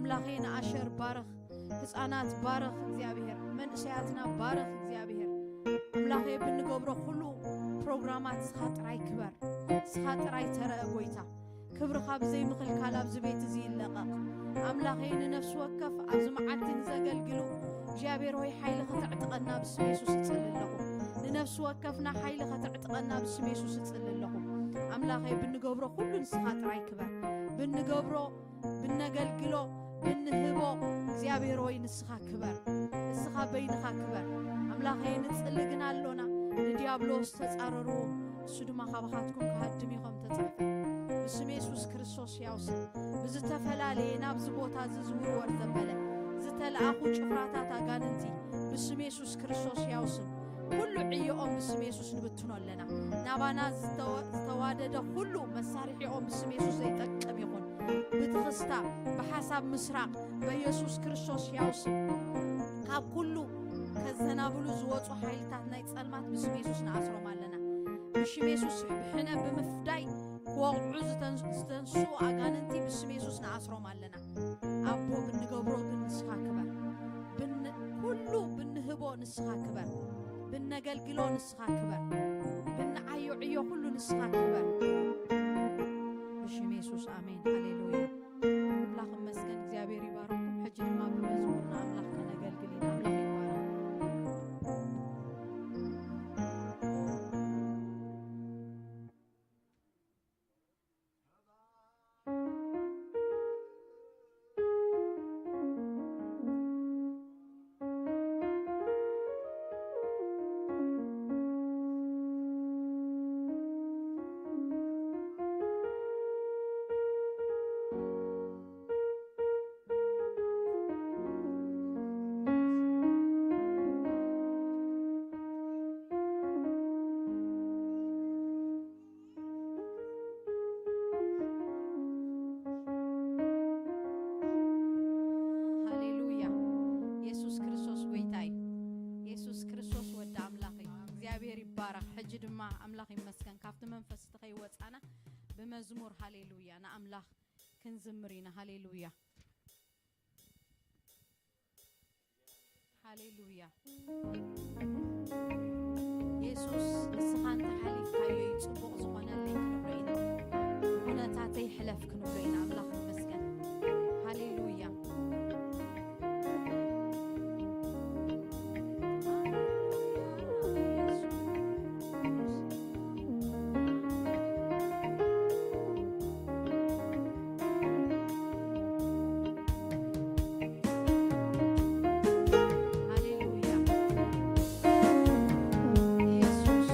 ኣምላኸይ ንኣሸር ባርኽ፣ ህፃናት ባርኽ እግዚኣብሔር፣ መንእሰያትና ባርኽ እግዚኣብሔር። ኣምላኸይ ብንገብሮ ኩሉ ፕሮግራማት ንስኻ ጥራይ ክበር፣ ንስኻ ጥራይ ተረአ ጎይታ። ክብርኻ ብዘይ ምኽልካል ኣብዚ ቤት እዚ ይለቐቕ። ኣምላኸይ ንነፍሲ ወከፍ ኣብዚ መዓልቲ ንዘገልግሉ እግዚኣብሔር ሆይ ሓይሊ ከተዕጥቀና ብስም የሱስ እጽሊ ኣለኹ። ንነፍሲ ወከፍና ሓይሊ ከተዕጥቀና ብስም የሱስ እጽሊ ኣለኹ። ኣምላኸይ ብንገብሮ ኩሉ ንስኻ ጥራይ ክበር። ብንገብሮ ብነገልግሎ ብንህቦ እግዚኣብሔር ሆይ ንስኻ ክበር። ንስኻ በይንኻ ክበር። ኣምላኸይ ንጽሊ ግን ኣሎና ንዲያብሎስ ተጻረርዎ፣ እሱ ድማ ካባኻትኩም ክሃድም ኢኹም ተጻፈ። ብስም የሱስ ክርስቶስ ሕያው ስም ብዝተፈላለየ ናብዚ ቦታ እዚ ዝውርወር ዘበለ ዝተለኣኹ ጭፍራታት ኣጋንንቲ ብስም የሱስ ክርስቶስ ሕያው ስም ኩሉ ዕዮኦም ብስም የሱስ ንብትኖ ኣለና። ናባና ዝተወ- ዝተዋደደ ኩሉ መሳርሒኦም ብስም የሱስ ዘይጠቅም ይኹን። ብትኽስታ ብሓሳብ ምስራቕ በየሱስ ክርስቶስ ሕያው ስም ካብ ኩሉ ከዘናብሉ ዝወፁ ሓይልታት ናይ ጸልማት ብስም የሱስ ንኣስሮም ኣለና። ብሽም የሱስ ብሕነ ብምፍዳይ ክወቕዑ ዝተን- ዝተንስኡ ኣጋንንቲ ብስም የሱስ ንኣስሮም ኣለና። ኣቦ ብንገብሮ ግን ንስኻ ክበር። ብን- ኩሉ ብንህቦ ንስኻ ክበር። ብነገልግሎ ንስኻ ክበር። ብንዓዮ ዕዮ ኩሉ ንስኻ ክበር። ብሽም የሱስ ኣሜን። ሃሌሉያ። ኣምላኽ ይመስገን። እግዚኣብሔር ይባርኩም። ሕጂ ድማ ብመዝሙር ንኣምላኽ ከነገልግል ኢና። ኣምላኽ ይባረክ። ሃሌሉያ። የሱስ ክርስቶስ ጎይታ እዩ። የሱስ ክርስቶስ ወዲ ኣምላኽ እዩ። እግዚኣብሔር ይባረኽ። ሕጂ ድማ ኣምላኽ ይመስገን። ካብቲ መንፈስ እቲ ከይወጻና ብመዝሙር ሃሌሉያ ንኣምላኽ ክንዝምር ኢና። ሃሌሉያ። ሃሌሉያ። የሱስ ንስኻ እንተ ሓሊፍካዮ እዩ ጽቡቕ ዝኾነለይ ክንብሎ ኢና። ኩነታተይ ሕለፍ ክንብሎ ኢና። ኣምላኽ ይመስገን። ሃሌሉያ። ሃሌሉያ። ኢየሱስ።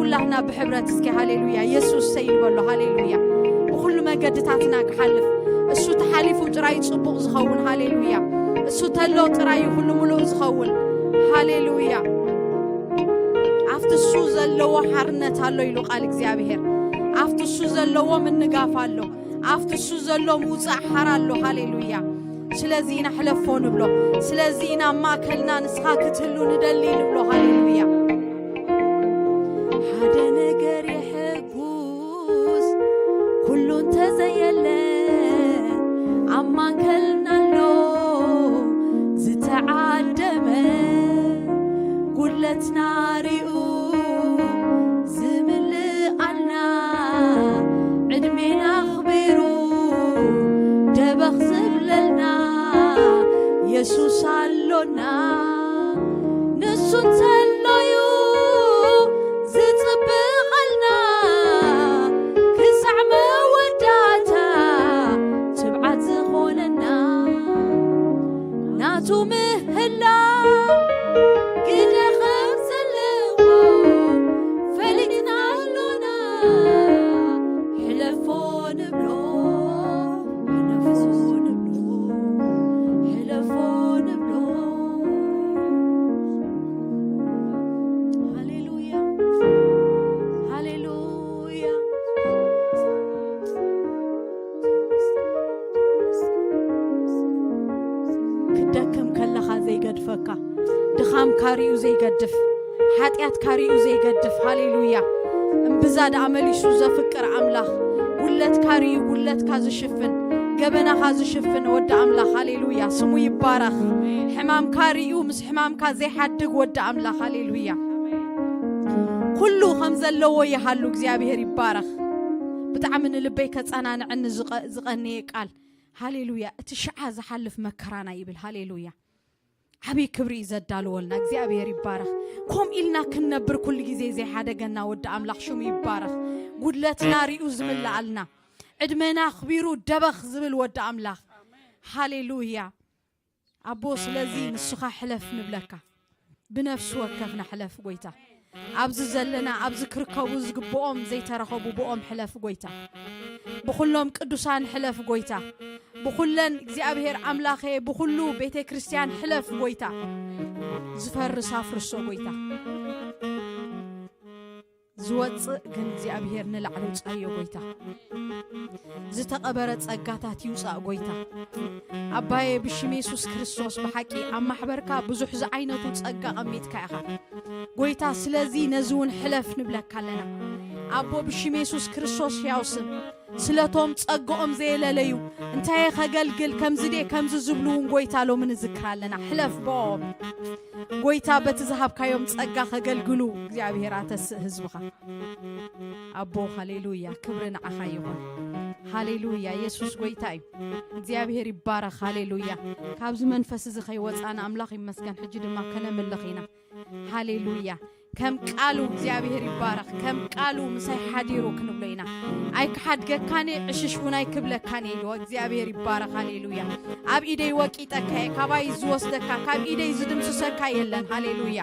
ኩላህና ብሕብረት እስኪ ሃሌሉያ፣ የሱስ ሰይ ንበሎ። ሃሌሉያ። ብኹሉ መገድታትና ክሓልፍ፣ እሱ ተሓሊፉ ጥራይ ጽቡቕ ዝኸውን። ሃሌሉያ። እሱ ተሎ ጥራይ እዩ ኩሉ ምሉእ ዝኸውን። ሃሌሉያ። ኣብቲ እሱ ዘለዎ ሓርነት ኣሎ ኢሉ ቃል እግዚኣብሔር። ኣብቲ እሱ ዘለዎ ምንጋፍ ኣሎ። ኣብቲ እሱ ዘሎ ምውጻእ ሓር ኣሎ። ሃሌሉያ። ስለዚ ኢና ሕለፎ ንብሎ። ስለዚ ኢና ኣብ ማእከልና ንስኻ ክትህሉ ንደሊ ንብሎ። ሃሌሉያ። ሓደ ነገር የሐጉስ፣ ኩሉ እንተዘየለ ኣብ ማእከልና ኣሎ ዝተዓደመ፣ ጉድለትና ሪኡ ዝምልኣልና፣ ዕድሜና ኣኽቢሩ ደበኽ ዝብለልና የሱስ ኣሎና። ንሱ እንተሎዩ ዝጽብቐልና፣ ክሳዕ መወዳእታ ትብዓት ዝኾነና፣ ናቱ ምህላው ግደ ከም ዘለዎ ፈሊጥና ኣሎና። ሕለፎ ንብሎ፣ ሕለፎ ንብሎ፣ ሕለፎ ንብሎ። ሃሌሉያ፣ ሃሌሉያ። ክትደክም ከለኻ ዘይገድፈካ፣ ድኻምካ ሪኡ ዘይገድፍ፣ ሓጢኣትካ ሪኡ ዘይገድፍ። ሃሌሉያ። እምብዛ ደኣ መሊሱ ዘፍቅር ኣምላኽ፣ ጉለትካ ሪኡ ጉለትካ ዝሽፍን፣ ገበናኻ ዝሽፍን ወዲ ኣምላኽ። ሃሌሉያ። ስሙ ይባረኽ። ሕማምካ ሪኡ ምስ ሕማምካ ዘይሓድግ ወዲ ኣምላኽ። ሃሌሉያ። ኩሉ ከም ዘለዎ ይሃሉ። እግዚኣብሔር ይባረኽ። ብጣዕሚ ንልበይ ከጸናንዐኒ ዝቐ-፣ ዝቐነየ ቃል። ሃሌሉያ። እቲ ሽዓ ዝሓልፍ መከራና ይብል። ሃሌሉያ። ዓብዪ ክብሪ እዩ ዘዳልወልና። እግዚኣብሔር ይባረኽ። ከምኡ ኢልና ክንነብር ኩሉ ግዜ ዘይሓደገና ወዲ ኣምላኽ ሽሙ ይባረኽ። ጉድለትና ሪኡ ዝምልኣልና፣ ዕድመና ኣኽቢሩ ደበኽ ዝብል ወዲ ኣምላኽ። ሃሌሉያ። ኣቦ፣ ስለዚ ንስኻ ሕለፍ ንብለካ። ብነፍሲ ወከፍና ሕለፍ ጎይታ። ኣብዚ ዘለና፣ ኣብዚ ክርከቡ ዝግብኦም ዘይተረኸቡ ብኦም ሕለፍ ጎይታ። ብኹሎም ቅዱሳን ሕለፍ ጎይታ። ብኹለን እግዚኣብሔር ኣምላኸ፣ ብኹሉ ቤተ ክርስቲያን ሕለፍ ጎይታ። ዝፈርስ ኣፍርሶ ጎይታ። ዝወጽእ ግን እግዚኣብሔር ንላዕሊ ውጻዮ ጎይታ። ዝተቐበረ ጸጋታት ይውጻእ ጎይታ። ኣባየ ብሽም የሱስ ክርስቶስ ብሓቂ ኣብ ማሕበርካ ብዙሕ ዝዓይነቱ ጸጋ ቀሚጥካ ኢኻ ጎይታ። ስለዚ ነዚ እውን ሕለፍ ንብለካ ኣለና ኣቦ ብሽም የሱስ ክርስቶስ ሕያው ስም። ስለቶም ጸግኦም ዘየለለዩ፣ እንታይ ከገልግል፣ ከምዚ ድየ፣ ከምዚ ዝብሉ እውን ጎይታ ሎሚ ንዝክር ኣለና። ሕለፍ ብኦም ጎይታ በቲ ዝሃብካዮም ጸጋ ከገልግሉ እግዚኣብሔር ኣተስእ ህዝብኻ። ኣቦ ሃሌሉያ፣ ክብሪ ንዓኻ ይኹን። ሃሌሉያ፣ የሱስ ጎይታ እዩ። እግዚኣብሔር ይባረኽ። ሃሌሉያ። ካብዚ መንፈስ እዚ ከይወጻና ኣምላኽ ይመስገን። ሕጂ ድማ ከነምልኽ ኢና። ሃሌሉያ። ከም ቃሉ እግዚኣብሔር ይባረኽ። ከም ቃሉ ምሳይ ሓዲሩ ክንብሎ ኢና። ኣይክሓድገካን እየ፣ ዕሽሽ እውን ኣይክብለካን እየ ኢልዎ። እግዚኣብሔር ይባረኽ። ሃሌሉያ። ኣብ ኢደይ ወቂጠካ እየ፣ ካባይ ዝወስደካ፣ ካብ ኢደይ ዝድምስሰካ የለን። ሃሌሉያ።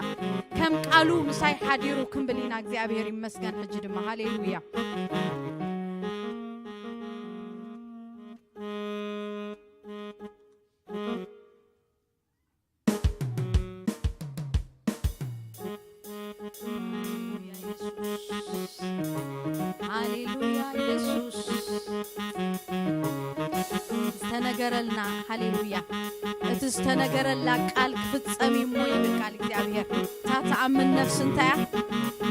ከም ቃሉ ምሳይ ሓዲሩ ክንብል ኢና። እግዚኣብሔር ይመስገን። ሕጂ ድማ ሃሌሉያ። ሃሌሉያ ኢየሱስ። ዝተነገረልና፣ ሃሌሉያ፣ እቲ ዝተነገረላ ቃል ክፍጸም እዩ እሞ ይብል ቃል እግዚኣብሔር። እታ ትኣምን ነፍሲ እንታይ እያ?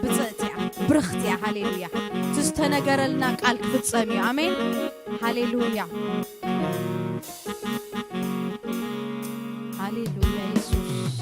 ብፅእቲ እያ፣ ብርኽቲ እያ። ሃሌሉያ። እቲ ዝተነገረልና ቃል ክፍጸም እዩ። ኣሜን። ሃሌሉያ። ሃሌሉያ የሱስ።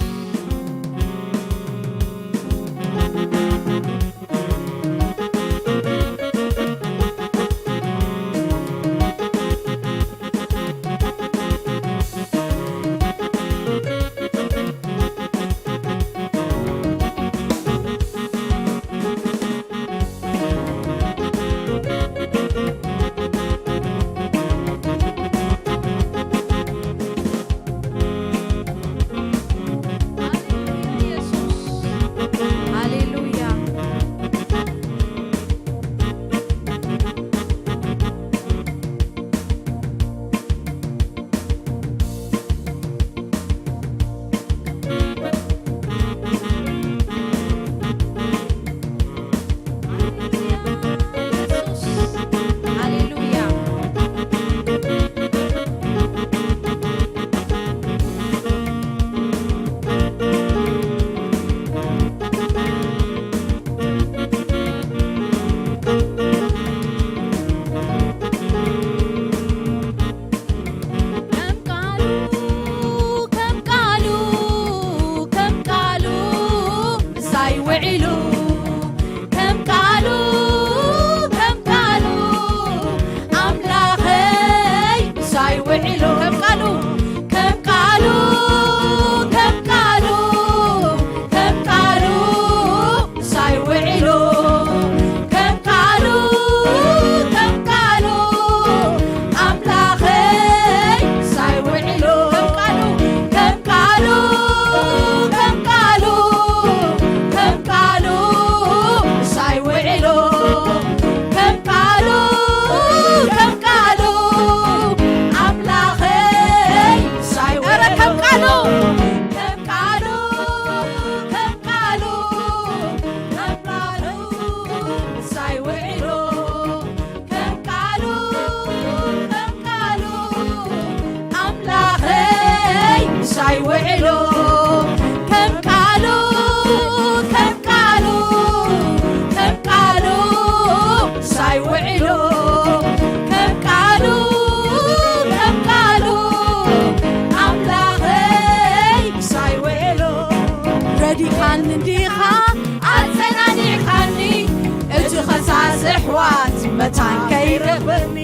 መታን ከይረኽበኒ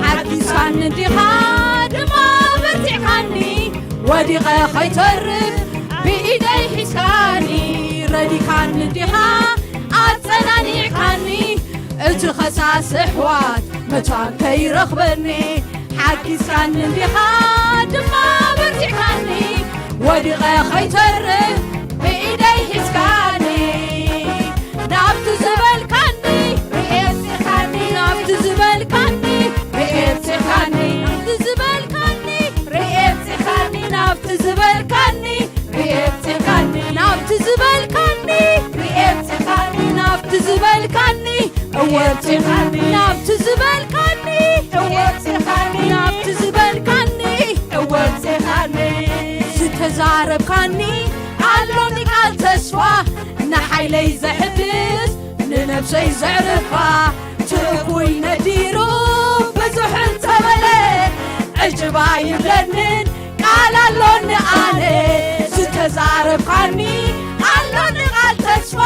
ሓጊዝካኒ እንዲኻ ድማ በርቲዕካኒ፣ ወዲቐ ከይተርፍ ብኢደይ ሒዝካኒ፣ ረዲካኒ እንዲኻ ኣጸናኒዕካኒ፣ እቲ ኸሳስ ኣሕዋት መታን ከይረኽበኒ ሓጊዝካኒ እንዲኻ ድማ በርቲዕካኒ፣ ወዲቐ ኸይተርፍ ብኢደይ ሒዝካኒ፣ ናብቲ ዝበልካኒ ርእየ ኣብጺኻኒ፣ ናብቲ ዝበልካኒ ርእየ ኣብጺኻኒ፣ ናብቲ ዝበልካኒ ርእየ ኣብጺኻኒ፣ ናብቲ ዝበልካኒ ርእየ ኣብጺኻኒ፣ ናብቲ ዝበልካኒ ርእየ ኣብጺኻኒ፣ ናብቲ ዝበልካኒ እወ ኣብጺኻኒ፣ ናብቲ ዝበልካኒ እወ ኣብጺኻኒ፣ ናብቲ ዝበልካኒ እወ ኣብጺኻኒ። ዝተዛረብካኒ ኣሎኒ ቃል ተስፋ፣ ንሓይለይ ዘሕድስ ንነብሰይ ዘዕርፋ፣ ትእኩይ ነዲሩ ብዙሕ እንተበለ፣ ዕጅባ ይብለንን ቃል ኣሎኒ ኣነ። ዝተዛረብካኒ ኣሎኒ ቃል ተስፋ፣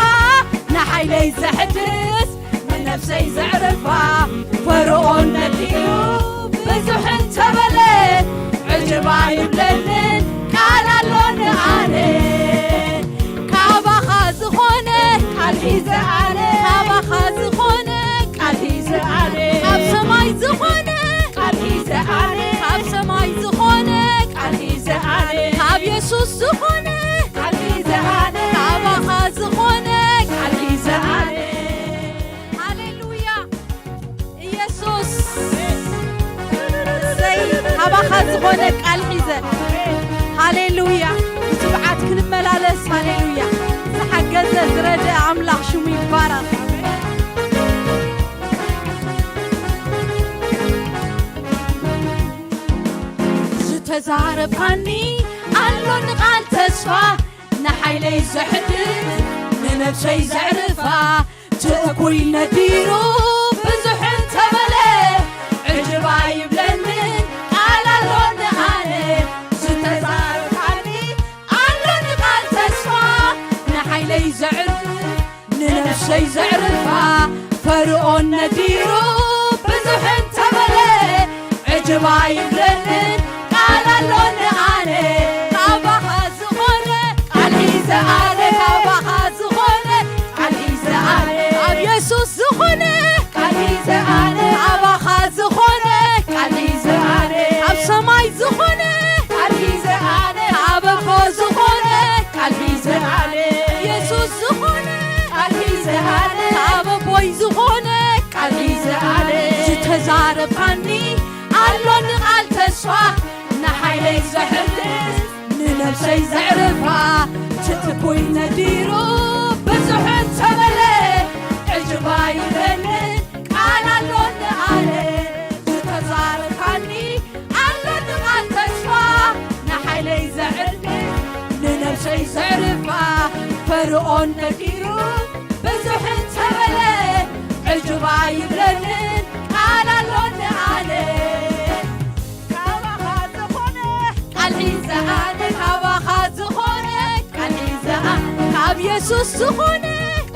ንሓይለይ ዘሕድስ ንነፍሰይ ዘዕርፋ። ፈርዖን ነዲኡ ብዙሕ እንተበለ፣ ዕጅባ ይብለንን ቃል ኣሎኒ ኣነ። ካባኻ ዝኾነ ቃል ሒዘ ኣነ፣ ካባኻ ዝኾነ ቃል ሒዘ ኣነ፣ ካብ ሰማይ ዝኾነ ቃል ሒዘ ኣነ፣ ካብ ሰማይ ዝኾነ ቃል ሒዘ ኣነ፣ ካብ የሱስ ዝኾነ ቃል ሒዘ ኣነ፣ ካባኻ ዝኾነ ቃል ሒዘ ኣነ። ሃሌሉያ። ኢየሱስ፣ እሰይ፣ ካባኻ ዝኾነ ቃል ሒዘ። ሃሌሉያ። ብትብዓት ክንመላለስ፣ ሃሌሉያ። ዝሓገዘ ዝረድአ ኣምላኽ ሽሙ ይባረኽ። ዝተዛረብካኒ ኣሎኒ ቃል ተስፋ፣ ንሓይለይ ዘሕድስ ንነፍሰይ ዘዕርፋ፣ ትእኩይ ነዲሩ ብዙሕ እንተበለ፣ ዕጅባ ይብለንን ቃል ኣሎኒ ኣነ። ዝተዛረብካኒ ኣሎኒ ቃል ተስፋ፣ ንሓይለይ ዘዕርፍ ንነፍሰይ ዘዕርፋ። ፈርዖን ነዲሩ ብዙሕ እንተበለ፣ ዕጅባ ይብለንን ቃል ኣሎኒ ኣነ። ካባኻ ዝኾነ ቃል ሒዘ ኣነ፣ ካባኻ ዝኾነ ቃል ሒዘ ኣነ፣ ካብ የሱስ ዝኾነ ቃል ሒዘ ኣነ፣ ካባኻ ዝኾነ ቃል ሒዘ ኣነ፣ ካብ ሰማይ ዝኾነ ቃል ሒዘ ኣነ፣ ካብ ኣቦ ዝኾነ ቃል ሒዘ ኣነ፣ የሱስ ዝኾነ ቃል ሒዘ ኣነ፣ ካብ ኣቦይ ዝኾነ ቃል ሒዘ ኣነ። ዝተዛረብካኒ ኣሎኒ ቃል ተስፋ፣ ንሓይለይ ዘሕድስ ንነፍሰይ ዘዕርፋ፣ ትእኩይ ነዲሩ ብዙሕ እንተበለ፣ ዕጅባ ይብለንን ቃል ኣሎኒ ኣነ። ዝተዛረብካኒ ኣሎኒ ቃል ተስፋ፣ ንሓይለይ ዘዕርፍ ንነፍሰይ ዘዕርፋ። ፈርዖን ነዲሩ ብዙሕ እንተበለ፣ ዕጅባ ይብለንን ቃል ኣሎኒ ኣነ። ካባኻ ዝኾነ ቃል ሒዘ ኣነ፣ ካባኻ ዝኾነ ቃል ሒዘ ኣነ፣ ካብ የሱስ ዝኾነ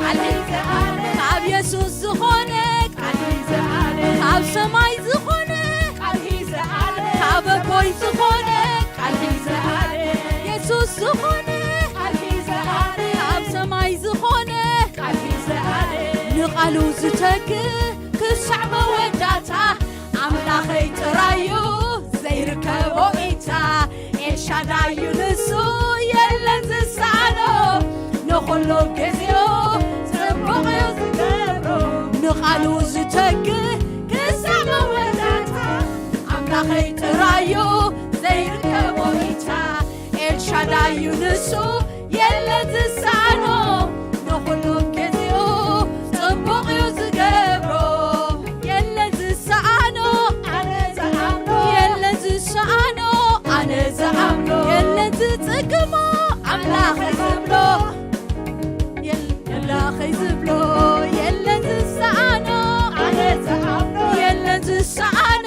ቃል ሒዘ ኣነ፣ ካብ የሱስ ዝኾነ ቃል ሒዘ ኣነ፣ ካብ ሰማይ ዝኾነ ቃል ሒዘ ኣነ፣ ካብ ኣቦይ ዝኾነ ቃል ሒዘ ኣነ፣ የሱስ ዝኾነ ቃል ሒዘ ኣነ፣ ካብ ሰማይ ዝኾነ ቃል ሒዘ ኣነ። ንቓሉ ዝተግህ ክሳዕ መወዳእታ ኣምላኸይ ጥራዩ ዘይርከቦ ኢታ። ኤልሻዳዩ ንሱ የለን ዝሰኣኖ፣ ንኹሉ ግዜኡ ጽቡቕ እዩ ዝገብሮ። ንቓሉ ዝተግህ ክሳብ መወዳእታ ኣምላኸይ ጥራዩ ዘይርከቦ ኢታ። ኤልሻዳዩ ንሱ የለን ዝሰኣኖ፣ ንኹሉ ግዜኡ ጽቡቕ እዩ ዝገብሮ። የለን ዝሰኣኖ፣ ኣነ ዝኣምኖ። የለን ዝሰኣኖ፣ ኣነ ዝኣምኖ። የለን ዝጽግሞ፣ ኣምላኸይ ዝብሎ። የል-፣ ኣምላኸይ ዝብሎ። የለን ዝሰኣኖ፣ ኣነ ዝኣምኖ። የለን ዝሰኣኖ፣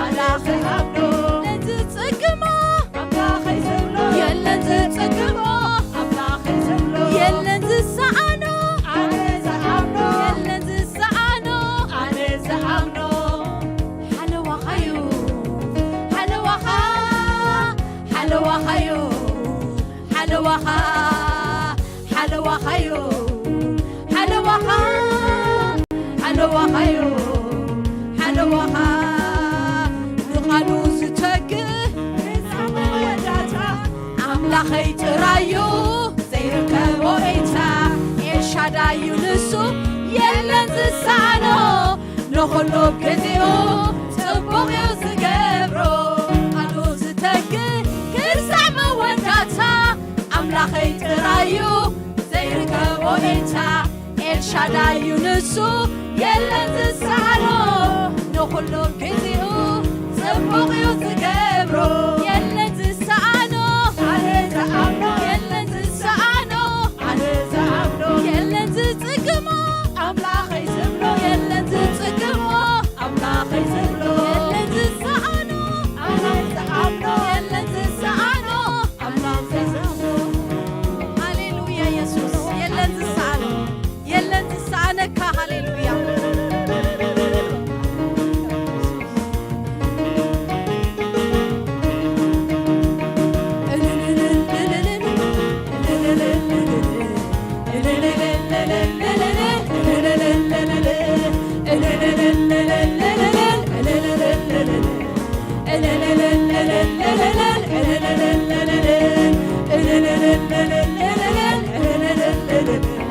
ኣምላኸይ ዝኣምኖ። የለን ዝጽግሞ፣ ኣምላኸይ ዝብሎ። የለን ዝጽግሞ፣ ኣምላኸይ ዝብሎ። የለን ኩሉ ግዜኡ ጽቡቕ እዩ ዝገብሮ። ቃሉ ዝተግህ ክሳዕ መወዳእታ ኣምላኸይ ጥራይ እዩ ዘይርከቦ እልልታ። ኤልሻዳይ እዩ ንሱ የለን ዝሰኣኖ። ንኹሉ ግዜኡ ጽቡቕ እዩ ዝገብሮ። የለን ዝሰኣኖ። ኣነ ዝኣምኖ። የለን ዝሰኣኖ። ኣነ ዝኣምኖ። የለን ዝጽግሞ። ኣምላኸይ ዝብሎ። የለን ዝጽግሞ። ኣምላኸይ ዝብሎ። የለን ዝሰኣኖ። ኣነ ዝኣምኖ። የለን ዝሰኣኖ። ኣምላኸይ ዝብሎ። ሃሌሉያ የሱስ። የለን ዝሰኣኖ። የለን ዝሰኣነካ። ሃሌሉያ።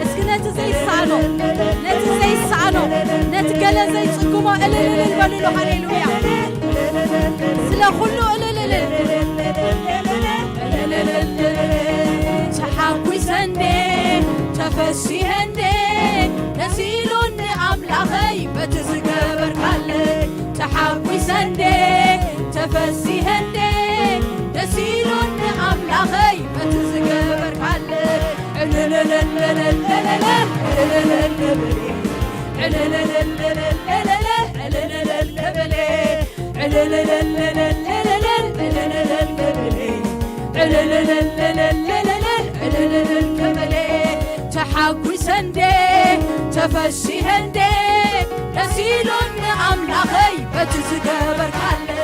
እስኪ ነቲ ዘይሰኣኖ፣ ነቲ ዘይሰኣኖ፣ ነቲ ገለ ዘይጽግሞ እልልልል በሉሉ። ሃሌሉያ። ስለ ኩሉ እልልልል። ተሓጒሰ እንዴ፣ ተፈሲሐ እንዴ፣ ደስ ኢሉኒ ኣምላኸይ በቲ ዝገበርካለይ። ተሓጒሰ እንዴ፣ ተፈሲሐ እንዴ፣ ደስ ኢሉኒ ኣምላኸይ በቲ ዝገበርካለይ። ዕልልልልልልልልል፣ ዕልልልል ክብል፣ ዕልልልልልልልል፣ ዕልልልል ክብል፣ ዕልልልልልልልል፣ ዕልልልል ክብል፣ ዕልልልልልልልል፣ ዕልልልል ክብል፣ ተሓጒሰ እንዴ፣ ተፈሲሐ እንዴ፣ ደስ ኢሉኒ ኣምላኸይ በቲ ዝገበርካለይ።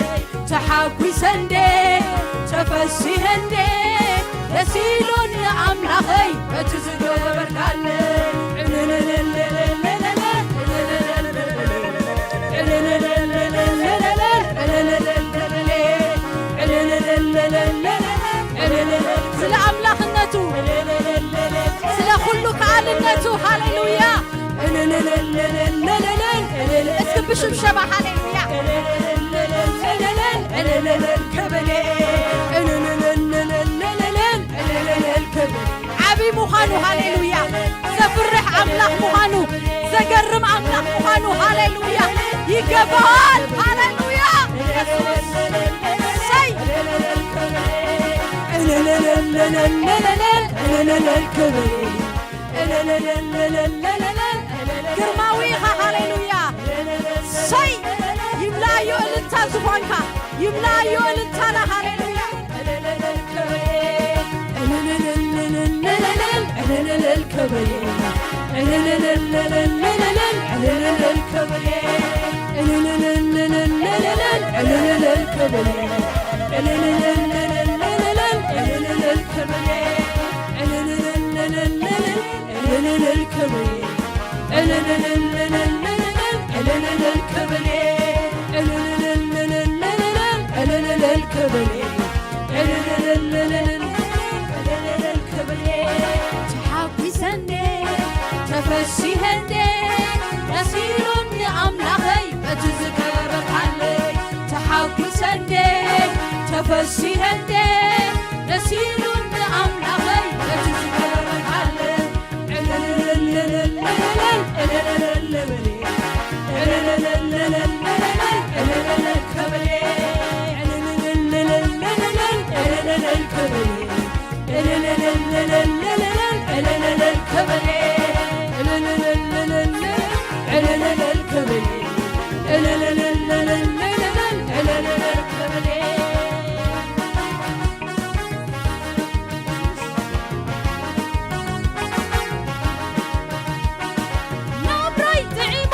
ተሓጒሰ እንዴ፣ ተፈሲሐ እንዴ፣ ደስ ኢሉኒ ኣምላኸይ በቲ ዝገበርካለይ። ስለ ኣምላኽነቱ፣ ስለ ኩሉ ከኣልነቱ፣ ሃሌሉያ። እስኪ ብሽብሸባ፣ ሃሌሉያ። ክብር። ዓብይ ምዃኑ፣ ሃሌሉያ። ዘፍርሕ ኣምላኽ ምዃኑ፣ ዘገርም ኣምላኽ ምዃኑ፣ ሃሌሉያ። ይገባዋል፣ ሃሌሉያ። ኢየሱስ። እሰይ። ክብር። ግርማዊ ኢኻ፣ ሃሌሉያ። ሰይ ይምላእዮ እልልታ ዝኾንካ፣ ይምላእዮ እልልታና፣ ሃሌሉያ። ተሓጒሰ እንዴ፣ ተፈሲሐ እንዴ፣ ደስ ኢሉኒ ኣምላኸይ በቲ ዝገበርካለይ። ተሓጒሰ እንዴ፣ ተፈሲሐ እንዴ፣ ደስ ኢሉኒ ኣምላኸይ በቲ ዝገበርካለይ። ናብራይ ጥዒማ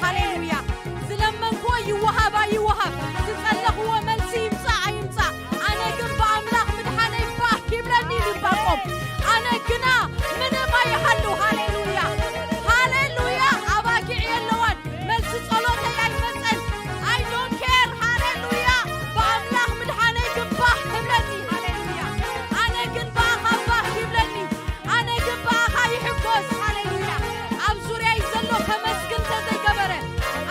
ሃሌሉያ። ዝለመንክዎ ይወሃብ ኣይወሃብ፣ ዝጸለኽዎ መልሲ ይምጻእ ኣይምጻእ፣ ኣነ ግን ብኣምላኽ ምድሓነይ ባህ ይብለኒ ኢሉ ዕንባቆም። ኣነ ግና ምንም ኣይሃሉ። ሃሌሉያ፣ ሃሌሉያ። ኣባጊዕ የለዋን፣ መልሲ ጸሎተይ ኣይመጸን። I don't care። ሃሌሉያ። ብኣምላኽ ምድሓነይ ግን ባህ ይብለኒ። ሃሌሉያ። ኣነ ግን ብኣኻ ባህ ይብለኒ። ኣነ ግን ብኣኻ ይሕጎስ። ሃሌሉያ። ኣብ ዙርያይ ዘሎ ከመስግን እንተዘይገበረ፣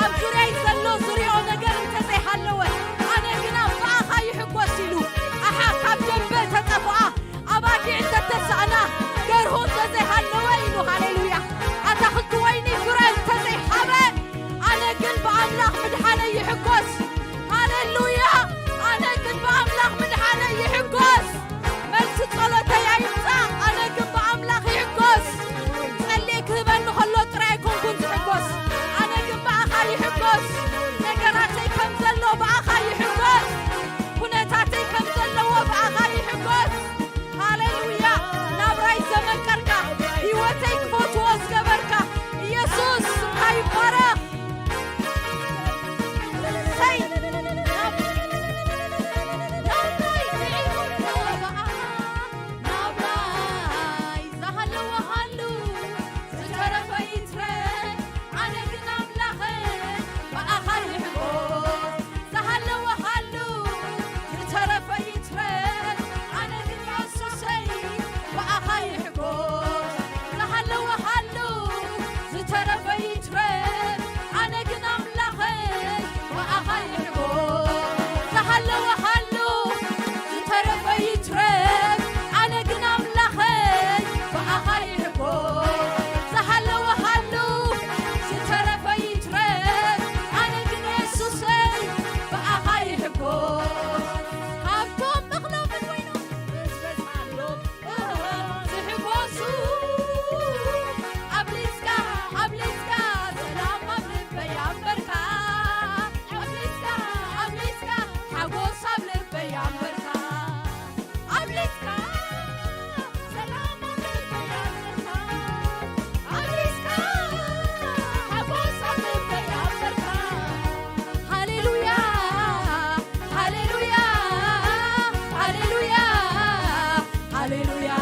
ኣብ ዙርያይ ዘሎ ዝሪኦ ነገር እንተዘይሃለወ፣ ኣነ ግና ብኣኻ ይሕጎስ ኢሉ። ኣሓ ካብ ደንበ ተጠፍኣ፣ ኣባጊዕ እንተተሳእና፣ ገርሁ እንተዘይሃለወ ኢሉ። ሃሌሉያ። ኣታኽልቲ ወይኒ ፍረ እንተዘይሃበ፣ ኣነ ግን ብኣምላኽ ምድሓነይ ይሕጎስ። ሃሌሉያ። ኣነ ግን ብኣምላኽ ምድሓነይ ይሕጎስ። መልሲ ጸሎተይ ኣይምጻእ፣ ኣነ ግን ብኣምላኽ ይሕጎስ። ጸልየ ክህበኒ ከሎ ጥራይ ኣይኮንኩን ዝሕጎስ፣ ኣነ ግን ብኣኻ ይሕጎስ። ነገራተይ ከም ዘሎ ብኣኻ ይሕጎስ። ኩነታተይ ከም ዘለዎ ብኣኻ ይሕጎስ። ሃሌሉያ። ናብራይ ዘመቀርካ፣ ህይወተይ ክፈትዎ ዝገበርካ፣ ኢየሱስ ስምካ ይባረኽ። ሰይ፣ ናብ-፣ ናብራይ ጥዒሙ ኣለዎ ብኣኻ፣ ናብራይ ዝሃለወ ሃሉ፣ ዝተረፈ ይትረፍ፣ ኣነ ግን ኣምላኸይ ብኣኻ ይሕጎስ። ዝሃለወ ሃሉ፣ ዝተረፈ ይትረፍ፣ ኣነ ግን የሱሰይ ብኣኻ ይሕጎስ። ዝሃለወ ሃሉ፣ ዝተረፈ ይትረፍ፣ ኣነ ግን ኣምላኸይ ብኣኻ ይሕጎስ። ዝሃለወ ሃሉ፣ ዝተረፈ ይትረፍ፣ ኣነ ግን ኣምላኸይ ብኣኻ ይሕጎስ። ዝሃለወ ሃሉ፣ ዝተረፈ ይትረፍ፣ ኣነ ግን የሱሰይ ብኣኻ ይሕጎስ። ካብቶም እኽሎምን ወይኖም ምስ በዝሓሎም ዝሕጎሱ፣ ኣብሊጽካ፣ ኣብሊጽካ ሰላም ኣብ ልበይ ኣንበርካ። ኣብሊጽካ፣ ኣብሊጽካ ሓጎስ ኣብ ልበይ ኣንበርካ። ኣብሊጽካ ሰላም ኣብ ልበይ ኣንበርካ። ኣብሊጽካ ሓጎስ ኣብ ልበይ ኣንበርካ። ሃሌሉያ፣ ሃሌሉያ፣ ሃሌሉያ፣ ሃሌሉያ፣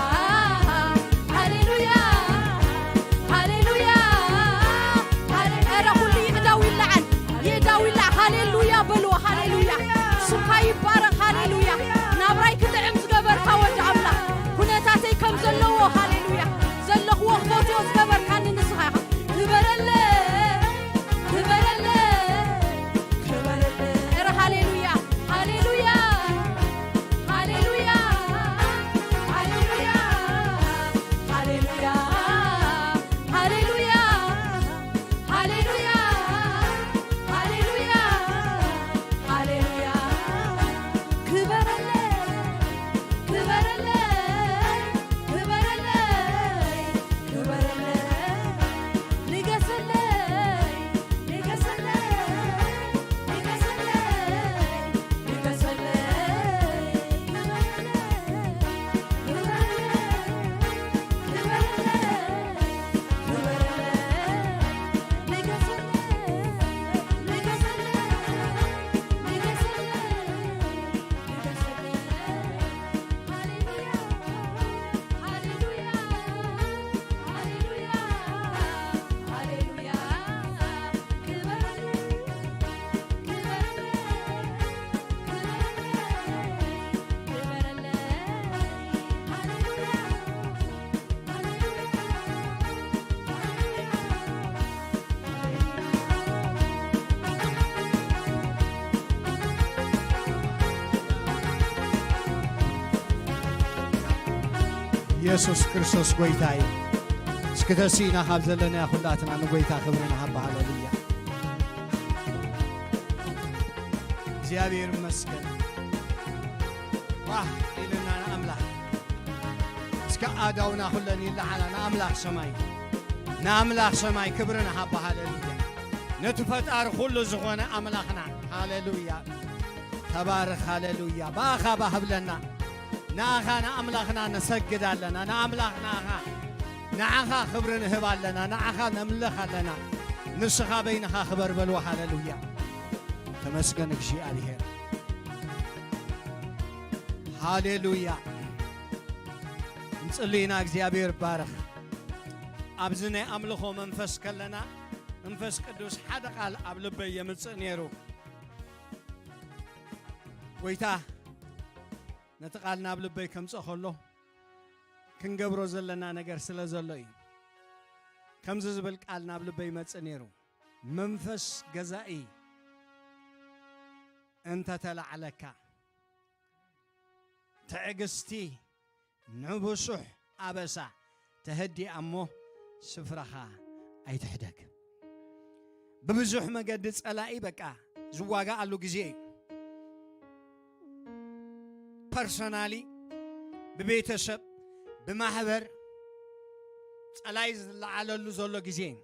ሃሌሉያ፣ ሃሌሉያ፣ ሃሌ-፣ ኧረ ኩሉ ይእዳው ይለዓል፣ ይእዳው ይለዓል። ሃሌሉያ በልዎ፣ ሃሌሉያ። ስምካ ይባረኽ፣ ሃሌሉያ። ናብራይ ክጥዕም ዝገበርካ ወዲ ኣምላኽ፣ ኩነታተይ ከም ዘለዎ፣ ሃሌሉያ። ዘለኽዎ ክፈትዎ ዝገበርካኒ ንስኻ ኢኻ። ክበረለይ፣ ክበረለይ፣ ክበረለይ። ኧረ ሃሌሉያ፣ ሃሌሉያ፣ ሃሌሉያ፣ ሃሌሉያ፣ ሃሌሉያ፣ ሃሌሉያ፣ ሃሌሉያ፣ ሃሌሉያ፣ ሃሌሉያ። ክበረለይ፣ ክበረለይ፣ ክበረለይ፣ ክበረለይ፣ ንገሰለይ፣ ንገሰለይ፣ ንገሰለይ፣ ንገሰለይ፣ ክበረለይ፣ ክበረለይ፣ ክበረለይ። ኢየሱስ ክርስቶስ ጐይታ እዩ። እስኪ ተሲእና ካብ ዘለና ኩላትና ንጐይታ ክብሪ ንሃባ። ሃሌሉያ። እግዚኣብሔር ይመስገን። ባህ ኢልና ንኣምላኽ። እስከ ኣእዳውና ኩለን ይለዓላ ንኣምላኽ ሰማይ። ንኣምላኽ ሰማይ ክብሪ ንሃባ። ሃሌሉያ። ነቲ ፈጣሪ ኩሉ ዝኾነ ኣምላኽና። ሃሌሉያ። ተባረኽ። ሃሌሉያ። ብኣኻ ባህ ብለና። ንኣኻ ንኣምላኽና ነሰግድ ኣለና። ንኣምላኽ ንኣኻ፣ ንዓኻ ክብሪ ንህብ ኣለና። ንዓኻ ነምልኽ ኣለና። ንስኻ በይንኻ ክበር በልዎ። ሃሌሉያ፣ ተመስገን እግዚኣብሔር። ሃሌሉያ። እንጽሊ ኢና፣ እግዚኣብሔር ይባረኽ። ኣብዚ ናይ ኣምልኾ መንፈስ ከለና መንፈስ ቅዱስ ሓደ ቃል ኣብ ልበይ የምጽእ ነይሩ። ጎይታ ነቲ ቃል ናብ ልበይ ከምጽእ ከሎ ክንገብሮ ዘለና ነገር ስለ ዘሎ እዩ። ከምዚ ዝብል ቃል ናብ ልበይ ይመጽእ ነይሩ። መንፈስ ገዛኢ እንተተላዕለካ፣ ትዕግስቲ ንብሱሕ ኣበሳ ተህዲ እሞ ስፍራኻ ኣይትሕደግ። ብብዙሕ መገዲ ጸላኢ በቃ ዝዋጋኣሉ ግዜ እዩ። ፐርሰናሊ፣ ብቤተሰብ፣ ብማሕበር ጸላኢ ዝለዓለሉ ዘሎ ግዜ እዩ።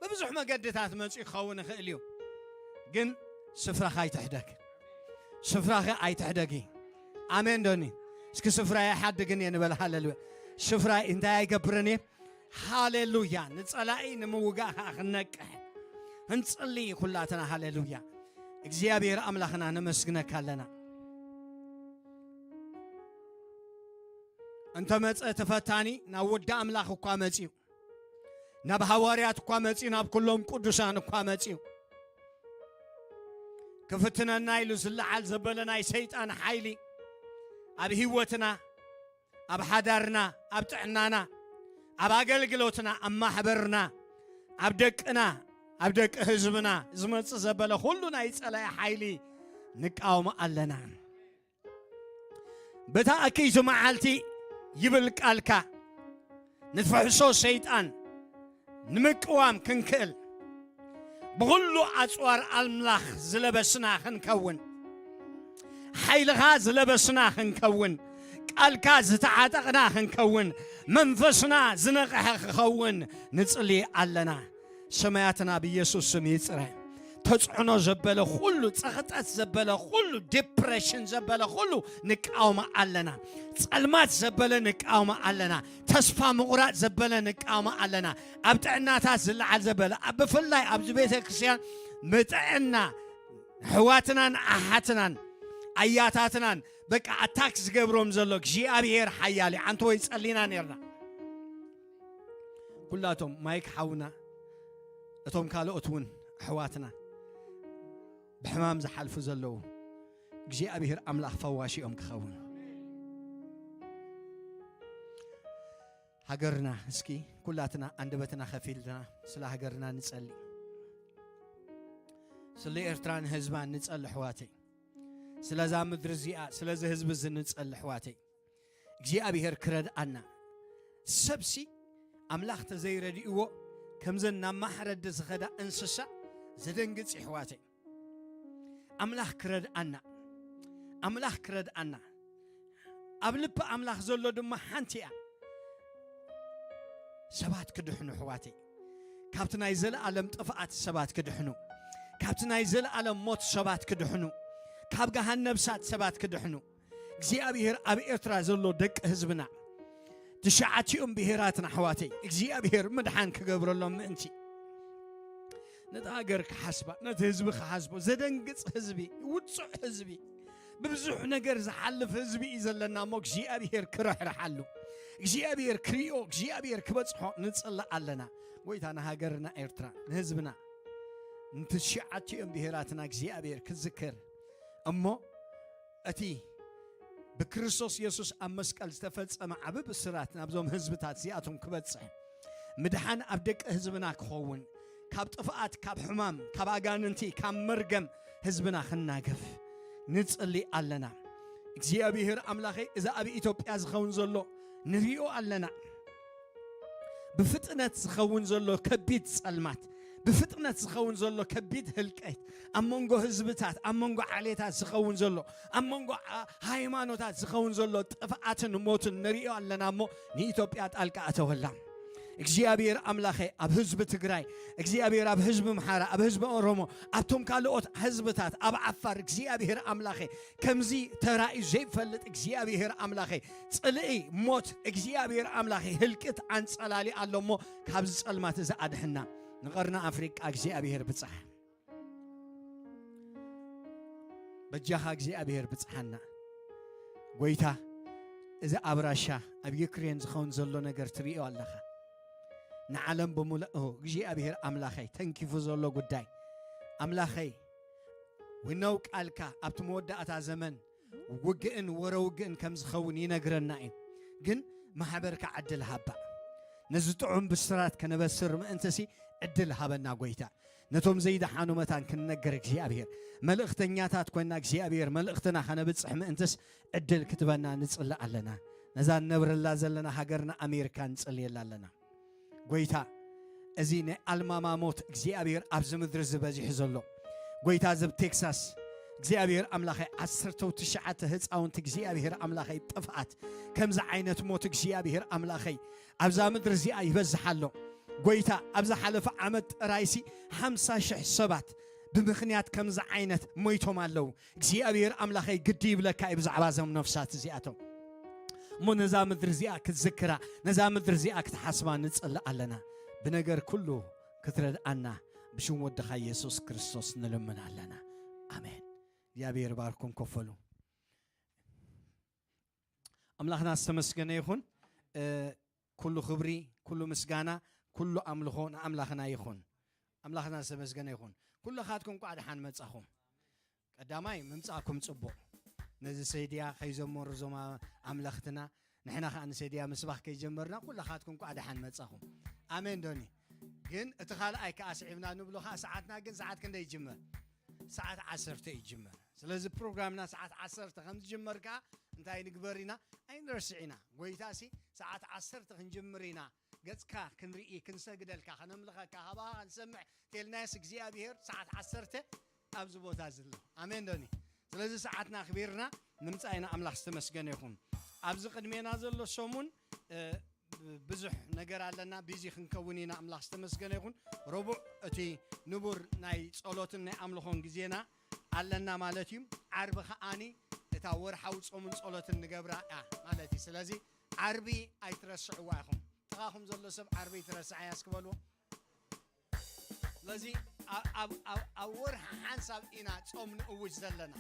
ብብዙሕ መገድታት መጺኡ ክኸውን ይኽእል እዩ፣ ግን ስፍራኻ ኣይትሕደግ። ስፍራኺ ኣይትሕደጊ። ኣሜን ዶኒ? እስኪ ስፍራይ ኣይሓድግን እየ ንበል። ሃሌሉያ። ስፍራይ እንታይ ኣይገብርን እየ? ሃሌሉያ። ንጸላኢ ንምውጋእ ኸዓ ክንነቅሕ እንጽሊ ኩላትና። ሃሌሉያ። እግዚኣብሔር ኣምላኽና ነመስግነካ ኣለና። እንተ መጸ እቲ ፈታኒ ናብ ወዲ ኣምላኽ እኳ መጺኡ፣ ናብ ሃዋርያት እኳ መጺኡ፣ ናብ ኩሎም ቅዱሳን እኳ መጺኡ፣ ክፍትነና ኢሉ ዝለዓል ዘበለ ናይ ሰይጣን ሓይሊ ኣብ ህይወትና፣ ኣብ ሓዳርና፣ ኣብ ጥዕናና፣ ኣብ ኣገልግሎትና፣ ኣብ ማሕበርና፣ ኣብ ደቅና፣ ኣብ ደቂ ህዝብና ዝመጽእ ዘበለ ኩሉ ናይ ጸላኢ ሓይሊ ንቃወሞ ኣለና። በታ ኣክይቲ መዓልቲ ይብል ቃልካ፣ ንፍሕሶ ሰይጣን ንምቅዋም ክንክእል፣ ብኹሉ ኣጽዋር ኣምላኽ ዝለበስና ክንከውን፣ ሓይልኻ ዝለበስና ክንከውን፣ ቃልካ ዝተዓጠቕና ክንከውን፣ መንፈስና ዝነቕሐ ክኸውን ንጽሊ ኣለና። ሰማያትና ብኢየሱስ ስም ይጽረ። ተጽዕኖ ዘበለ ኩሉ፣ ጸቕጠት ዘበለ ኩሉ፣ ዲፕሬሽን ዘበለ ኩሉ ንቃወሞ ኣለና። ጸልማት ዘበለ ንቃወሞ ኣለና። ተስፋ ምቑራጽ ዘበለ ንቃወሞ ኣለና። ኣብ ጥዕናታት ዝለዓል ዘበለ፣ ኣብ፣ ብፍላይ ኣብዚ ቤተ ክርስቲያን ብጥዕና ኣሕዋትናን ኣሓትናን ኣያታትናን በቃ ኣታክ ዝገብሮም ዘሎ እግዚኣብሔር ሓያል እዩ። ኣንተ ወይ ጸሊና ነርና። ኩላቶም ማይክ ሓውና፣ እቶም ካልኦት እውን ኣሕዋትና ብሕማም ዝሓልፉ ዘለዉ፣ እግዚኣብሔር ኣምላኽ ፈዋሲኦም ክኸውን። ሃገርና፣ እስኪ ኩላትና ኣንደበትና ከፊልና ስለ ሃገርና ንጸሊ። ስለ ኤርትራን ህዝባን ንጸሊ ኣሕዋተይ። ስለዛ ምድሪ እዚኣ፣ ስለዚ ህዝቢ እዚ ንጸሊ ኣሕዋተይ። እግዚኣብሔር ክረድኣና። ሰብሲ ኣምላኽ ተዘይረድእዎ ከምዘን ናብ ማሕረዲ ዝኸዳ እንስሳ ዘደንግጽ እዩ ኣሕዋተይ። ኣምላኽ ክረድኣና። ኣምላኽ ክረድኣና። ኣብ ልቢ ኣምላኽ ዘሎ ድማ ሓንቲ እያ። ሰባት ክድሕኑ ኣሕዋተይ። ካብቲ ናይ ዘለኣለም ጥፍኣት ሰባት ክድሕኑ። ካብቲ ናይ ዘለኣለም ሞት ሰባት ክድሕኑ። ካብ ገሃነብ እሳት ሰባት ክድሕኑ። እግዚኣብሔር ኣብ ኤርትራ ዘሎ ደቂ ህዝብና፣ ትሽዓቲኦም ብሄራትና ኣሕዋተይ እግዚኣብሔር ምድሓን ክገብረሎም ምእንቲ፣ ነቲ ሃገር ክሓስባ፣ ነቲ ህዝቢ ክሓስቦ፣ ዘደንግጽ ህዝቢ፣ ውጹዕ ህዝቢ፣ ብብዙሕ ነገር ዝሓልፍ ህዝቢ እዩ ዘለና እሞ እግዚኣብሔር ክርሕርሓሉ፣ እግዚኣብሔር ክሪኦ፣ እግዚኣብሔር ክበጽሖ ንጽሊ ኣለና። ጎይታ ንሃገርና ኤርትራ፣ ንህዝብና፣ ንትሽዓቲኦም ብሄራትና እግዚኣብሔር ክዝክር እሞ እቲ ብክርስቶስ የሱስ ኣብ መስቀል ዝተፈጸመ ዓቢ ብስራት ናብዞም ህዝብታት እዚኣቶም ክበጽሕ፣ ምድሓን ኣብ ደቂ ህዝብና ክኸውን፣ ካብ ጥፍኣት፣ ካብ ሕማም፣ ካብ ኣጋንንቲ፣ ካብ መርገም ህዝብና ክናገፍ ንጽሊ ኣለና። እግዚኣብሔር ኣምላኸይ፣ እዚ ኣብ ኢትዮጵያ ዝኸውን ዘሎ ንሪኦ ኣለና። ብፍጥነት ዝኸውን ዘሎ ከቢድ ጸልማት፣ ብፍጥነት ዝኸውን ዘሎ ከቢድ ህልቀት፣ ኣብ መንጎ ህዝብታት፣ ኣብ መንጎ ዓሌታት ዝኸውን ዘሎ፣ ኣብ መንጎ ዓ-፣ ሃይማኖታት ዝኸውን ዘሎ ጥፍኣትን ሞትን ንሪኦ ኣለና እሞ፣ ንኢትዮጵያ ጣልቃ እተወላ። እግዚኣብሔር ኣምላኸይ፣ ኣብ ህዝቢ ትግራይ እግዚኣብሔር፣ ኣብ ህዝቢ ኣምሓራ፣ ኣብ ህዝቢ ኦሮሞ፣ ኣብቶም ካልኦት ህዝብታት፣ ኣብ ዓፋር እግዚኣብሔር ኣምላኸይ፣ ከምዚ ተራእዩ ዘይፈልጥ እግዚኣብሔር ኣምላኸይ፣ ጽልኢ፣ ሞት፣ እግዚኣብሔር ኣምላኸይ፣ ህልቂት ኣንጸላሊ ኣሎ እሞ፣ ካብዚ ጸልማት እዚ ኣድሕና። ንቐርኒ ኣፍሪቃ እግዚኣብሔር ብጻሕ። በጃኻ እግዚኣብሔር ብጽሓና። ጎይታ፣ እዚ ኣብ ራሻ፣ ኣብ ዩክሬን ዝኸውን ዘሎ ነገር ትርእዮ ኣለኻ። ንዓለም ብምልኦ እግዚኣብሔር ኣምላኸይ፣ ተንኪፉ ዘሎ ጉዳይ ኣምላኸይ፣ we know ቃልካ ኣብቲ መወዳእታ ዘመን ውግእን ወረ ውግእን ከም ዝኸውን ይነግረና እዩ። ግን ማሕበርካ ዕድል ሃባ። ነዚ ጥዑም ብስራት ከነበስር ምእንትሲ ዕድል ሃበና ጎይታ። ነቶም ዘይደሓኑ መታን ክንነገር እግዚኣብሔር፣ መልእኽተኛታት ኮይና እግዚኣብሔር መልእኽትና ከነብጽሕ ምእንትስ ዕድል ክትበና ንጽልእ ኣለና። ነዛ ንነብረላ ዘለና ሃገርና ኣሜሪካ ንጽልየላ ኣለና። ጎይታ፣ እዚ ናይ ኣልማማ ሞት እግዚኣብሔር ኣብዚ ምድሪ እዚ በዚሑ ዘሎ፣ ጎይታ፣ እዚ ኣብ ቴክሳስ እግዚኣብሔር ኣምላኸይ፣ ዓሰርተው ትሽዓተ ህፃውንቲ እግዚኣብሔር ኣምላኸይ ጥፍኣት፣ ከምዚ ዓይነት ሞት እግዚኣብሔር ኣምላኸይ ኣብዛ ምድሪ እዚኣ ይበዝሕ ኣሎ። ጎይታ፣ ኣብ ዝሓለፈ ዓመት ጥራይሲ ሓምሳ ሽሕ ሰባት ብምኽንያት ከምዚ ዓይነት ሞይቶም ኣለዉ። እግዚኣብሔር ኣምላኸይ፣ ግዲ ይብለካ እዩ ብዛዕባ እዞም ነፍሳት እዚኣቶም። እሞ ነዛ ምድሪ እዚኣ ክትዝክራ፣ ነዛ ምድሪ እዚኣ ክትሓስባ ንጽልእ ኣለና። ብነገር ኩሉ ክትረድኣና ብሽም ወድኻ የሱስ ክርስቶስ ንልምን ኣለና። ኣሜን። እግዚኣብሔር ባርኩም። ከፈሉ። ኣምላኽና ዝተመስገነ ይኹን። እ፣ ኩሉ ክብሪ፣ ኩሉ ምስጋና፣ ኩሉ ኣምልኾ ንኣምላኽና ይኹን። ኣምላኽና ዝተመስገነ ይኹን። ኩልኻትኩም እንቋዕ ደሓን መጻኹም። ቀዳማይ ምምጻእኩም ጽቡቕ። ነዚ ሰይድያ ከይዘመሩ እዞም ኣምለኽትና፣ ንሕና ኸኣ ንሰይድያ ምስባኽ ከይጀመርና፣ ኩልኻትኩም እንቋዕ ደሓን መጻኹም። ኣሜን ዶኒ? ግን እቲ ካልኣይ ከኣ ስዒብና ንብሎ ኸኣ ሰዓትና ግን ሰዓት ክንደይ ይጅመር? ሰዓት ዓሰርተ ይጅመር። ስለዚ ፕሮግራምና ሰዓት ዓሰርተ ከም ዝጅመር ከኣ እንታይ ንግበር ኢና? ኣይንረስዕ ኢና። ጎይታሲ ሰዓት ዓሰርተ ክንጅምር ኢና፣ ገጽካ ክንርኢ፣ ክንሰግደልካ፣ ከነምልኸካ፣ ሃባኻ ክንሰምዕ እንተልናዮስ እግዚኣብሔር ሰዓት ዓሰርተ ኣብዚ ቦታ ዘሎ። ኣሜን ዶኒ? ስለዚ ሰዓትና ኣኽቢርና ንምጻእ ኢና። ኣምላኽ ዝተመስገነ ይኹን። ኣብዚ ቅድሜና ዘሎ ሰሙን፣ እ፣ ብዙሕ ነገር ኣለና፣ ቢዚ ክንከውን ኢና። ኣምላኽ ዝተመስገነ ይኹን። ረቡዕ እቲ ንቡር ናይ ጸሎትን ናይ ኣምልኾን ግዜና ኣለና ማለት እዩ። ዓርቢ ከኣኒ እታ ወርሓዊ ጾምን ጸሎትን ንገብራ እያ ማለት እዩ። ስለዚ ዓርቢ ኣይትረስዕዋ ኢኹም። ጥቓኹም ዘሎ ሰብ ዓርቢ ኣይትረስዓያ እስኪ በልዎ። ስለዚ ኣብ፣ ኣብ፣ ኣብ፣ ኣብ ወርሒ ሓንሳብ ኢና ጾም ንእውጅ ዘለና።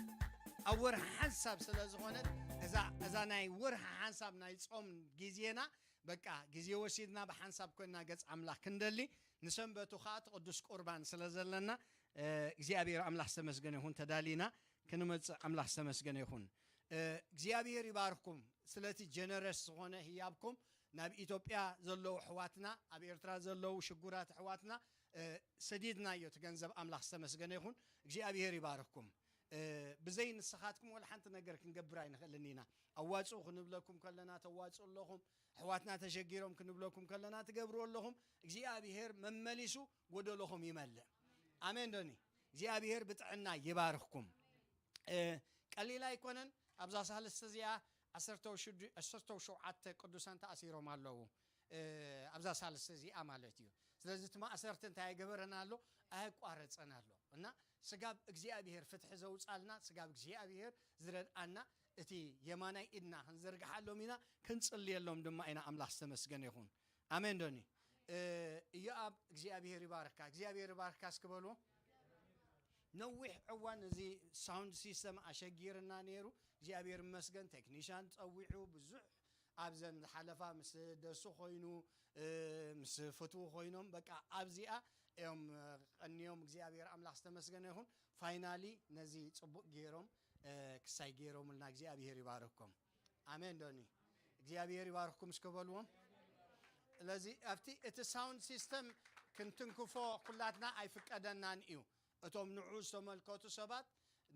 ኣብ ወርሒ ሓንሳብ ስለ ዝኾነት እዛ፣ እዛ ናይ ወርሒ ሓንሳብ ናይ ጾም ግዜና በቃ ግዜ ወሲድና ብሓንሳብ ኮይና ገጽ ኣምላኽ ክንደሊ፣ ንሰንበቱ ኸኣ እቲ ቅዱስ ቁርባን ስለ ዘለና፣ እ፣ እግዚኣብሔር ኣምላኽ ዝተመስገነ ይኹን። ተዳሊና ክንመጽእ ኣምላኽ ዝተመስገነ ይኹን። እ፣ እግዚኣብሔር ይባርኩም ስለቲ ጀነረስ ዝኾነ ህያብኩም። ናብ ኢትዮጵያ ዘለዉ ኣሕዋትና፣ ኣብ ኤርትራ ዘለዉ ሽጉራት ኣሕዋትና፣ እ፣ ሰዲድናዮ እቲ ገንዘብ። ኣምላኽ ዝተመስገነ ይኹን። እግዚኣብሔር ይባርኩም። እ፣ ብዘይ ንስኻትኩም ወላ ሓንቲ ነገር ክንገብር ኣይንኽእልን ኢና። ኣዋጽኡ ክንብለኩም ከለና ተዋጽኡ ኣለኹም። ኣሕዋትና ተሸጊሮም ክንብለኩም ከለና ትገብሩ ኣለኹም። እግዚኣብሔር መመሊሱ ጎደሎኹም ይመልእ። ኣሜን ዶኒ? እግዚኣብሔር ብጥዕና ይባርኽኩም። እ፣ ቀሊል ኣይኮነን። ኣብዛ ሳልስቲ እዚኣ ዓሰርተ ሸውዓተ ቅዱሳን ተኣሲሮም ኣለዉ። እ፣ ኣብዛ ሳልስቲ እዚኣ ማለት እዩ። ስለዚ እቲ ማእሰርቲ እንታይ ኣይገበረን ኣሎ? ኣየቋረጸን ኣሎ። እና ስጋብ እግዚኣብሔር ፍትሒ ዘውጻልና፣ ስጋብ እግዚኣብሔር ዝረድኣና፣ እቲ የማናይ ኢድና ክንዝርግሓሎም ኢና፣ ክንጽልየሎም ድማ ኢና። ኣምላኽ ዝተመስገነ ይኹን። ኣሜን ዶኒ? እ፣ ኢዮኣብ እግዚኣብሔር ይባርካ፣ እግዚኣብሔር ይባርካ እስኪ በልዎ። ነዊሕ እዋን እዚ ሳውንድ ሲስተም ኣሸጊርና ነይሩ። እግዚኣብሔር ይመስገን፣ ቴክኒሻን ጸዊዑ ብዙሕ ኣብዘን ዝሓለፋ ምስ ደሱ ኮይኑ፣ እ፣ ምስ ፍትዉ ኮይኖም በቃ ኣብዚኣ እዮም ቀንዮም። እግዚኣብሔር ኣምላኽ ዝተመስገነ ይኹን። ፋይናሊ ነዚ ጽቡቕ ገይሮም፣ እ፣ ክሳይ ገይሮምልና እግዚኣብሔር ይባርኮም። ኣሜን ዶኒ? እግዚኣብሔር ይባርኩም እስከ በልዎም። ስለዚ ኣብቲ፣ እቲ ሳውንድ ሲስተም ክንትንክፎ ኩላትና ኣይፍቀደናን እዩ። እቶም ንዑ ዝተመልከቱ ሰባት፣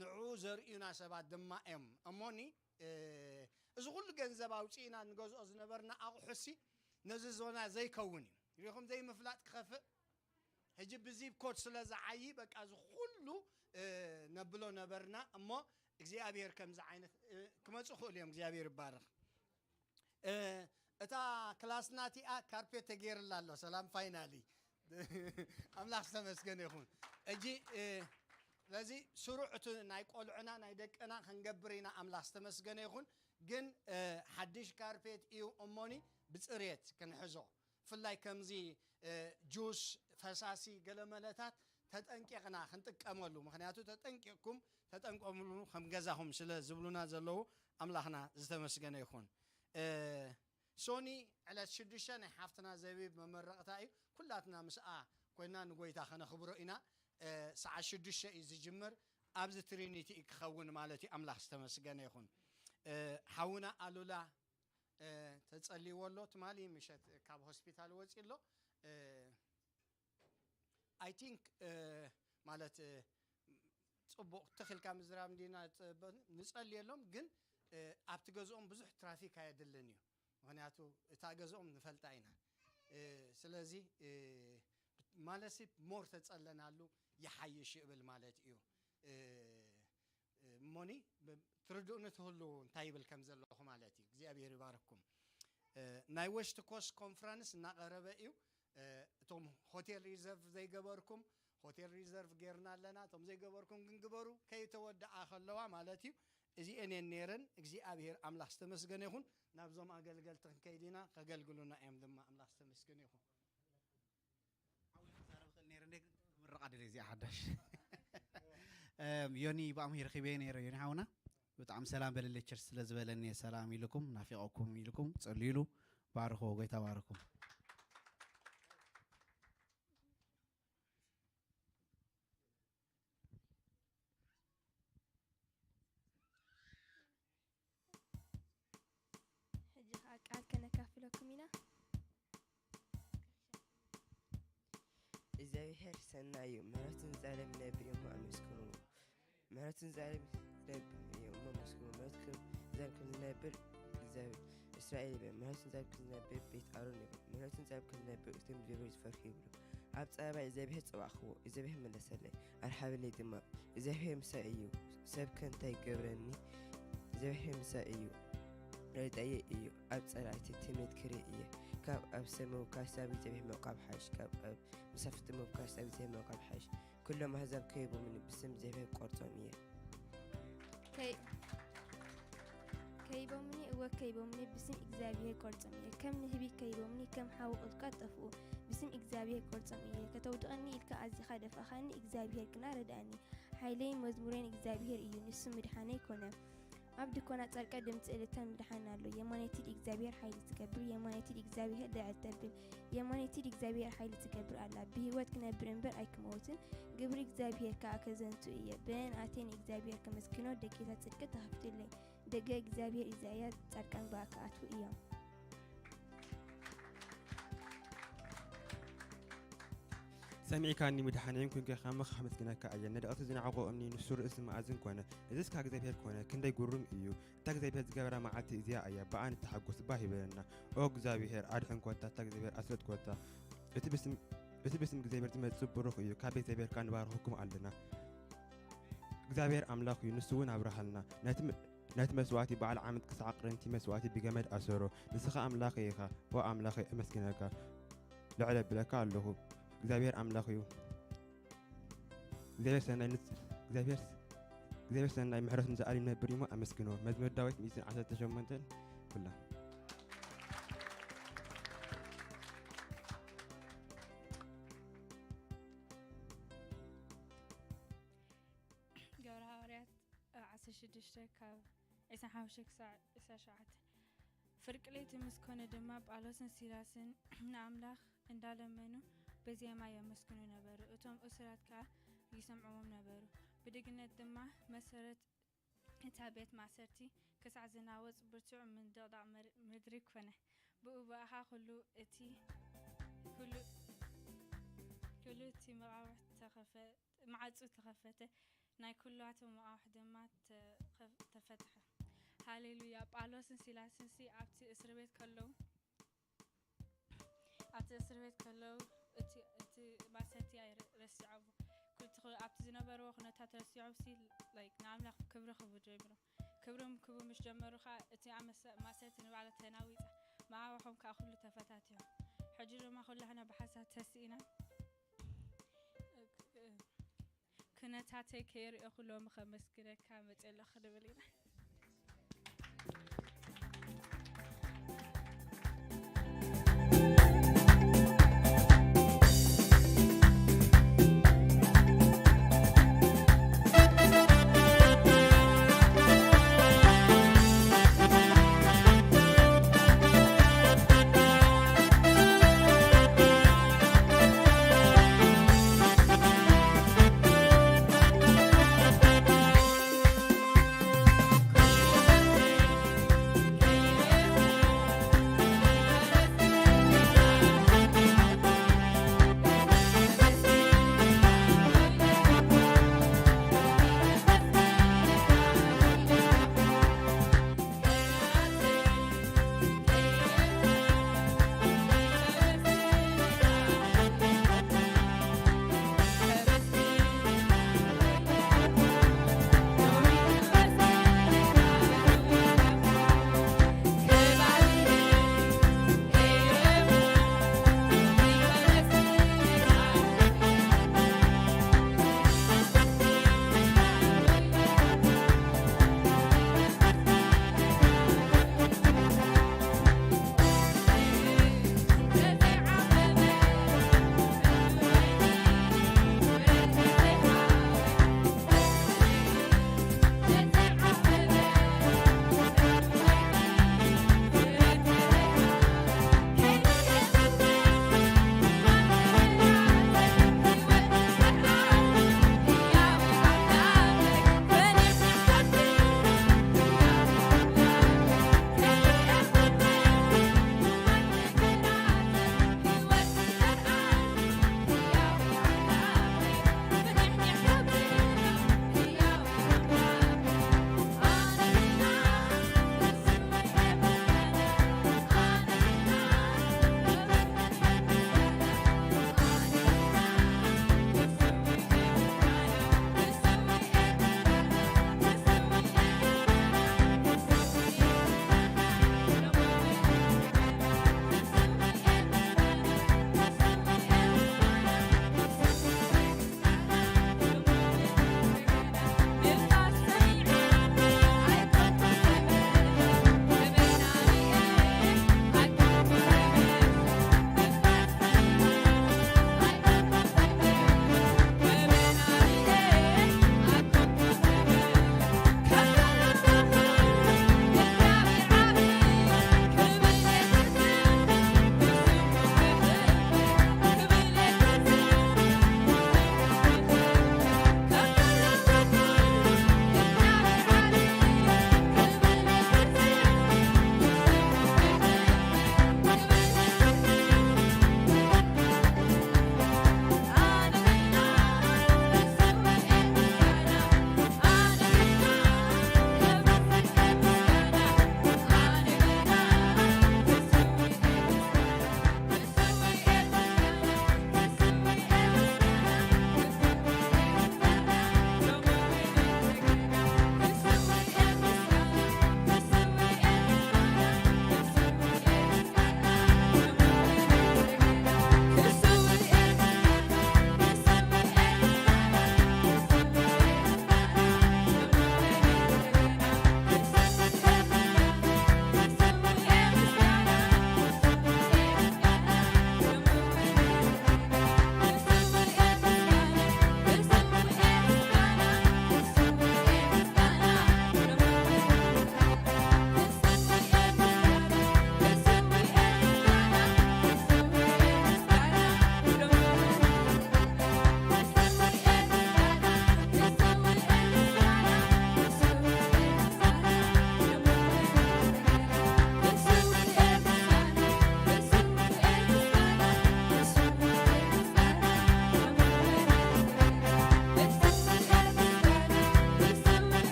ንዑ ዘርእዩና ሰባት ድማ እዮም። እሞኒ፣ እ፣ እዚ ኩሉ ገንዘብ ኣውፂእና ንገዝኦ ዝነበርና ኣቑሑሲ ነዚ ዞና ዘይከውን እዩ። ሪኹም ዘይምፍላጥ ክኸፍእ። ሕጂ ብዚፕ ኮድ ስለ ዝዓዪ፣ በቃ፣ እዚ ኩሉ፣ እ፣ ነብሎ ነበርና። እሞ እግዚኣብሔር ከምዚ ዓይነት፣ እ፣ ክመጹ ክእሉ እዮም። እግዚኣብሔር ይባረኽ። እ፣ እታ ክላስና እቲኣ ካርፔት ተገይርላ ኣሎ። ሰላም፣ ፋይናሊ ኣምላኽ ዝተመስገነ ይኹን። እጂ እ፣ ስለዚ ስሩዕ እቲ ናይ ቆልዑና ናይ ደቅና ክንገብር ኢና። ኣምላኽ ዝተመስገነ ይኹን። ግን እ፣ ሓድሽ ካርፔት እዩ እሞኒ፣ ብፅሬት ክንሕዞ፣ ብፍላይ ከምዚ እ፣ ጁስ፣ ፈሳሲ፣ ገለመለታት ተጠንቂቕና ክንጥቀመሉ፣ ምክንያቱ ተጠንቂቕኩም ተጠንቀምሉ ከም ገዛኹም ስለ ዝብሉና ዘለዉ ኣምላኽና ዝተመስገነ ይኹን። እ፣ ሶኒ ዕለት ሽዱሽተ ናይ ሓፍትና ዘቢብ መመረቕታ እዩ። ኩላትና ምስኣ ኮይና ንጎይታ ከነኽብሮ ኢና። እ፣ ሰዓት ሽዱሽተ እዩ ዝጅምር። ኣብዚ ትሪኒቲ እዩ ክኸውን ማለት እዩ። ኣምላኽ ዝተመስገነ ይኹን። እ፣ ሓውና ኣሉላ እ፣ ተጸልይዎ ኣሎ። ትማሊ ምሸት ካብ ሆስፒታል ወጺኡ ኣሎ። እ፣ I think እ፣ ማለት እ፣ ጽቡቕ ትኽልካ ምዝራብ እንዲና ጽ-፣ በ-፣ ንጸልየሎም፣ ግን እ፣ ኣብቲ ገዝኦም ብዙሕ ትራፊክ ኣየድልን እዩ። ምኽንያቱ እታ ገዝኦም ንፈልጣ ኢና። እ፣ ስለዚ እ፣ ማለሲ ሞር ተጸለናሉ ይሓይሽ ይብል ማለት እዩ። እ፣ እሞኒ ብ-፣ ትርድኡኒ ትህሉ እንታይ ይብል ከም ዘለኹ ማለት እዩ። እግዚኣብሔር ይባርኩም። እ፣ ናይ ወሽት ኮስት ኮንፈረንስ እናቐረበ እዩ። እ፣ እቶም ሆቴል ሪዘርቭ ዘይገበርኩም ሆቴል ሪዘርቭ ጌርና ኣለና። እቶም ዘይገበርኩም ግን ግበሩ፣ ከይተወድኣ ከለዋ ማለት እዩ። እዚኤን እየን ነይረን። እግዚኣብሔር ኣምላኽ ዝተመስገነ ይኹን። ናብዞም ኣገልገልቲ ክንከይድ ኢና፣ ከገልግሉና እዮም ድማ። ኣምላኽ ዝተመስገነ ይኹን። ሓውና ክዛረብ ክእል ነይረ እንደ ግን ምርቓ ድለ እዚኣ ሓዳሽ። እም፣ ዮኒ ብኣምሂር ኺበየ ነይረ። ዮኒ ሓውና ብጣዕሚ ሰላም በለለይ፣ ቸርች ስለ ዝበለኒ ሰላም ኢልኩም ናፊቐኩም ኢልኩም ጸልዩሉ። ባርኹ፣ ጎይታ ባርኩም። ሕጂ ኸኣ ቃል ከነካፍለኩም ኢና። እግዚኣብሔር ሰናይ እዩ፣ ምሕረቱን ዘላለም ይነብር እሞ ኣመስግንዎ። ምሕረቱን ዘላለም ይነብር እዩ እሞ ኣመስግንዎ። ምሕረቱ ከም ዘላለም ከም ዝነብር እግዚኣብሔር እስራኤል ይበል። ምሕረቱን ዘላለም ከም ዝነብር ቤት ኣሮን ይበል። ምሕረቱን ዘላለም ከም ዝነብር እቶም እግዚኣብሔር ዝፈርሑ ይብሉ። ኣብ ጸበባ እግዚኣብሔር ጸዋዕክዎ፣ እግዚኣብሔር መለሰለይ፣ ኣርሓበለይ ድማ። እግዚኣብሔር ምሳይ እዩ፣ ሰብከ እንታይ ይገብረኒ? እግዚኣብሔር ምሳይ እዩ፣ ረዳእየ እዩ፣ ኣብ ጸላእተይ ትምክሕተይ እየ። ካብ ኣብ ሰብ ምውካስ ኣብ እግዚኣብሔር ምዕቃብ ሓይሽ፣ ካብ ኣብ መሳፍንቲ ምውካስ ኣብ እግዚኣብሔር ምዕቃብ ሓይሽ። ኩሎም ኣህዛብ ከይቦምኒ ብስም እግዚኣብሔር ቆርጾም እየ። ከይ-፣ ከይቦምኒ፣ እወ ከይቦምኒ ብስም እግዚኣብሔር ቆርጾም እየ። ከም ንህቢ ከይቦምኒ፣ ከም ሓዊ ቁልቋል ጠፍኡ ብስም እግዚኣብሔር ቆርጾም እየ። ከተውድቐኒ ኢልካ ኣዚኻ ደፋእኻኒ፣ እግዚኣብሔር ግና ረድኣኒ። ሓይለይን መዝሙረይን እግዚኣብሔር እዩ፣ ንሱ ምድሓነይ ኮነ። ኣብ ድኮና ጸርቀ ድምጺ እልልታን ምድሓን ኣሎ። የማነይቲ እግዚኣብሔር ሓይሊ ትገብር፣ የማነይቲ እግዚኣብሔር ልዕል ተብል። የማነይቲ እግዚኣብሔር ሓይሊ ትገብር ኣላ። ብህይወት ክነብር እምበር ኣይክመውትን፣ ግብሪ እግዚኣብሔር ከኣ ከዘንቱ እየ። ብእን ኣቴን እግዚኣብሔር ከመስግኖ፣ ደጌታት ጽድቂ ተኸፊቱለይ። ደገ እግዚኣብሔር ኢሳይያስ ጻድቃን ብኣካ ኣትዉ እዮም። ሰሚዕካኒ ምድሓነይን ኩንከ ከማኻ ከመስግነካ እየ። ነደቕቲ ዝነዓቖ እምኒ ንሱ ርእሲ መኣዝን ኮነ። እዝስ ካብ እግዚኣብሔር ኮነ፣ ክንደይ ግሩም እዩ። እታ እግዚኣብሔር ዝገበራ መዓልቲ እዚኣ እያ። ብኣ ንተሓጎስ ባህ ይበለና። ኦ እግዚኣብሔር ኣድሕንኮታ፣ እታ እግዚኣብሔር ኣስለጥኮታ። እቲ ብስም፣ እቲ ብስም እግዚኣብሔር ዝመጽእ ብሩኽ እዩ። ካብ እግዚኣብሔር ከኣ ንባርኽኩም ኣለና። እግዚኣብሔር ኣምላኽ እዩ፣ ንሱ እውን ኣብርሃልና። ነቲ ም-፣ ነቲ መስዋእቲ በዓል ዓመት ክሳዕ ቅርንቲ መስዋእቲ ብገመድ ኣሰሮ። ንስኻ ኣምላኸይ ኢኻ፣ ኦ ኣምላኸይ፣ እመስግነካ፣ ልዕል እብለካ ኣለኹ። እግዚኣብሔር ኣምላኽ እዩ። እግዚኣብሔር ሰናይ ንጽ-፣ እግዚኣብሔር ስ-፣ እግዚኣብሔር ሰናይ፣ ምሕረቱ ንዘኣልም ነብር እሞ ኣመስግኖ። መዝሙር ዳዊት ሚእትን ዓሰርተ ሸሞንተን ኩላ። ግብረ ሃዋርያት ዓሰርተ ሽዱሽተ ካብ ዕስራን ሓሙሽተን ክሳዕ ዕስራን ሸውዓተን። ፍርቂ ለይቲ ምስ ኮነ ድማ ጳውሎስን ሲላስን ንኣምላኽ እንዳለመኑ ብዜማ የመስግኑ ነበሩ። እቶም እሱራት ከኣ ይሰምዕዎም ነበሩ። ብድግነት ድማ መሰረት እታ ቤት ማእሰርቲ ክሳዕ ዝናወጽ ብርቱዕ ምንድቕዳቕ ምር-፣ ምድሪ ኮነ። ብኡ ብኣኻ ኩሉ እቲ፣ ኩሉ፣ ኩሉ እቲ መቓብር ተኸፈ-፣ ማዕጹ ተኸፈተ፣ ናይ ኩላቶም መቓብር ድማ ተኸፍ-፣ ተፈትሐ። ሃሌሉያ! ጳውሎስን ሲላስንሲ ኣብቲ እስር ቤት ከለዉ፣ ኣብቲ እስር ቤት ከለዉ እቲ፣ እቲ ማእሰርቲ ኣይረ-፣ ረሲዖምዎ። ኩሉ እቲ፣ ኣብቲ ዝነበርዎ ኩነታት ረሲዖምሲ፣ ላይክ፣ ንኣምላኽ ክብሪ ክህቡ ጀሚሮም። ክብሮም ክቡ ምስ ጀመሩ ኸኣ፣ እቲ ኣመሰ-፣ ማእሰርቲ ንባዕላ ተናዊጻ። መዓባኹም ከዓ ኩሉ ተፈታትዮም። ሕጂ ድማ ኩላህና ብሓሳብ ተስኢና። ኩነታተይ ከይርእኹ ሎሚ ከመስግነካ መፅእ ኣለኹ ንብል ኢና።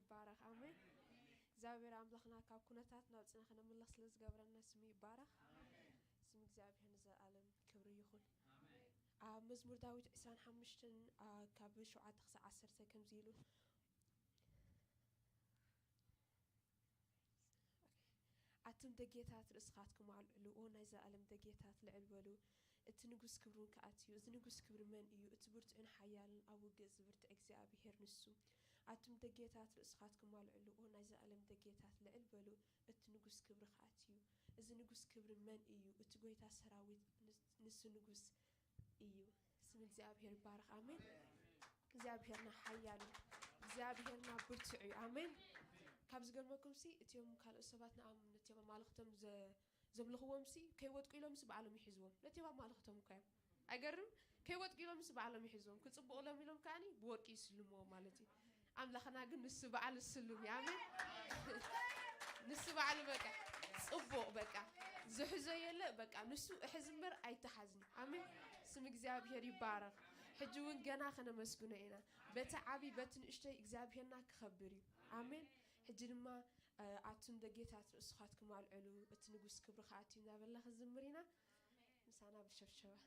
ይባረኽ። ኣሜን። እግዚኣብሔር ኣምላኽና ካብ ኩነታት ናብ ጽና ከነምልኽ ስለ ዝገብረና ስሙ ይባረኽ። ስም እግዚኣብሔር ንዘለኣለም ክብሪ ይኹን። ኣብ መዝሙር ዳዊት ዕስራን ሓሙሽተን፣ ኣ፣ ካብ ሸውዓተ ክሳብ ዓሰርተ ከምዚ ኢሉ፣ ኣቱም ደጌታት ርእስኻትኩም ኣልዕሉ፣ ኦ ናይ ዘላለም ደጌታት ልዕል በሉ፣ እቲ ንጉስ ክብሩን ክኣትዩ። እዚ ንጉስ ክብሪ መን እዩ? እቲ ብርቱዕን ሓያልን ኣብ ውግእ ዝብርትዕ እግዚኣብሄር ንሱ። ኣቱም ደጌታት ርእስኻትኩም ኣልዕሉ፣ ኦ ናይ ዘላለም ደጌታት ልዕል በሉ፣ እቲ ንጉስ ክብሪ ክኣትዩ። እዚ ንጉስ ክብሪ መን እዩ? እቲ ጐይታ ሰራዊት ንስ-፣ ንሱ ንጉስ እዩ። ስም እግዚኣብሄር ይባረኽ። ኣሜን። እግዚኣብሄርና ሓያል እዩ። እግዚኣብሄርና ብርቱዕ እዩ። ኣሜን። ካብ ዝገርመኩምሲ እቲኦም ካልኦት ሰባት ንኣም-፣ ነቲኦም ኣማልኽቶም ዘ-፣ ዘምልኽዎምሲ ከይወድቁ ኢሎምሲ ባዕሎም ይሕዝዎም። ነቲኦም ኣማልኽቶም እኳ እዮም። ኣይገርም? ከይወድቁ ኢሎምሲ ባዕሎም ይሕዝዎም። ክጽብቑሎም ኢሎም ከኣኒ ብወርቂ ይስልምዎም ማለት እዩ። ኣምላኽና ግን ንሱ በዓሉ ስሉም እዩ። ኣሜን። ንሱ በዓሉ በቃ ጽቡቕ በቃ ዝሕዞ የለ በቃ ንሱ እሕዝ እምበር ኣይተሓዝን። ኣሜን። ስም እግዚኣብሔር ይባረኽ። ሕጂ እውን ገና ከነመስግኖ ኢና። በቲ ዓቢ በቲ ንእሽተይ እግዚኣብሔርና ክኸብር እዩ። ኣሜን። ሕጂ ድማ፣ እ፣ ኣቱም ደጌታት ርእስኻትኩም ኣልዕሉ፣ እቲ ንጉስ ክብሪ ክኣቱ እዩ እናበልና ክንዝምር ኢና። ምሳና ብሸብሸባ።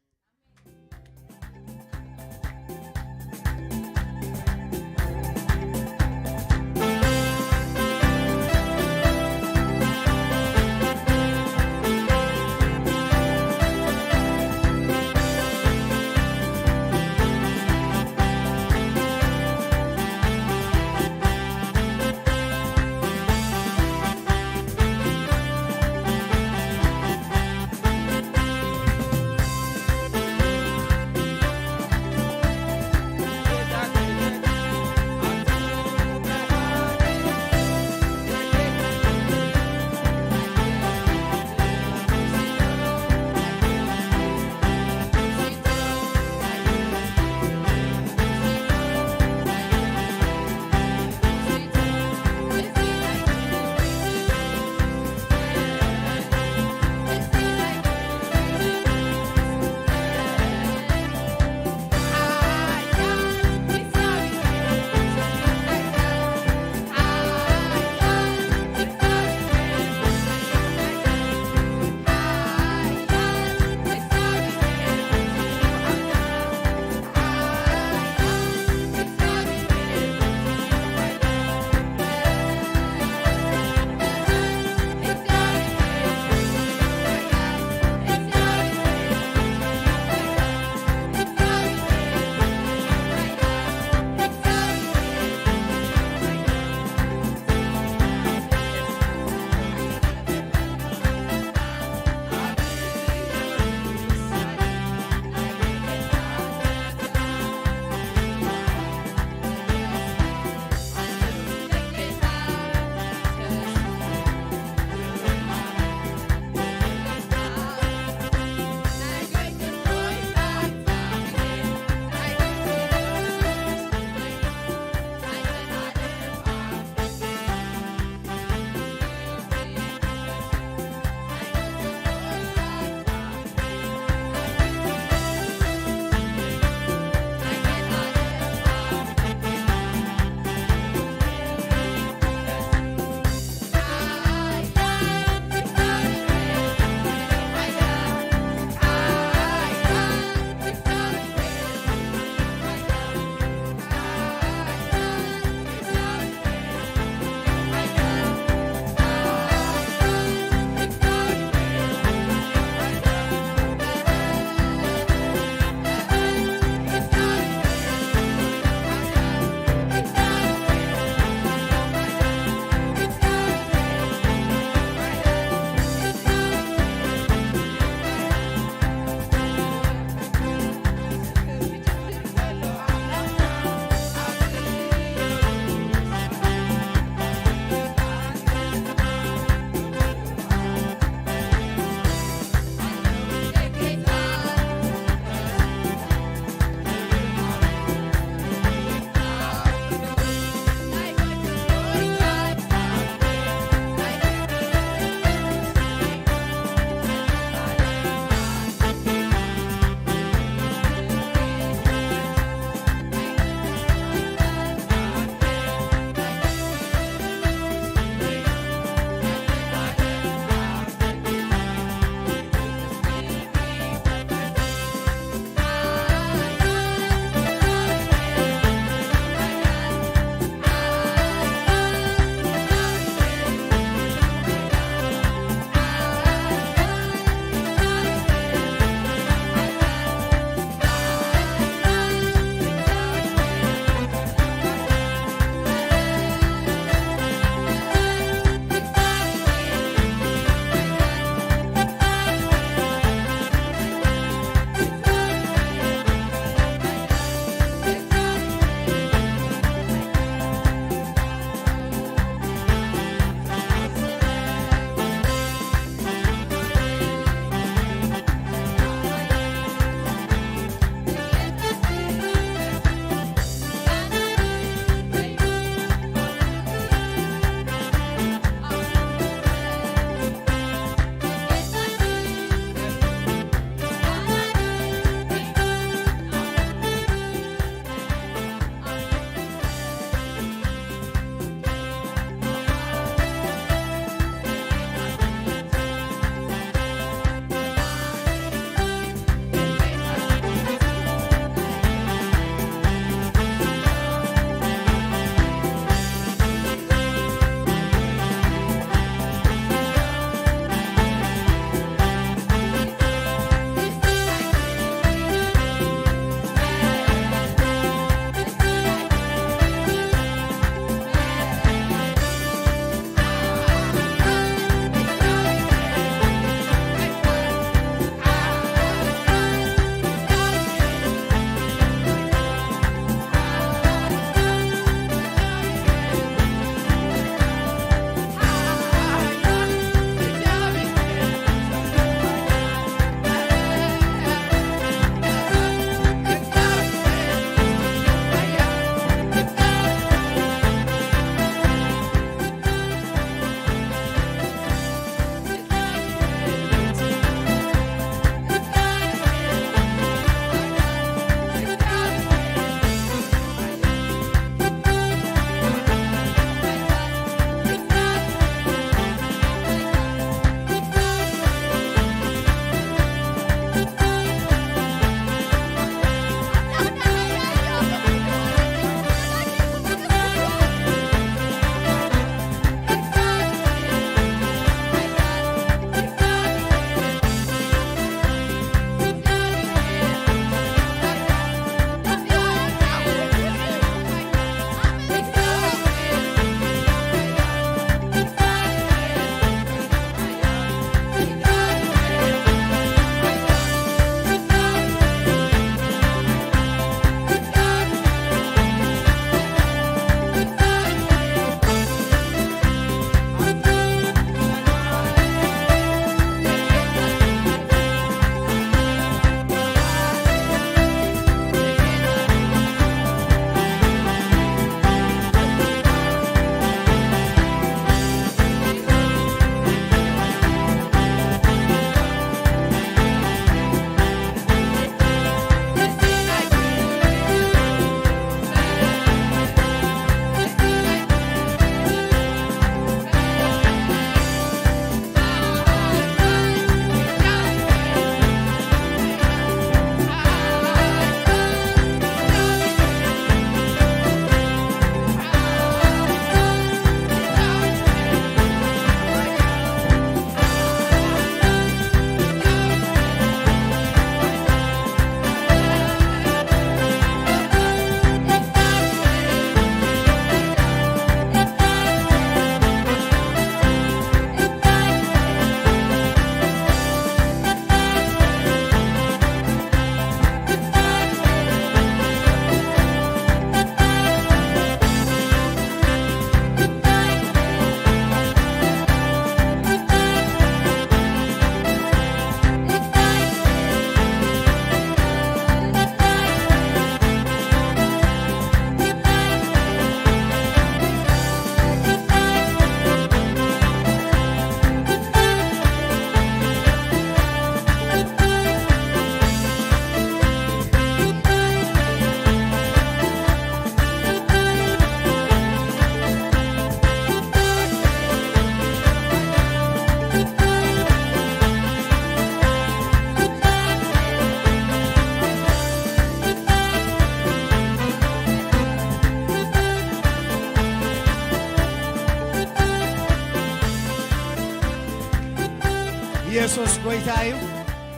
የሱስ ጎይታ እዩ።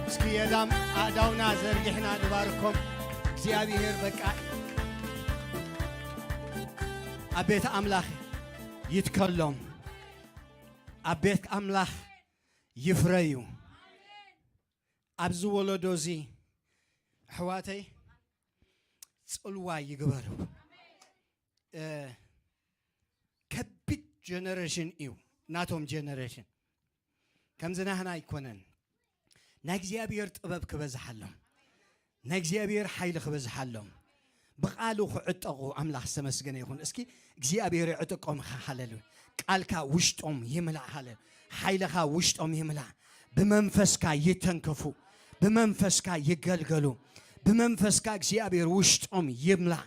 እስኪ የላም ኣእዳውና ዘርጊሕና ንባርኮም። እግዚኣብሔር በቃ ኣብ ቤት ኣምላኽ ይትከሎም፣ ኣብ ቤት ኣምላኽ ይፍረዩ። ኣብዚ ወለዶ እዚ ኣሕዋተይ ጽልዋ ይግበሩ። ከቢድ ጀነሬሽን እዩ ናቶም ጀነሬሽን። ከምዚ ናህና ኣይኮነን። ናይ እግዚኣብሔር ጥበብ ክበዝሓሎም፣ ናይ እግዚኣብሔር ሓይሊ ክበዝሓሎም፣ ብቓሉ ክዕጠቑ ኣምላኽ ዝተመስገነ ይኹን። እስኪ እግዚኣብሔር ይዕጥቆም። ሃለሉ ቃልካ ውሽጦም ይምላእ። ሃለሉ ሓይልኻ ውሽጦም ይምላእ። ብመንፈስካ ይተንከፉ፣ ብመንፈስካ ይገልገሉ፣ ብመንፈስካ እግዚኣብሔር ውሽጦም ይምላእ።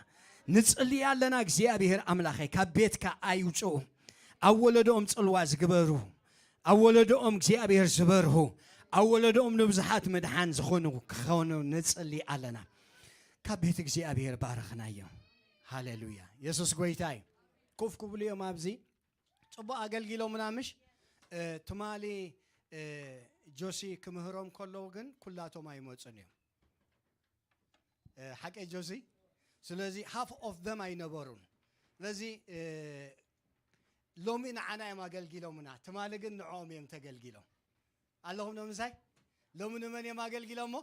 ንጽሊ ኣለና። እግዚኣብሔር ኣምላኸይ ካብ ቤትካ ኣይውፅኡ። ኣብ ወለዶኦም ጽልዋ ዝግበሩ፣ ኣብ ወለዶኦም እግዚኣብሔር ዝበርሁ፣ ኣብ ወለዶኦም ንብዙሓት ምድሓን ዝኾኑ ክኾኑ ንጽሊ ኣለና። ካብ ቤት እግዚኣብሔር ባረኽናዮ። ሃሌሉያ። የሱስ ጎይታ እዩ። ኮፍ ክብሉ እዮም ኣብዚ። ጽቡቕ ኣገልጊሎምና ምሽ? ትማሊ ጆሲ ክምህሮም ከለዉ ግን ኩላቶም ኣይመጹን እዮም። ሓቀይ ጆሲ? ስለዚ ሃፍ ኦፍ ዘም ኣይነበሩን። ስለዚ ሎሚ ንዓና እዮም ኣገልጊሎምና፣ ትማሊ ግን ንዕኦም እዮም ተገልጊሎም። ኣለኹም ዶ ምሳይ? ሎሚ ንመን እዮም ኣገልጊሎሞ?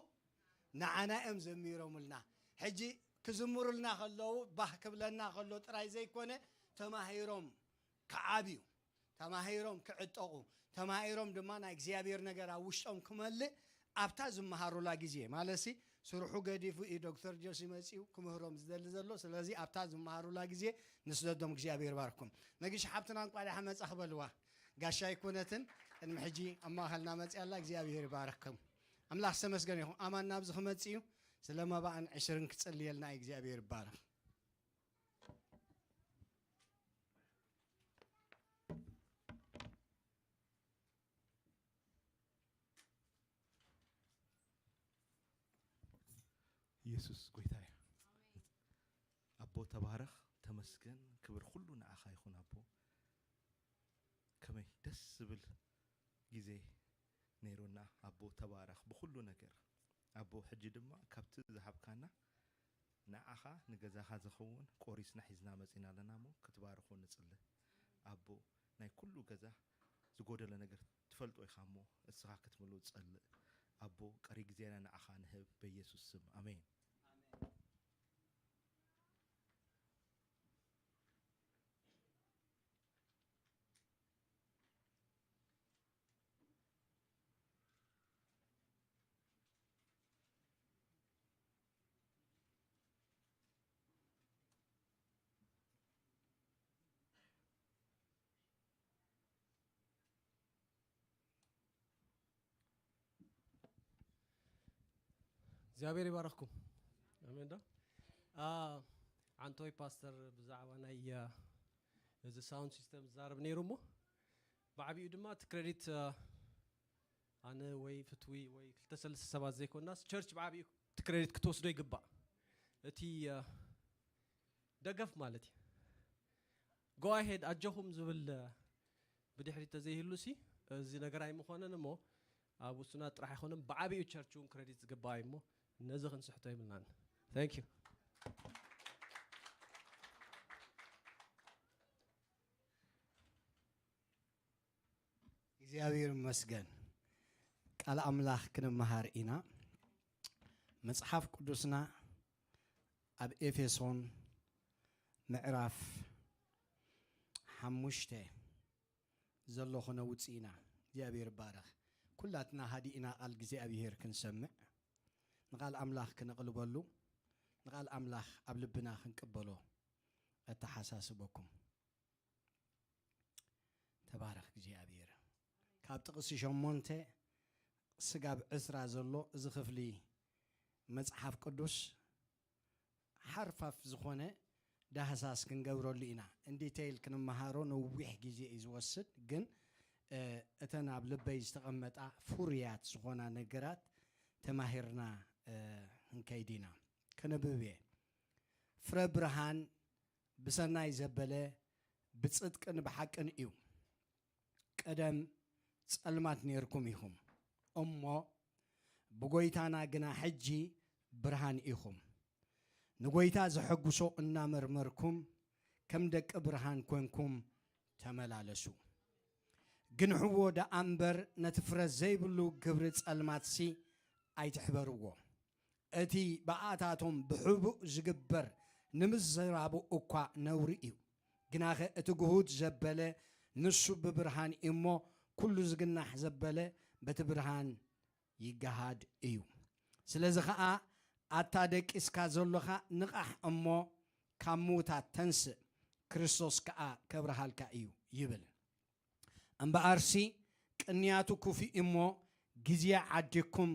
ንዓና እዮም ዘሚሮምልና። ሕጂ ክዝምሩልና ከለዉ፣ ባህ ክብለና ከሎ ጥራይ ዘይኮነ፣ ተማሂሮም ክዓብዩ፣ ተማሂሮም ክዕጠቑ፣ ተማሂሮም ድማ ናይ እግዚኣብሔር ነገር ኣብ ውሽጦም ክመልእ ኣብታ ዝመሃሩላ ግዜ፣ ማለትሲ ስርሑ ገዲፉ እዩ ዶክተር ጆሲ መጺኡ ክምህሮም ዝደሊ ዘሎ። ስለዚ ኣብታ ዝመሃሩላ ግዜ ንስደዶም። እግዚኣብሔር ባርኩም። ነግሽ ሓብትና እንቋዕ ደሓን መጻ ክበልዋ። ጋሻ ኣይኮነትን፣ ቅድሚ ሕጂ ኣብ ማእኸልና መጺኣላ። እግዚኣብሔር ይባርክኩም። ኣምላኽ ዝተመስገነ ይኹን። ኣማን ናብዚ ክመጽእ እዩ። ስለ መባእን ዕሽርን ክጽልየልና እዩ። እግዚኣብሔር ይባረኽ። ኢየሱስ ጎይታ እዩ። ኣቦ ተባረኽ፣ ተመስገን፣ ክብር ኩሉ ንዓኻ ይኹን ኣቦ። ከመይ ደስ ዝብል ግዜ ነይሩና ኣቦ፣ ተባረኽ ብኹሉ ነገር ኣቦ። ሕጂ ድማ ካብቲ ዝሃብካና ንዓኻ ንገዛኻ ዝኸውን ቆሪስና ሒዝና መጺና ኣለና እሞ ክትባርኾ ንጽሊ ኣቦ። ናይ ኩሉ ገዛ ዝጎደለ ነገር ትፈልጦ ኢኻ እሞ እስኻ ክትምልኡ ጸልእ ኣቦ። ቀሪ ግዜና ንዓኻ ንህብ በኢየሱስ ስም ኣሜን። እግዚኣብሔር ይባረኽኩም። ኣሜን ዶ? አ፣ ዓንቶይ ፓስተር ብዛዕባ ናይ፣ አ፣ እዚ ሳውንድ ሲስተም ዝዛረብ ነይሩ እሞ ብዓቢኡ ድማ እቲ ክሬዲት፣ አ፣ ኣነ ወይ ፍትዊ ወይ ክልተ ሰለስተ ሰባት ዘይኮንናስ ቸርች ብዓቢኡ እቲ ክሬዲት ክትወስዶ ይግባእ። እቲ፣ አ፣ ደገፍ ማለት እዩ። ጎ ኣሄድ ኣጆኹም ዝብል ብድሕሪት ተዘይህሉ ሲ እዚ ነገር ኣይምኾነን እሞ ኣብ ውሱናት ጥራሕ ኣይኮነን ብዓቢኡ ቸርች እውን ክሬዲት ዝግባእ እዩ እሞ ነዚ ክንስሕቶ የብልናን። Thank you። እግዚኣብሔር ይመስገን። ቃል ኣምላኽ ክንመሃር ኢና። መጽሓፍ ቅዱስና ኣብ ኤፌሶን ምዕራፍ ሓሙሽተ ዘሎ ክነውጽእ ኢና። እግዚኣብሔር ይባረኽ። ኩላትና ሃዲእና ቃል እግዚኣብሔር ክንሰምዕ፣ ንቃል ኣምላኽ ክነቕልበሉ፣ ንቃል ኣምላኽ ኣብ ልብና ክንቅበሎ ኣተሓሳስበኩም። ተባረኽ እግዚኣብሔር። ካብ ጥቕሲ ሸሞንተ ስጋብ ዕስራ ዘሎ እዚ ክፍሊ መጽሓፍ ቅዱስ ሓርፋፍ ዝኾነ ዳህሳስ ክንገብረሉ ኢና። ኢን ዲቴይል ክንመሃሮ ነዊሕ ግዜ እዩ ዝወስድ፣ ግን፣ እ፣ እተን ኣብ ልበይ ዝተቐመጣ ፍሩያት ዝኾና ነገራት ተማሂርና፣ እ፣ ክንከይድ ኢና። ከነብብ እየ። ፍረ ብርሃን ብሰናይ ዘበለ ብጽድቅን ብሓቅን እዩ። ቀደም ጸልማት ኔርኩም ኢኹም፣ እሞ ብጎይታና ግና ሕጂ ብርሃን ኢኹም። ንጎይታ ዘሐጉሶ እናመርመርኩም ከም ደቂ ብርሃን ኮንኩም ተመላለሱ። ግንሕዎ ደኣ እምበር ነቲ ፍረ ዘይብሉ ግብሪ ጸልማትሲ ኣይትሕበርዎ። እቲ ብኣታቶም ብሕቡእ ዝግበር ንምዝራቡ እኳ ነውሪ እዩ። ግናኸ እቲ ግሁድ ዘበለ ንሱ ብብርሃን እዩ እሞ፣ ኩሉ ዝግናሕ ዘበለ በቲ ብርሃን ይገሃድ እዩ። ስለዚ ኸኣ ኣታ ደቂስካ ዘሎኻ ንቓሕ እሞ ካብ ምዉታት ተንስእ፣ ክርስቶስ ከኣ ከብርሃልካ እዩ ይብል። እምበኣርሲ ቅንያቱ ክፉእ እሞ ግዜ ዓዲግኩም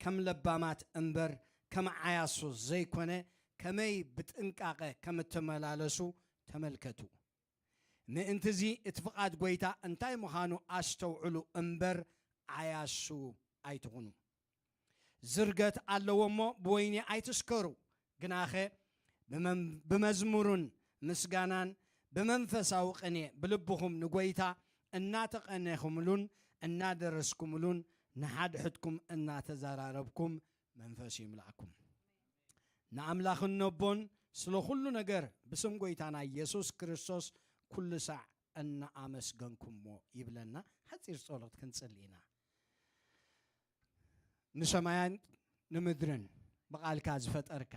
ከም ለባማት እምበር ከም ዓያሱ ዘይኮነ ከመይ ብጥንቃቐ ከም እትመላለሱ ተመልከቱ። ምእንትዚ እቲ ፍቓድ ጐይታ እንታይ ምዃኑ ኣስተውዕሉ እምበር ዓያሱ ኣይትኹኑ። ዝርገት ኣለዎ እሞ ብወይኒ ኣይትስከሩ፣ ግናኸ ብመም- ብመዝሙርን ምስጋናን ብመንፈሳዊ ቅኔ ብልብኹም ንጐይታ እናተቐኔኹምሉን እናደረስኩምሉን ንሓድሕድኩም እናተዘራረብኩም መንፈስ ይምላእኩም። ንኣምላኽን ነቦን ስለ ኩሉ ነገር ብስም ጐይታና ኢየሱስ ክርስቶስ ኩሉ ሳዕ እናኣመስገንኩሞ ይብለና። ሓጺር ጸሎት ክንጽሊ ኢና። ንሰማያን ንምድርን ብቓልካ ዝፈጠርካ፣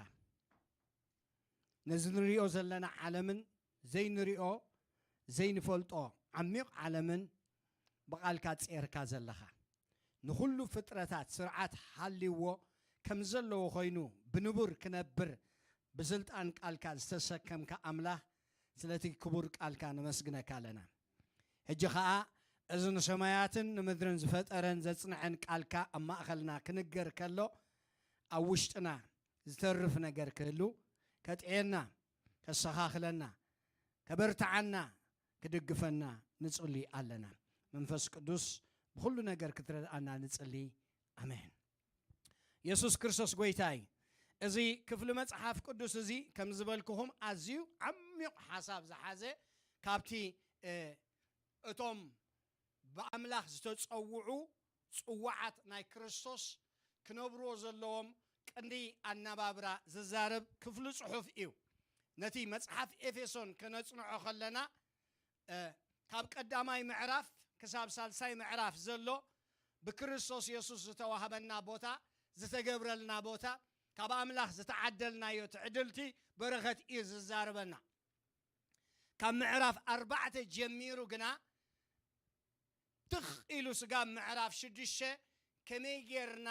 ነዚ ንሪኦ ዘለና ዓለምን ዘይንሪኦ ዘይንፈልጦ ዓሚቕ ዓለምን ብቓልካ ጼርካ ዘለኻ፣ ንኹሉ ፍጥረታት ስርዓት ሃልይዎ ከም ዘለዎ ኮይኑ ብንቡር ክነብር ብስልጣን ቃልካ ዝተሰከምካ ኣምላኽ፣ ስለቲ ክቡር ቃልካ ነመስግነካ ኣለና። ሕጂ ኸኣ እዚ ንሰማያትን ንምድርን ዝፈጠረን ዘጽንዐን ቃልካ ኣብ ማእኸልና ክንገር ከሎ፣ ኣብ ውሽጥና ዝተርፍ ነገር ክህሉ፣ ከጥዕየና፣ ከሰኻኽለና፣ ከበርትዓና፣ ክድግፈና ንጽሊ ኣለና። መንፈስ ቅዱስ ብኹሉ ነገር ክትረድኣና ንጽሊ። ኣሜን። የሱስ ክርስቶስ ጐይታ እዩ። እዚ ክፍሊ መጽሓፍ ቅዱስ እዚ ከም ዝበልኩኹም ኣዝዩ ዓሚቕ ሓሳብ ዝሓዘ፣ ካብቲ እ፣ እቶም ብኣምላኽ ዝተጸውዑ ጽዋዓት ናይ ክርስቶስ ክነብርዎ ዘለዎም ቀንዲ ኣነባብራ ዝዛረብ ክፍሊ ጽሑፍ እዩ። ነቲ መጽሓፍ ኤፌሶን ከነጽንዖ ከለና እ፣ ካብ ቀዳማይ ምዕራፍ ክሳብ ሳልሳይ ምዕራፍ ዘሎ ብክርስቶስ የሱስ ዝተዋህበና ቦታ፣ ዝተገብረልና ቦታ፣ ካብ ኣምላኽ ዝተዓደልናዮ ትዕድልቲ በረኸት እዩ ዝዛረበና። ካብ ምዕራፍ ኣርባዕተ ጀሚሩ ግና ትኽ ኢሉ ስጋብ ምዕራፍ ሽዱሽተ ከመይ ጌርና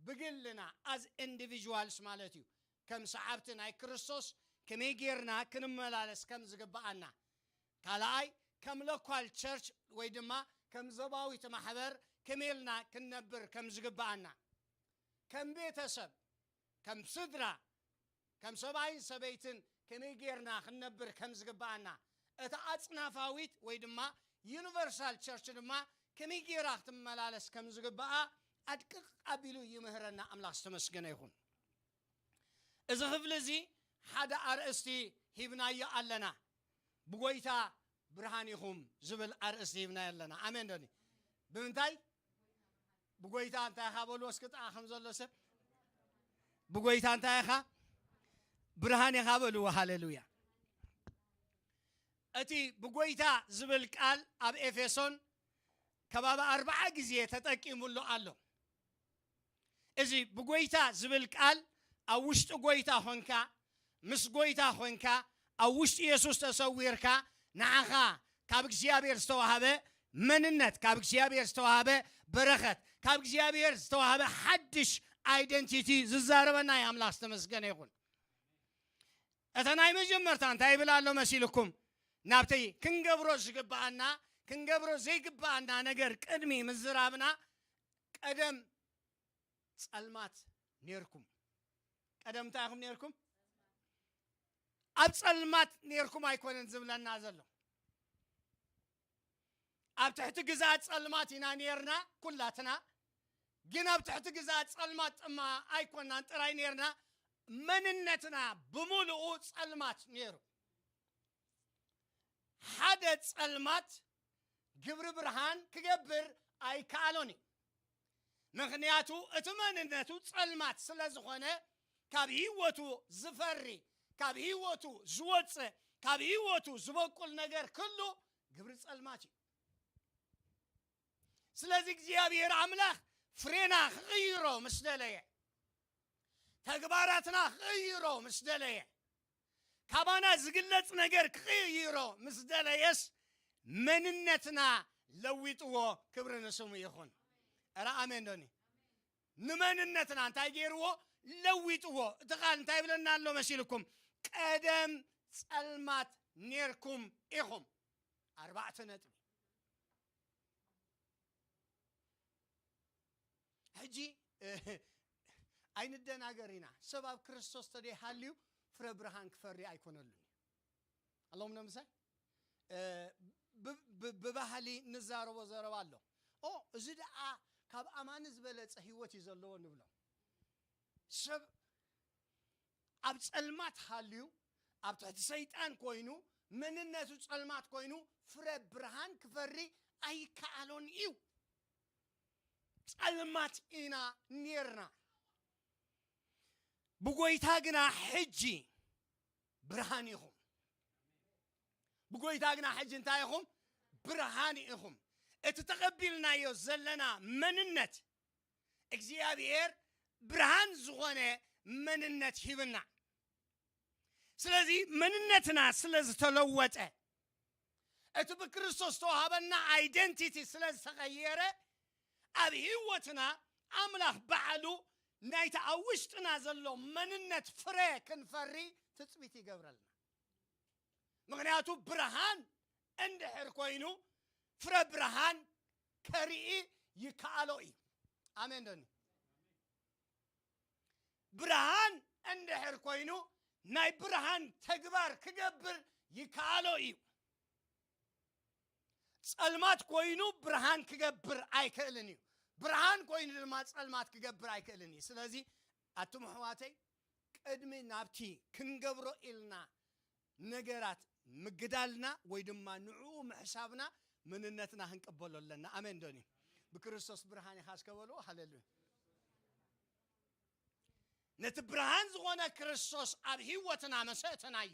ብግልና as individuals ማለት እዩ ከም ሰዓብቲ ናይ ክርስቶስ ከመይ ጌርና ክንመላለስ ከም ዝግብኣና፣ ካልኣይ ከም local church ወይ ድማ ከም ዞባዊት ማሕበር ከመይ ኢልና ክንነብር ከም ዝግብኣና፣ ከም ቤተሰብ ከም ስድራ ከም ሰብኣይን ሰበይትን ከመይ ጌርና ክንነብር ከም ዝግብኣና፣ እታ ኣጽናፋዊት ወይ ድማ ዩኒቨርሳል ቸርች ድማ ከመይ ጌራ ክትመላለስ ከም ዝግብኣ ኣድቅቕ ኣቢሉ ይምህረና። ኣምላኽ ዝተመስገነ ይኹን። እዚ ክፍሊ እዚ ሓደ ኣርእስቲ ሂብናዮ ኣለና። ብጎይታ ብርሃን ኢኹም ዝብል ኣርእስቲ ሂብናዮ ኣለና። ኣሜን ዶኒ? ብምንታይ? ብጎይታ እንታይ ኢኻ በልዎ እስኪ ጥቓ ከም ዘሎ ሰብ። ብጎይታ እንታይ ኢኻ? ብርሃን ኢኻ በልዎ። ሃሌሉያ። እቲ ብጎይታ ዝብል ቃል ኣብ ኤፌሶን ከባቢ ኣርባዓ ግዜ ተጠቂሙሉ ኣሎ። እዚ ብጎይታ ዝብል ቃል ኣብ ውሽጢ ጎይታ ኾንካ፣ ምስ ጎይታ ኾንካ፣ ኣብ ውሽጢ የሱስ ተሰዊርካ፣ ንዓኻ ካብ እግዚኣብሔር ዝተዋህበ መንነት፣ ካብ እግዚኣብሔር ዝተዋህበ በረኸት፣ ካብ እግዚኣብሔር ዝተዋህበ ሓድሽ ኣይደንቲቲ ዝዛረበና እዩ። ኣምላኽ ዝተመስገነ ይኹን። እታ ናይ መጀመርታ እንታይ ይብል ኣሎ መሲልኩም? ናብቲ ክንገብሮ ዝግብኣና፣ ክንገብሮ ዘይግብኣና ነገር ቅድሚ ምዝራብና፣ ቀደም ጸልማት ኔርኩም። ቀደም እንታይ ኢኹም ኔርኩም? ኣብ ጸልማት ኔርኩም ኣይኮነን ዝብለና ዘሎ። ኣብ ትሕቲ ግዝኣት ጸልማት ኢና ኔርና ኩላትና። ግን ኣብ ትሕቲ ግዝኣት ጸልማት ጥማ ኣይኮናን ጥራይ ኔርና፣ መንነትና ብምሉኡ ጸልማት ኔሩ። ሓደ ጸልማት ግብሪ ብርሃን ክገብር ኣይከኣሎን እዩ። ምኽንያቱ እቲ መንነቱ ጸልማት ስለ ዝኾነ፣ ካብ ህይወቱ ዝፈሪ፣ ካብ ህይወቱ ዝወጽእ፣ ካብ ህይወቱ ዝበቁል ነገር ኩሉ ግብሪ ጸልማት እዩ። ስለዚ እግዚኣብሔር ኣምላኽ ፍሬና ክቕይሮ ምስ ደለየ፣ ተግባራትና ክቕይሮ ምስ ደለየ፣ ካባና ዝግለጽ ነገር ክቕይሮ ምስ ደለየስ፣ መንነትና ለዊጥዎ። ክብሪ ንስሙ ይኹን። እረ ኣሜን ዶኒ? ንመንነትና እንታይ ገይርዎ? ለዊጥዎ። እቲ ቃል እንታይ ይብለና ኣሎ መሲልኩም? ቀደም ጸልማት ኔርኩም ኢኹም። ኣርባዕተ ነጥቢ። ሕጂ ኣይንደናገር ኢና። ሰብ ኣብ ክርስቶስ ተደይሃልዩ ፍረ ብርሃን ክፈሪ ኣይኮነሉን እዩ። ኣለኹም ዶ ምሳይ? እ፣ ብ-፣ ብ-፣ ብባህሊ ንዛረቦ ዘረባ ኣሎ። ኦ፣ እዚ ደኣ ካብ ኣማኒ ዝበለጸ ህይወት እዩ ዘለዎ ንብሎ። ሰብ ኣብ ጸልማት ሃልዩ፣ ኣብ ትሕቲ ሰይጣን ኮይኑ፣ መንነቱ ጸልማት ኮይኑ፣ ፍረ ብርሃን ክፈሪ ኣይከኣሎን እዩ። ጸልማት ኢና ኔርና። ብጎይታ ግና ሕጂ ብርሃን ኢኹም። ብጎይታ ግና ሕጂ እንታይ ኢኹም? ብርሃን ኢኹም። እቲ ተቐቢልናዮ ዘለና መንነት፣ እግዚኣብሔር ብርሃን ዝኾነ መንነት ሂብና። ስለዚ መንነትና ስለ ዝተለወጠ፣ እቲ ብክርስቶስ ዝተዋሃበና ኣይደንቲቲ ስለ ዝተቐየረ፣ ኣብ ህይወትና ኣምላኽ ባዕሉ ናይቲ ኣብ ውሽጥና ዘሎ መንነት ፍረ ክንፈሪ ትጽቢት ይገብረልና። ምኽንያቱ ብርሃን እንድሕር ኮይኑ፣ ፍረ ብርሃን ከርኢ ይከኣሎ እዩ። ኣሜን ዶኒ? ብርሃን እንድሕር ኮይኑ፣ ናይ ብርሃን ተግባር ክገብር ይከኣሎ እዩ። ጸልማት ኮይኑ ብርሃን ክገብር ኣይክእልን እዩ። ብርሃን ኮይኑ ድማ ጸልማት ክገብር ኣይክእልን እዩ። ስለዚ ኣቱም ኣሕዋተይ፣ ቅድሚ ናብቲ ክንገብሮ ኢልና ነገራት ምግዳልና ወይ ድማ ንዕኡ ምሕሳብና፣ መንነትና ክንቅበሎ ኣለና። ኣሜን ዶኒ? ብክርስቶስ ብርሃን ኢኻ እስከ በልዎ። ሃሌሉያ። ነቲ ብርሃን ዝኾነ ክርስቶስ ኣብ ህይወትና መሰእተናዮ።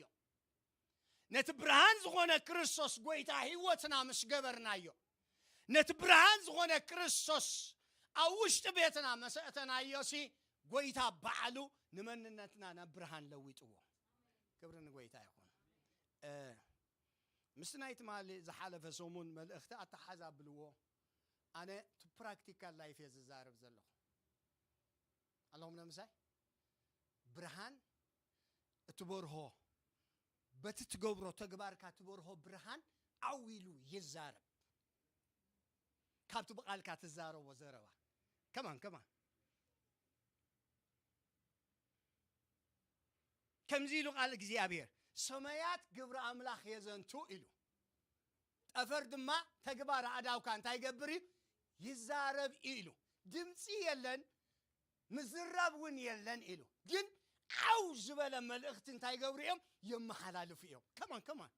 ነቲ ብርሃን ዝኾነ ክርስቶስ ጎይታ ህይወትና ምስ ገበርናዮ፣ ነቲ ብርሃን ዝኾነ ክርስቶስ ኣብ ውሽጢ ቤትና መሰእተናዮ ሲ፣ ጎይታ ባዕሉ ንመንነትና ናብ ብርሃን ለዊጥዎ። ክብሪ ንጎይታ ይኹን። እ፣ ምስቲ ናይ ትማሊ ዝሓለፈ ሰሙን መልእኽቲ ኣተሓዛብልዎ። ኣነ እቲ ፕራክቲካል ላይፍ እየ ዝዛረብ ዘለኹ። ኣለኹም ዶ ምሳይ? ብርሃን እትበርሆ፣ በቲ ትገብሮ ተግባርካ ትበርሆ ብርሃን ዓው ኢሉ ይዛረብ። ካብቲ ብቓልካ ትዛረቦ ዘረባ። ከማን፣ ከማን። ከምዚ ኢሉ ቃል እግዚኣብሔር፣ "ሰማያት ግብሪ ኣምላኽ የዘንቱ" ኢሉ። ጠፈር ድማ ተግባር ኣእዳውካ እንታይ ይገብር እዩ? ይዛረብ እዩ ኢሉ። ድምፂ የለን፣ ምዝራብ እውን የለን ኢሉ። ግን ዓው ዝበለ መልእኽቲ እንታይ ይገብሩ እዮም? የመሓላልፉ እዮም። ከማን፣ ከማን።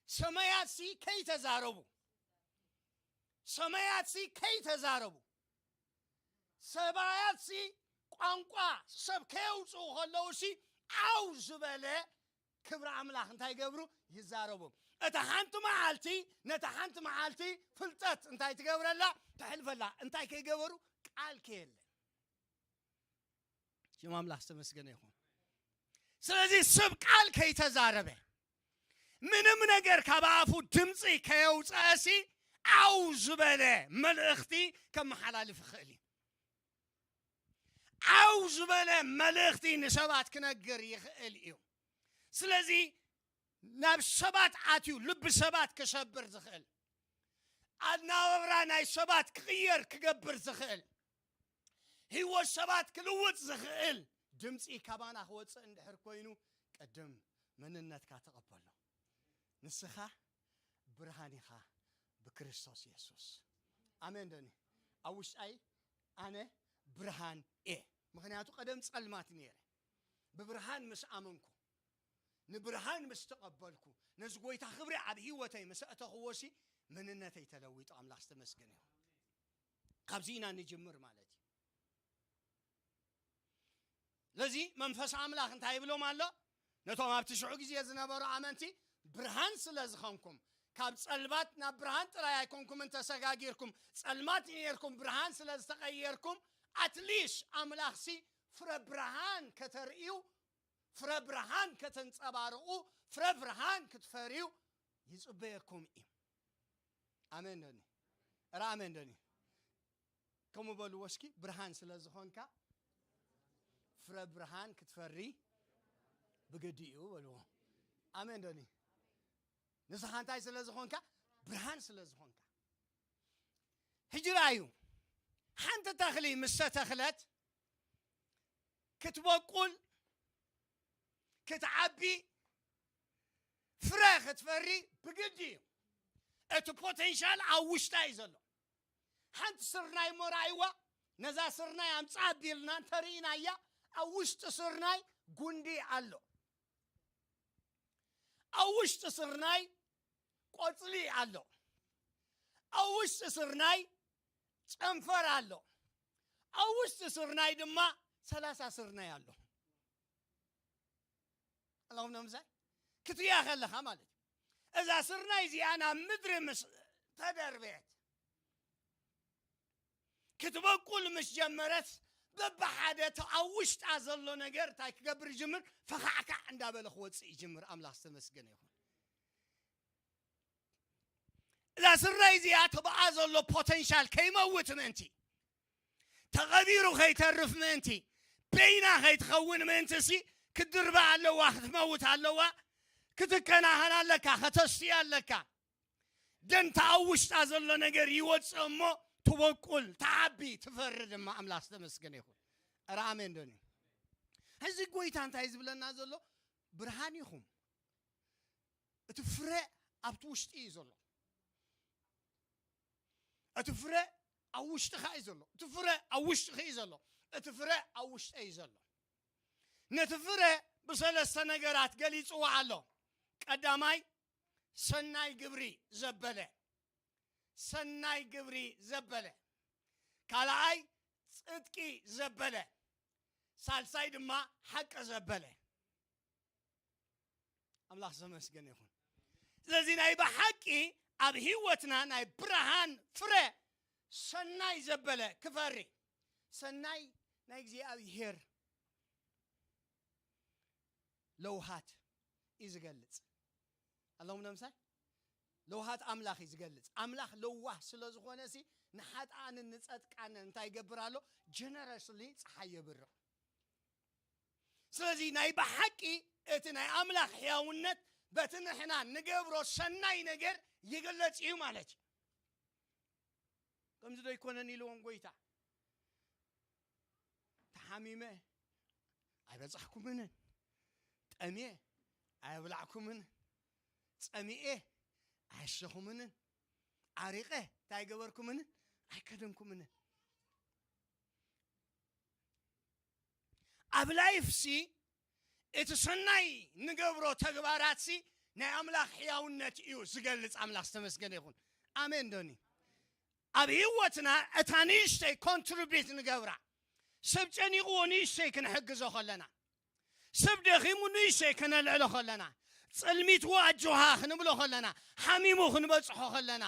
ሰማያትሲ ከይተዛረቡ፣ ሰማያትሲ ከይተዛረቡ፣ ሰማያትሲ ቋንቋ ሰብ ከየውፅኡ ከለውሲ ዓው ዝበለ ክብሪ ኣምላኽ እንታይ ይገብሩ? ይዛረቡ። እታ ሓንቲ መዓልቲ፣ ነታ ሓንቲ መዓልቲ ፍልጠት እንታይ ትገብረላ? ተሕልፈላ። እንታይ ከይገበሩ? ቃል ከየለ። ሽም ኣምላኽ ዝተመስገነ ይኹን። ስለዚ ሰብ ቃል ከይተዛረበ፣ ምንም ነገር ካብ ኣፉ ድምፂ ከየውፀአሲ ዓው ዝበለ መልእኽቲ ከመሓላልፍ ይኽእል እዩ። ዓው ዝበለ መልእኽቲ ንሰባት ክነግር ይኽእል እዩ። ስለዚ ናብ ሰባት ኣትዩ ልቢ ሰባት ክሰብር ዝኽእል፣ ኣናባብራ ናይ ሰባት ክቕየር ክገብር ዝኽእል፣ ህይወት ሰባት ክልውጥ ዝኽእል ድምፂ ካባና ክወፅእ እንድሕር ኮይኑ፣ ቅድም መንነትካ ተቐበሎ። ንስኻ ብርሃን ኢኻ ብክርስቶስ የሱስ። ኣሜን ዶኒ? ኣብ ውሽጣይ ኣነ ብርሃን እየ። ምኽንያቱ ቀደም ጸልማት ነይረ። ብብርሃን ምስ ኣመንኩ፣ ንብርሃን ምስ ተቐበልኩ፣ ነዚ ጎይታ ክብሪ ኣብ ህይወተይ ምስ ኣእተኽዎሲ፣ መንነተይ ተለዊጡ። ኣምላኽ ዝተመስገነ ይሁን። ካብዚ ኢና ንጅምር ማለት እዩ። ስለዚ መንፈስ ኣምላኽ እንታይ ይብሎም ኣሎ? ነቶም ኣብቲ ሽዑ ግዜ ዝነበሩ ኣመንቲ፣ ብርሃን ስለ ዝኾንኩም፣ ካብ ጸልማት ናብ ብርሃን ጥራይ ኣይኮንኩምን ተሰጋጊርኩም፣ ጸልማት ነርኩም ብርሃን ስለ ዝተቐየርኩም፣ ኣትሊስት ኣምላኽሲ ፍረ ብርሃን ከተርእዩ፣ ፍረ ብርሃን ከተንጸባርቑ፣ ፍረ ብርሃን ክትፈርዩ ይጽበየኩም እዩ። ኣሜን ዶኒ? ኧረ ኣሜን ዶኒ? ከምኡ በልዎ እስኪ። ብርሃን ስለ ዝኾንካ ፍረ ብርሃን ክትፈሪ ብግዲ እዩ በልዎ። ኣሜን ዶኒ? ንስኻ እንታይ ስለ ዝኾንካ? ብርሃን ስለ ዝኾንካ። ሕጂ ራእዩ፣ ሓንቲ ተኽሊ ምስ ተተኽለት ክትበቁል፣ ክትዓቢ፣ ፍረ ክትፈሪ ብግዲ እዩ። እቲ ፖቴንሻል ኣብ ውሽጣ እዩ ዘሎ። ሓንቲ ስርናይ እሞ ራእይዋ፣ ነዛ ስርናይ ኣምጻ ኣቢልና እንተርኢናያ፣ ኣብ ውሽጢ ስርናይ ጉንዲ ኣሎ። ኣብ ውሽጢ ስርናይ ቆጽሊ ኣሎ። ኣብ ውሽጢ ስርናይ ጨንፈር ኣሎ። ኣብ ውሽጢ ስርናይ ድማ ሰላሳ ስርናይ ኣሎ። ኣለኹም ዶ ምሳይ? ክትሪኣ ከለኻ ማለት እዩ። እዛ ስርናይ እዚኣ ናብ ምድሪ ምስ ተደርበየት፣ ክትበቁል ምስ ጀመረት፣ በብሓደ እቲ ኣብ ውሽጣ ዘሎ ነገር እንታይ ክገብር ይጅምር? ፈኻዕካዕ እንዳበለ ክወፅእ ይጅምር። ኣምላኽ ዝተመስገነ ይኹን። እዛ ስርናይ እዚኣ ተብኣ ዘሎ ፖቴንሻል ከይመውት ምእንቲ፣ ተቐቢሩ ከይተርፍ ምእንቲ፣ በይና ከይትኸውን ምእንቲ ሲ ክትድርባ ኣለዋ፣ ክትመውት ኣለዋ። ክትከናኸን ኣለካ፣ ከተስትያ ኣለካ። ደንታ ኣብ ውሽጣ ዘሎ ነገር ይወፅእ እሞ ትበቁል፣ ትዓቢ፣ ትፈሪ ድማ። ኣምላኽ ዝተመስገነ ይኹን። ኧረ ኣሜን ዶኒ? ሕዚ ጎይታ እንታይ ዝብለና ዘሎ? ብርሃን ኢኹም። እቲ ፍረ ኣብቲ ውሽጢ እዩ ዘሎ። እቲ ፍረ ኣብ ውሽጥኻ እዩ ዘሎ። እቲ ፍረ ኣብ ውሽጥኺ እዩ ዘሎ። እቲ ፍረ ኣብ ውሽጠ እዩ ዘሎ። ነቲ ፍረ ብሰለስተ ነገራት ገሊጽዎ ኣሎ። ቀዳማይ፣ ሰናይ ግብሪ ዘበለ፣ ሰናይ ግብሪ ዘበለ። ካልኣይ፣ ጽድቂ ዘበለ። ሳልሳይ ድማ፣ ሓቂ ዘበለ። ኣምላኽ ዘመስገን ይኹን። ስለዚ ናይ ብሓቂ ኣብ ህይወትና ናይ ብርሃን ፍረ ሰናይ ዘበለ ክፈሪ፣ ሰናይ ናይ እግዚኣብሔር ለውሃት እዩ ዝገልጽ። ኣለኹም ዶ ምሳይ? ለውሃት ኣምላኽ እዩ ዝገልጽ። ኣምላኽ ለዋህ ስለ ዝኾነ ሲ፣ ንሓጥኣንን ንጸድቃንን እንታይ ይገብር ኣሎ? ጀነረስሊ ጸሓይ የብርቕ። ስለዚ ናይ ብሓቂ እቲ ናይ ኣምላኽ ሕያውነት በቲ ንሕና ንገብሮ ሰናይ ነገር ይግለጽ እዩ ማለት እዩ። ከምዚ ዶ ኣይኮነን ኢልዎም ጎይታ? ተሓሚመ ኣይበጻሕኩምንን፣ ጠምየ ኣየብላዕኩምንን፣ ጸሚኤ ኣየሸኹምንን፣ ዓሪቐ እንታይ ኣይገበርኩምንን፣ ኣይከደንኩምንን። ኣብ ላይፍ ሲ እቲ ሰናይ ንገብሮ ተግባራት ሲ ናይ ኣምላኽ ሕያውነት እዩ ዝገልጽ። ኣምላኽ ዝተመስገነ ይኹን። ኣሜን ዶኒ? ኣብ ህይወትና እታ ንእሽተይ ኮንትሪቢት ንገብራ፣ ሰብ ጨኒቕዎ ንእሽተይ ክንሕግዞ ከለና፣ ሰብ ደኺሙ ንእሽተይ ከነልዕሎ ከለና፣ ጸልሚትዎ ኣጆኻ ክንብሎ ከለና፣ ሓሚሙ ክንበጽሖ ከለና፣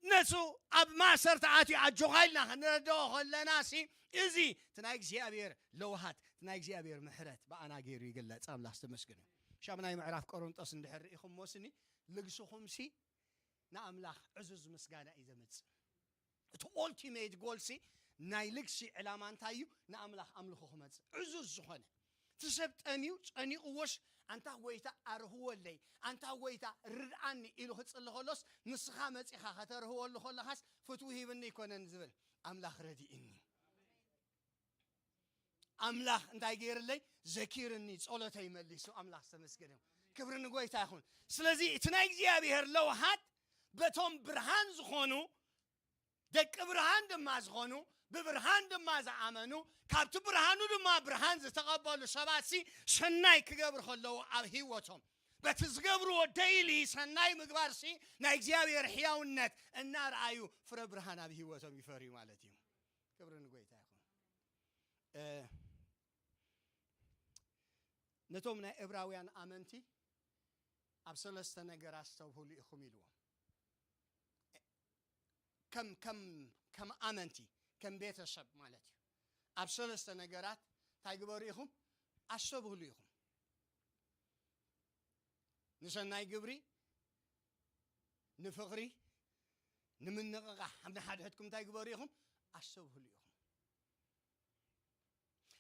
ነሱ ኣብ ማእሰርቲ ኣትዩ ኣጆኻ ኢልና ክንረድኦ ከለና ሲ፣ እዚ እቲ ናይ እግዚኣብሔር ለውሃት፣ እቲ ናይ እግዚኣብሔር ምሕረት ብኣና ገይሩ ይግለጽ። ኣምላኽ ዝተመስገነ። ሻምናይ ምዕራፍ ቆሮንጦስ እንድሕር ርኢኹሞ ስኒ፣ ልግስኹም ሲ ንኣምላኽ ዕዙዝ ምስጋና እዩ ዘምጽእ። እቲ ኦልቲሜት ጎል ሲ ናይ ልግሲ ዕላማ እንታይ እዩ? ንኣምላኽ ኣምልኾ ክመጽእ። ዕዙዝ ዝኾነ። እቲ ሰብ ጠምዩ፣ ጨኒቕዎስ፣ ኣንታ ጎይታ ኣርህወለይ፣ ኣንታ ጎይታ ርድኣኒ ኢሉ ክጽሊ ከሎስ፣ ንስኻ መጺኻ ከተርህወሉ ከለኻስ፣ ፍትዊ ሂብኒ ኣይኮነን ዝብል፣ ኣምላኽ ረዲእኒ። ኣምላኽ እንታይ ገይርለይ? ዘኪርኒ፣ ጸሎተይ መሊሱ። ኣምላኽ ዝተመስገነ ይሁን። ክብሪ ንጎይታ ይኹን። ስለዚ እቲ ናይ እግዚኣብሔር ለውሃት በቶም ብርሃን ዝኾኑ፣ ደቂ ብርሃን ድማ ዝኾኑ፣ ብብርሃን ድማ ዝኣመኑ፣ ካብቲ ብርሃኑ ድማ ብርሃን ዝተቐበሉ ሰባት ሲ ሰናይ ክገብሩ ከለዉ ኣብ ህይወቶም፣ በቲ ዝገብርዎ ደይሊ ሰናይ ምግባር ሲ ናይ እግዚኣብሔር ሕያውነት እናርኣዩ ፍረ ብርሃን ኣብ ህይወቶም ይፈርዩ ማለት እዩ። ክብሪ ንጎይታ ይኹን። እ፣ ነቶም ናይ ዕብራውያን ኣመንቲ ኣብ ሰለስተ ነገር ኣስተብህሉ ኢኹም ኢልዎም። ከም፣ ከም፣ ከም ኣመንቲ፣ ከም ቤተሰብ ማለት እዩ። ኣብ ሰለስተ ነገራት እንታይ ግበሩ ኢኹም? ኣስተብህሉ ኢኹም። ንሰናይ ግብሪ፣ ንፍቕሪ፣ ንምንቕቓሕ፣ ኣብ ንሓድሕድኩም እንታይ ግበሩ ኢኹም? ኣስተብህሉ ኢኹም።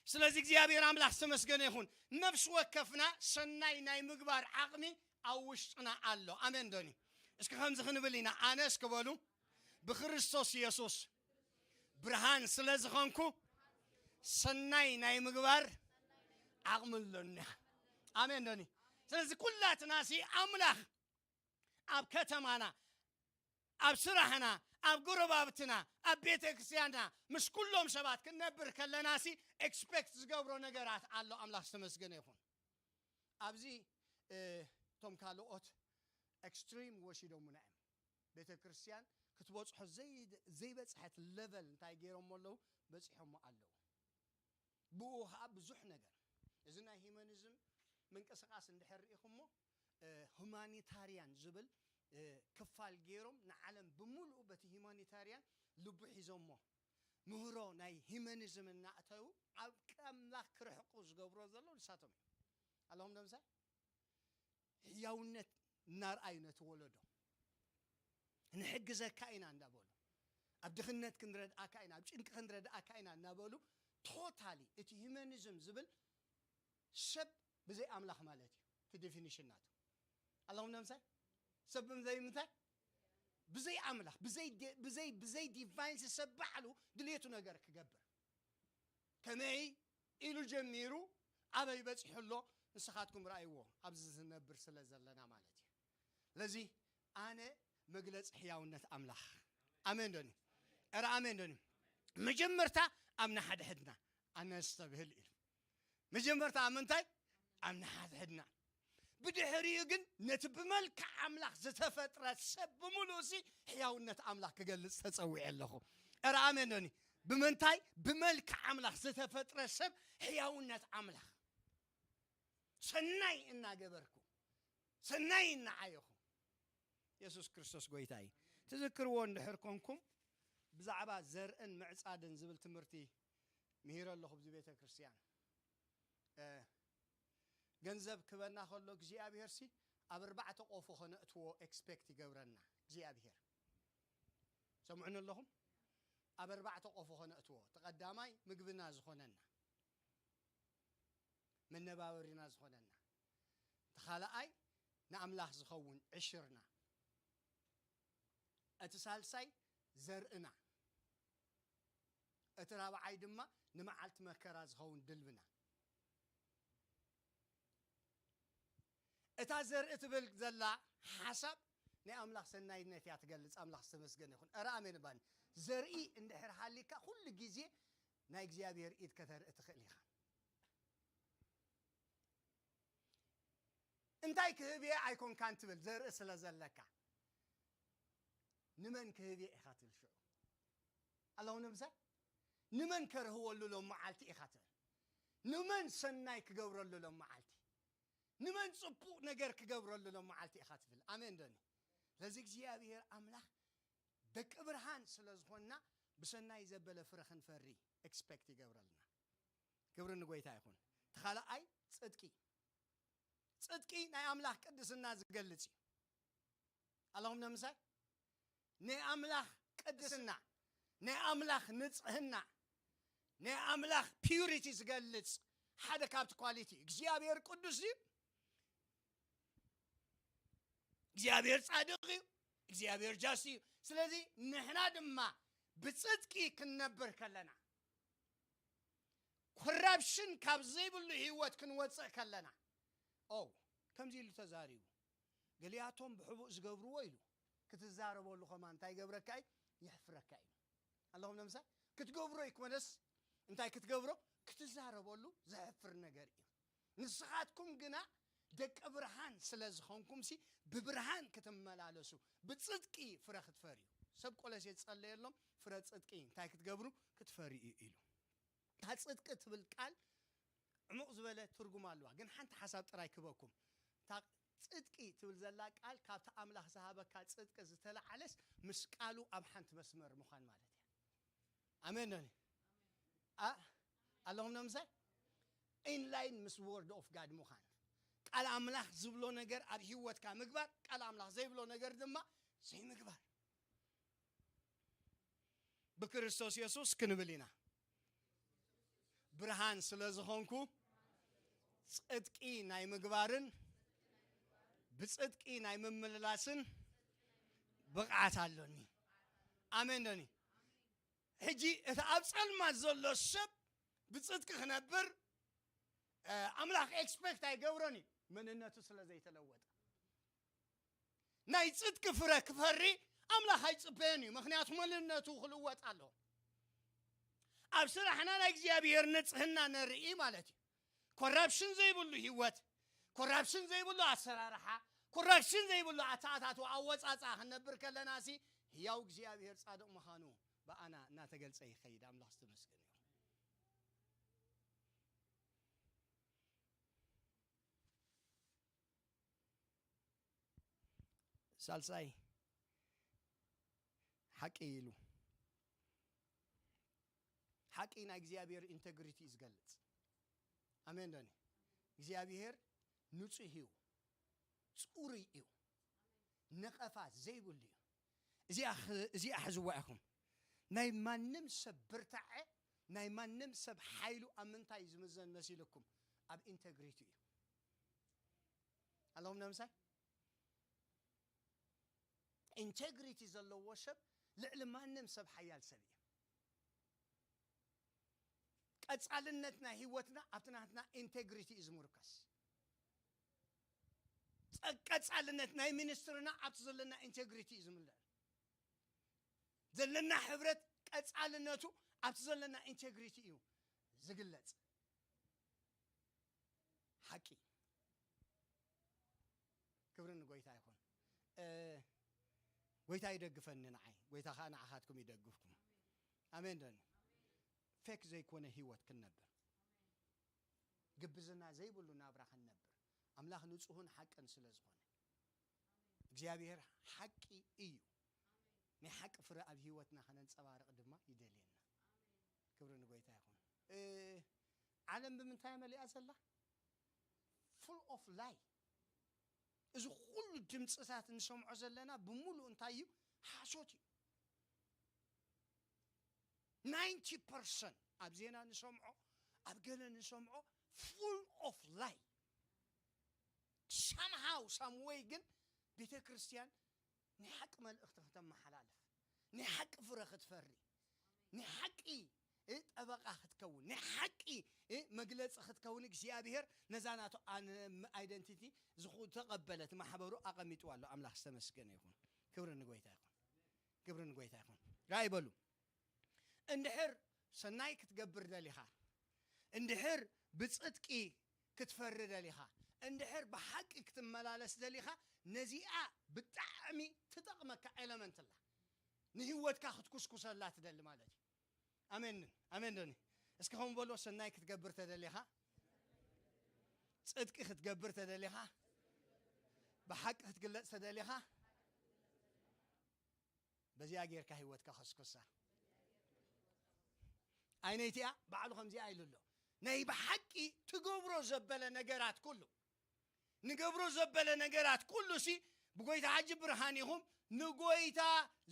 ስለዚ እግዚኣብሔር ኣምላኽ ዝተመስገነ ይኹን። ነፍሲ ወከፍና ሰናይ ናይ ምግባር ዓቕሚ ኣብ ውሽጥና ኣሎ። ኣሜን ዶኒ? እስኪ ከምዚ ክንብል ኢና፣ ኣነ እስኪ በሉ፣ ብክርስቶስ የሱስ ብርሃን ስለ ዝኾንኩ ሰናይ ናይ ምግባር ዓቕሚ ኣሎኒ። ኣሜን ዶኒ? ስለዚ ኩላትና ሲ ኣምላኽ ኣብ ከተማና፣ ኣብ ስራሕና፣ ኣብ ጎረባብትና፣ ኣብ ቤተ ክርስቲያንና ምስ ኩሎም ሰባት ክንነብር ከለና ሲ ኤክስፔክት ዝገብሮ ነገራት ኣሎ። ኣምላኽ ዝተመስገነ ይኹን። ኣብዚ፣ እ፣ እቶም ካልኦት ኤክስትሪም ወሲዶምና እዮም። ቤተ ክርስቲያን ክትበጽሖ ዘይ-፣ ዘይበጽሐት ለቨል እንታይ ገይሮሞ ኣለዉ? በጺሖሞ ኣለዉ። ብኡ ኸዓ ብዙሕ ነገር፣ እዚ ናይ ሂመኒዝም ምንቅስቃስ እንድሕር ርኢኹሞ፣ እ፣ ሁማኒታርያን ዝብል፣ እ፣ ክፋል ገይሮም ንዓለም ብምሉኡ በቲ ሂማኒታርያን ልቡ ሒዞሞ፣ ምህሮ ናይ ሂመኒዝም እናእተዉ ኣብ ኣምላኽ ክርሕቁ ዝገብሮ ዘለዉ ንሳቶም እዮም። ኣለኹም ዶ ምሳይ? ሕያውነት እናርኣዩ ነቲ ወለዶ ንሕግዘካ ኢና እንዳበሉ፣ ኣብ ድኽነት ክንረድኣካ ኢና፣ ኣብ ጭንቂ ክንረድኣካ ኢና እናበሉ፣ ቶታሊ እቲ ሂመኒዝም ዝብል ሰብ ብዘይ ኣምላኽ ማለት እዩ። እቲ ዴፊኒሽን ናቱ ኣለኹም ዶ ምሳይ? ሰብ ብዘይ ምንታይ? ብዘይ ኣምላኽ፣ ብዘይ ደ-፣ ብዘይ፣ ብዘይ ዲቫይን ሰብ ባዕሉ ድሌቱ ነገር ክገብር። ከመይ ኢሉ ጀሚሩ ኣበይ በጺሑ ኣሎ? ንስኻትኩም ረኣይዎ፣ ኣብዚ ዝነብር ስለ ዘለና ማለት እዩ። ስለዚ ኣነ መግለጺ ሕያውነት ኣምላኽ። ኣሜን ዶኒ? ኧረ ኣሜን ዶኒ? መጀመርታ ኣብ ንሓድሕድና ኣነስተብህል ኢሉ። መጀመርታ ኣብ ምንታይ? ኣብ ንሓድሕድና። ብድሕሪኡ ግን ነቲ ብመልክዕ ኣምላኽ ዝተፈጥረ ሰብ ብምሉእ ሲ ሕያውነት ኣምላኽ ክገልጽ ተጸዊዐ ኣለኹ። ኧረ ኣሜን ዶኒ? ብምንታይ? ብመልክዕ ኣምላኽ ዝተፈጥረ ሰብ ሕያውነት ኣምላኽ። ሰናይ እናገበርኩ፣ ሰናይ እናዓየኹ። የሱስ ክርስቶስ ጎይታ እዩ። ትዝክርዎ እንድሕር ኮንኩም፣ ብዛዕባ ዘርእን ምዕጻድን ዝብል ትምህርቲ ምሂረ ኣለኹ ኣብዚ ቤተ ክርስቲያን። እ፣ ገንዘብ ክበና ከሎ እግዚኣብሔር ሲ ኣብ ኣርባዕተ ቆፎ ከነእትዎ ኤክስፔክት ይገብረና እግዚኣብሔር። ሰምዑኒ ኣለኹም? ኣብ ኣርባዕተ ቆፎ ከነእትዎ። እቲ ቀዳማይ ምግብና ዝኾነና፣ መነባበሪና ዝኾነና። እቲ ካልኣይ ንኣምላኽ ዝኸውን ዕሽርና። እቲ ሳልሳይ ዘርእና። እቲ ራብዓይ ድማ ንመዓልቲ መከራ ዝኸውን ድልብና። እታ ዘርኢ ትብል ዘላ ሓሳብ ናይ ኣምላኽ ሰናይነት እያ ትገልጽ። ኣምላኽ ዝተመስገነ ይኹን። ኧረ ኣሜን ባኒ። ዘርኢ እንድሕር ሃሊካ ኩሉ ግዜ ናይ እግዚኣብሔር ኢድ ከተርኢ ትኽእል ኢኻ። እንታይ ክህብ እየ ኣይኮንካን ትብል ዘርኢ ስለ ዘለካ። ንመን ክህብ እየ ኢኻ ትብል ሽዑ። ኣለኹም ንምሳይ? ንመን ከርህወሉ ሎም መዓልቲ ኢኻ ትብል። ንመን ሰናይ ክገብረሉ ሎም መዓልቲ። ንመን ጽቡቕ ነገር ክገብረሉ ሎም መዓልቲ ኢኻ ትብል። ኣሜን ዶኒ? ስለዚ እግዚኣብሔር ኣምላኽ ደቂ ብርሃን ስለ ዝኾንና ብሰናይ ዘበለ ፍረ ክንፈሪ ኤክስፔክት ይገብረልና። ክብሪ ንጎይታ ይኹን። እቲ ካልኣይ ጽድቂ። ጽድቂ ናይ ኣምላኽ ቅድስና ዝገልጽ እዩ። ኣለኹም ዶ ምሳይ? ናይ ኣምላኽ ቅድስና፣ ናይ ኣምላኽ ንጽህና፣ ናይ ኣምላኽ ፒዩሪቲ ዝገልጽ ሓደ ካብቲ ኳሊቲ። እግዚኣብሔር ቅዱስ እዩ። እግዚኣብሔር ጻድቕ እዩ። እግዚኣብሔር ጃስት እዩ። ስለዚ ንሕና ድማ ብጽድቂ ክንነብር ከለና፣ ኮራፕሽን ካብ ዘይብሉ ህይወት ክንወጽእ ከለና፣ ኦ፣ ከምዚ ኢሉ ተዛሪቡ፣ ገሊኣቶም ብሕቡእ ዝገብርዎ ኢሉ ክትዛረበሉ ከማን እንታይ ይገብረካ እዩ? የሕፍረካ እዩ። ኣለኹም ንምሳይ ክትገብሮ ይኮነስ እንታይ ክትገብሮ? ክትዛረበሉ ዘሕፍር ነገር እዩ። ንስኻትኩም ግና ደቂ ብርሃን ስለ ዝኾንኩም ሲ ብብርሃን ክትመላለሱ ብጽድቂ ፍረ ክትፈርዩ። ሰብ ቆለሴ ዝጸለየሎም ፍረ ጽድቂ እንታይ ክትገብሩ ክትፈርዩ ኢሉ። እታ ጽድቂ ትብል ቃል ዕሙቕ ዝበለ ትርጉም ኣለዋ፣ ግን ሓንቲ ሓሳብ ጥራይ ክበኩም። እታ ጽድቂ ትብል ዘላ ቃል ካብቲ ኣምላኽ ዝሃበካ ጽድቂ ዝተለዓለስ ምስ ቃሉ ኣብ ሓንቲ መስመር ምዃን ማለት እያ። ኣሜን ዶኒ? ኣ ኣለኹም ዶ ምሳይ? ኢንላይን ምስ ወርድ ኦፍ ጋድ ምዃን፣ ቃል ኣምላኽ ዝብሎ ነገር ኣብ ህይወትካ ምግባር፣ ቃል ኣምላኽ ዘይብሎ ነገር ድማ ዘይምግባር። ብክርስቶስ የሱስ ክንብል ኢና። ብርሃን ስለ ዝኾንኩ ጽድቂ ናይ ምግባርን ብጽድቂ ናይ ምምልላስን ብቕዓት ኣሎኒ። ኣሜን ዶኒ? ሕጂ እቲ ኣብ ጸልማት ዘሎ ሰብ ብጽድቂ ክነብር፣ እ፣ ኣምላኽ ኤክስፔክት ኣይገብሮን እዩ፣ መንነቱ ስለ ዘይተለወጠ። ናይ ጽድቂ ፍረ ክፈሪ ኣምላኽ ኣይጽበዮን እዩ፣ ምኽንያቱ መንነቱ ክልወጥ ኣለዎ። ኣብ ስራሕና ናይ እግዚኣብሔር ንጽህና ነርኢ ማለት እዩ። ኮራፕሽን ዘይብሉ ህይወት፣ ኮራፕሽን ዘይብሉ ኣሰራርሓ፣ ኮራፕሽን ዘይብሉ ኣተኣታትዋ ኣወጻጽኣ ክንነብር ከለና ሲ ህያው እግዚኣብሔር ጻድቕ ምዃኑ ብኣና እናተገልጸ ይኸይድ። ኣምላኽ ዝተመስገነ ይኹን። ሳልሳይ ሓቂ ኢሉ። ሓቂ ናይ እግዚኣብሔር ኢንተግሪቲ እዩ ዝገልጽ። ኣሜን ዶኒ? እግዚኣብሔር ንጹህ እዩ፣ ጽሩይ እዩ፣ ነቐፋ ዘይብሉ እዩ። እዚኣ ኽ-፣ እዚኣ ሕዝዋ ኢኹም። ናይ ማንም ሰብ ብርታዐ፣ ናይ ማንም ሰብ ሓይሉ ኣብ ምንታይ እዩ ዝምዘን መሲልኩም? ኣብ ኢንተግሪቲ እዩ። ኣለኹም ነምሳይ? ኢንቴግሪቲ ዘለዎ ሰብ ልዕሊ ማንም ሰብ ሓያል ሰብ እዩ። ቀጻልነት ናይ ህይወትና ኣብቲ ናትና ኢንቴግሪቲ እዩ ዝምርኮስ። ጸ-፣ ቀጻልነት ናይ ሚኒስትርና ኣብቲ ዘለና ኢንቴግሪቲ እዩ ዝምልዕ። ዘለና ሕብረት ቀጻልነቱ ኣብቲ ዘለና ኢንቴግሪቲ እዩ ዝግለጽ። ሓቂ። ክብሪ ንጎይታ ይኹን። እ፣ ጎይታ ይደግፈኒ ንዓይ፣ ጎይታ ኸኣ ንዓኻትኩም ይደግፍኩም። ኣሜን ዶኒ? ፌክ ዘይኮነ ህይወት ክንነብር፣ ግብዝና ዘይብሉ ናብራ ክንነብር፣ ኣምላኽ ንጹህን ሓቅን ስለ ዝኾነ፣ እግዚኣብሔር ሓቂ እዩ። ናይ ሓቂ ፍረ ኣብ ህይወትና ከነንጸባርቕ ድማ ይደልየና። ክብሪ ንጎይታ ይኹን። እ፣ ዓለም ብምንታይ እያ መሊኣ ዘላ? ፉል ኦፍ ላይ። እዚ ኩሉ ድምፅታት እንሰምዖ ዘለና ብምሉእ እንታይ እዩ? ሓሶት እዩ። ናይንቲ ፐርሰንት ኣብ ዜና ንሰምዖ፣ ኣብ ገለ ንሰምዖ፣ ፉል ኦፍ ላይ። ሳምሃው ሳምወይ ግን ቤተ ክርስቲያን ናይ ሓቂ መልእኽቲ ከተመሓላልፍ፣ ናይ ሓቂ ፍረ ክትፈሪ፣ ናይ ሓቂ፣ እ፣ ጠበቓ ክትከውን፣ ናይ ሓቂ፣ እ፣ መግለጺ ክትከውን እግዚኣብሔር ነዛ ናቱ ኣን-፣ ኣይደንቲቲ ዝኹ-፣ ተቐበለት ማሕበሩ ኣቐሚጥዋ ኣሎ። ኣምላኽ ዝተመስገነ ይኹን። ክብሪ ንጎይታ ይኹን። ክብሪ ንጎይታ ይኹን። ራይ በሉ። እንድሕር ሰናይ ክትገብር ደሊኻ፣ እንድሕር ብጽድቂ ክትፈሪ ደሊኻ፣ እንድሕር ብሓቂ ክትመላለስ ደሊኻ፣ ነዚኣ ብጣዕሚ ትጠቕመካ ኤለመንት ኣላ። ንህይወትካ ክትኩስኩሰላ ትደሊ ማለት እዩ። ኣሜን። ኣሜን ዶኒ? እስኪ ከምኡ በሎ፣ ሰናይ ክትገብር ተደሊኻ፣ ጽድቂ ክትገብር ተደሊኻ፣ ብሓቂ ክትግለጽ ተደሊኻ፣ በዚኣ ጌርካ ህይወትካ ከስኩሳ። ኣይነይቲኣ ባዕሉ ከምዚኣ ኢሉ ኣሎ። ናይ ብሓቂ ትገብሮ ዘበለ ነገራት ኩሉ፣ ንገብሮ ዘበለ ነገራት ኩሉ ሲ ብጎይታ ሕጂ ብርሃን ኢኹም ንጎይታ